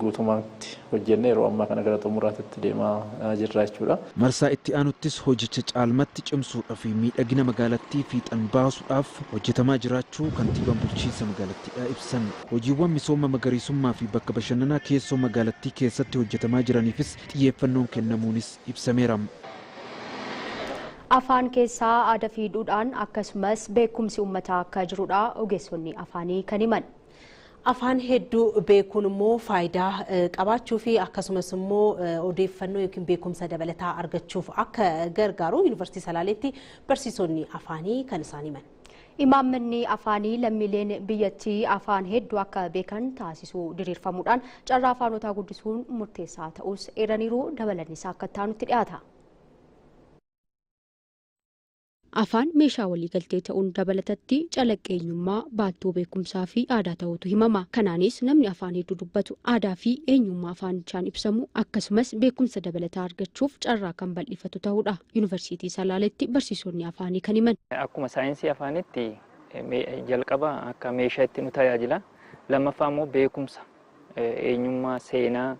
Y: guutummaatti hojjennee yeroo ammaa kana gara xumuraatti deemaa jirra jechuudha.
M: Marsaa itti aanuttis hojicha caalmatti cimsuudhaaf fi miidhagina magaalattii fiixan baasuudhaaf hojjetamaa jiraachuu kantiibaan bulchiinsa magaalattiidhaa ibsan. Hojiiwwan misooma magariisummaa fi bakka bashannanaa keessoo magaalattii keessatti hojjetamaa jiraniifis xiyyeeffannoon kennamuunis ibsameera.
B: Afaan keessaa aadaa fi duudhaan akkasumas beekumsi uummataa akka jirudha ogeessonni afaanii kan himan.
A: Afaan hedduu beekuun immoo faayidaa qabaachuu fi akkasumas immoo odeeffannoo yookiin beekumsa dabalataa argachuuf akka gargaaru Yuunivarsiitii Salaaleetti barsiisonni afaanii kan isaan himan.
B: Imaammanni afaanii lammiileen biyyattii afaan hedduu akka beekan taasisuu diriirfamuudhaan carraa afaanotaa guddisuun murteessaa ta'us eeraniiru. Dabalanni isaa akka taanutti dhiyaata. Afaan meeshaa waliigaltee ta'uun dabalatatti calaqqee eenyummaa, baattuu beekumsaa fi aadaa ta'utu himama. Kanaanis namni afaan hedduu dubbatu aadaa fi eenyummaa afaanichaan ibsamu akkasumas beekumsa dabalataa argachuuf carraa kan bal'ifatu ta'uudha. Yuunivarsiitii Salaaletti barsiisonni afaanii kan himan.
E: Akkuma saayinsii afaanitti jalqaba akka meeshaatti nu tajaajila. Lammaffaa immoo beekumsa, eenyummaa, seenaa,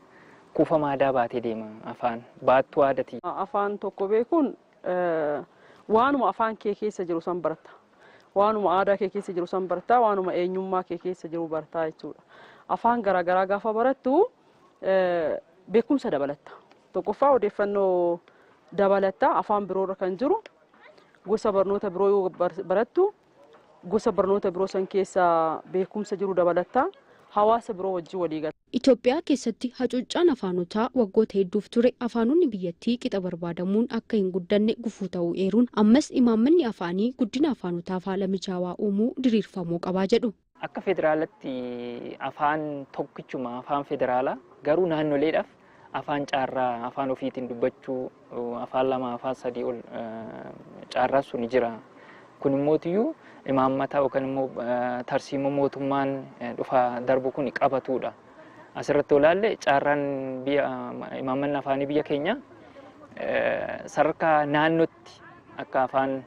E: kuufama aadaa baatee deema afaan baattuu aadaati.
R: Afaan tokko beekuun waanuma afaan kee keessa jiru san barata. Waanuma aadaa kee keessa jiru san barata. Waanuma eenyummaa kee keessa jiru barata jechuudha. Afaan garaagaraa gaafa barattu beekumsa dabalatta. Tokkoffaa odeeffannoo dabalatta afaan biroorra kan jiru gosa barnoota biroo yoo barattu gosa barnoota biroo san keessa beekumsa jiru dabalatta. Hawaasa biroo wajjin walii gala.
B: Itoophiyaa keessatti hacuuccaan afaanotaa waggoota hedduuf ture afaanonni biyyattii qixa barbaadamuun akka hin guddanne gufuu ta'uu eeruun ammas imaammanni afaanii guddina afaanotaaf haala mijaawaa uumuu diriirfamuu qabaa jedhu.
E: Akka federaalatti afaan tokkichuma afaan federaalaa garuu naannoleedhaaf afaan caarraa afaan ofiitiin dubbachuu afaan lama afaan sadii ol caarraa sun jira. Kun immootiyyuu imaammata yookaan immoo tarsiimoo mootummaan dhufa darbu kun qabatudha. Asirratti olaalle caarraan biyya imaammanni afaanii biyya keenya sadarkaa naannootti akka afaan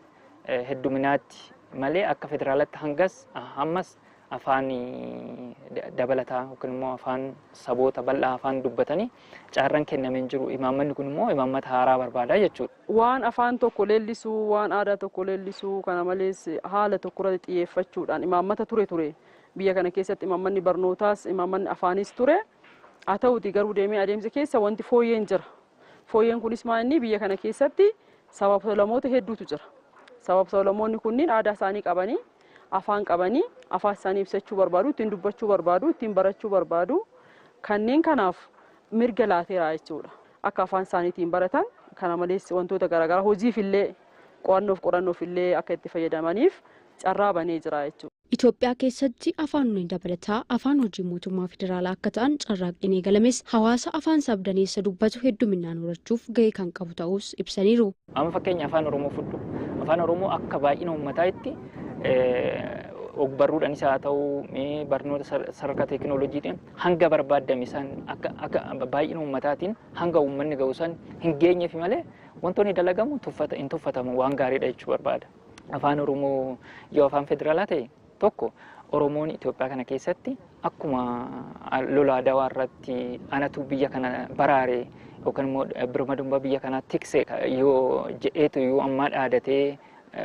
E: hedduminaatti malee akka federaalatti hangas ammas afaan dabalataa yookaan immoo afaan saboota bal'aa afaan dubbatanii caarraan kennamee jiru. Imaammanni kun immoo imaammata haaraa barbaada jechuudha.
R: Waan afaan tokko leellisuu, waan aadaa tokko leellisuu kana malees haala tokko irratti xiyyeeffachuudhaan imaammata ture biyya kana keessatti imaammanni barnootaas imaammanni afaanis ture. Haa ta'uti garuu deemee adeemsa keessa wanti fooyyeen jira. Fooyyeen kunis maal inni biyya kana keessatti sabaaf sablammoota hedduutu jira. Sabaaf sablammoonni kunniin aadaa isaanii qabanii afaan qabanii afaan isaanii ibsachuu barbaadu, ittiin dubbachuu barbaadu, ittiin barachuu barbaadu. Kanneen kanaaf mirga laateera jechuudha. Akka afaan isaaniitiin baratan kana malees wantoota garaagaraa hojiif illee qo'annoof qorannoof illee akka itti fayyadamaniif carraa banee jira jechuudha.
B: Itoophiyaa keessatti afaanonni dabalataa afaan hojii mootummaa federaalaa akka ta'an carraaqqiin eegalames hawaasa afaan sabdaneessa dubbatu hedduminaan horachuuf gahee kan qabu ta'us ibsaniiru.
E: Amma fakkeenya afaan Oromoo fudhu. Afaan Oromoo akka baay'ina uummataatti ogbarruudhaanis haa ta'u barnoota sadarkaa teekinooloojiitiin hanga barbaadame san akka baay'ina uummataatiin hanga uummanni ga'u san hin geenyeef malee wantoonni dalagamu hin tuffatamu waan gaariidha jechuu barbaada. Afaan Oromoo yoo afaan federaalaa ta'e tokko Oromoon Itoophiyaa kana keessatti akkuma lola Adawaa irratti anatu biyya kana baraare yookaan immoo birmadummaa biyya kanaa tikse yoo jedheetu yoo ammaa dhaadatee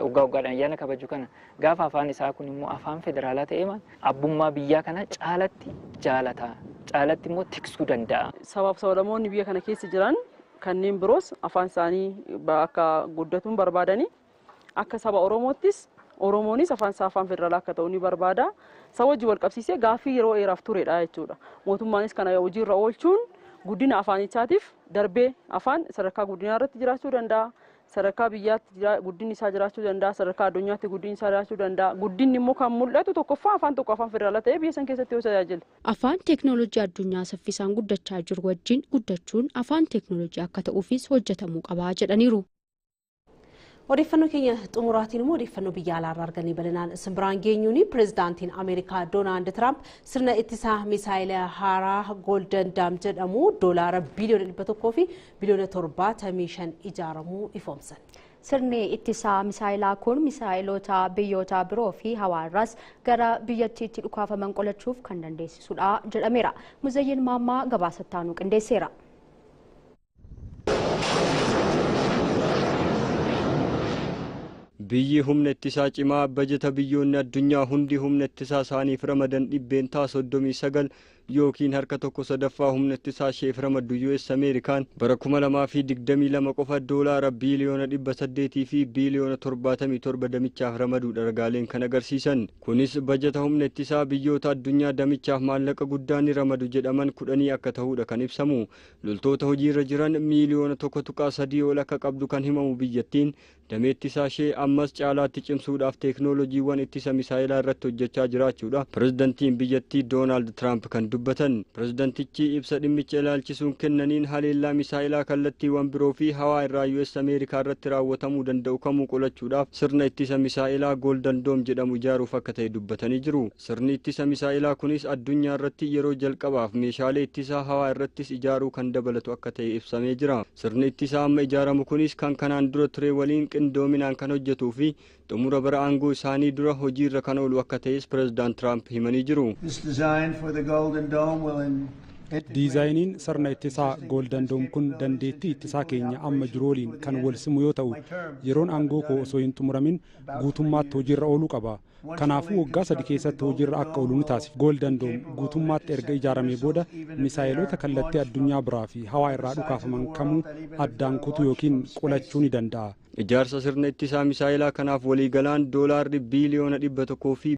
E: waggaa waggaadhaan ayyaana kabaju kana gaafa afaan isaa kun immoo afaan federaalaa ta'ee abbummaa biyyaa kana caalatti jaalata caalatti immoo tiksuu danda'a.
R: Sabaaf sablammoonni biyya kana keessa jiran kanneen biroos afaan isaanii akka guddatuun barbaadanii akka saba Oromoottis Oromoonis afaan isaa afaan federaalaa akka ta'u ni barbaada. Saba wajjin wal qabsiisee gaaffii yeroo dheeraaf turedha jechuudha. Mootummaanis kana hojiirra oolchuun guddina afaanichaatiif darbee afaan sadarkaa guddinaa irratti jiraachuu danda'a. Sadarkaa biyyaatti guddinni isaa jiraachuu danda'a. Sadarkaa addunyaatti guddinni isaa jiraachuu danda'a. Guddinni immoo kan mul'atu tokkoffaa afaan tokko afaan federaalaa ta'ee biyya san keessatti yoo tajaajila.
B: Afaan teeknooloojii addunyaa saffisaan guddachaa jiru wajjin guddachuun afaan teeknooloojii akka ta'uufis hojjetamuu qabaa jedhaniiru.
A: Odeeffannoo keenya xumuraatiin immoo odeeffannoo biyya alaarraa argannee bal'inaan isin biraan geenyuuni pireezidaantiin Ameerikaa Doonaald Tiraamp sirna ittisaa misaayila haaraa Golden Dam jedhamu doolaara biliyoona 100 fi biliyoona 75 ijaaramuu ifoomsan.
B: Sirni ittisaa misaayilaa kun misaayiloota biyyoota biroo fi hawaarraas gara biyyattiitti dhukaafaman qolachuuf kan dandeessisudha jedhameera. Muzayyin Maammaa gabaasatti nu qindeesseera.
S: Biyyi humna ittisaa cimaa bajeta biyyoonni addunyaa hundi humna ittisaa isaaniif ramadan 39% yookiin harka 1/3 humna ittisaa isheef ramaddu US Ameerikaan bara 2022 qofa doolaara biiliyoona 800 fi biiliyoona 77 damichaaf ramaduudha ragaaleen kan agarsiisan. Kunis bajata humna ittisaa biyyoota addunyaa damichaaf maallaqa guddaa ni ramadu jedhaman 10 akka ta'uudha kan ibsamu. Loltoota hojiirra jiran miiliyoona 1.3 ol akka qabdu kan himamu biyyattiin damee ittisaa ishee ammas caalaatti cimsuudhaaf teeknooloojiiwwan ittisa misaayilaa irratti hojjechaa jiraachuudha pirezidantiin biyyattii Doonaald Tiraamp kan dubbatan. Pirezidantichi ibsa dhimmicha ilaalchisuun kennaniin haleellaa misaayilaa kallattiiwwan biroo fi hawaa irraa US Ameerikaa irratti raawwatamuu danda'u kamuu qolachuudhaaf sirna ittisa misaayilaa Golden Dome jedhamu ijaaruuf akka ta'e dubbatanii jiru. Sirni ittisa misaayilaa kunis addunyaa irratti yeroo jalqabaaf meeshaalee ittisaa hawaa irrattis ijaaruu kan dabalatu akka ta'e ibsamee jira. Sirni ittisaa amma ijaaramu kunis kan kanaan dura ture waliin qindoominaan kan hojjetuu fi xumura bara aangoo isaanii dura hojiirra kan oolu akka ta'es pirezidaant Tiraamp himanii jiru.
T: Diizaayiniin sirna ittisaa Golden Dome kun dandeettii ittisaa keenya amma jiru waliin kan wal simu yoo ta'u, yeroon aangoo koo osoo hin xumuramin guutummaatti hojiirra ooluu qaba. Kanaafuu waggaa 3 keessatti hojiirra akka oolu ni taasifna. Golden Dome guutummaatti erga ijaaramee booda misaayiloota kallattii addunyaa biraa fi hawaa irraa dhukaafaman kamuu addaan kutuu yookiin qolachuu ni danda'a.
S: Ijaarsa sirna ittisaa misaayilaa kanaaf waliigalaan doolaarri biiliyoona 100 fi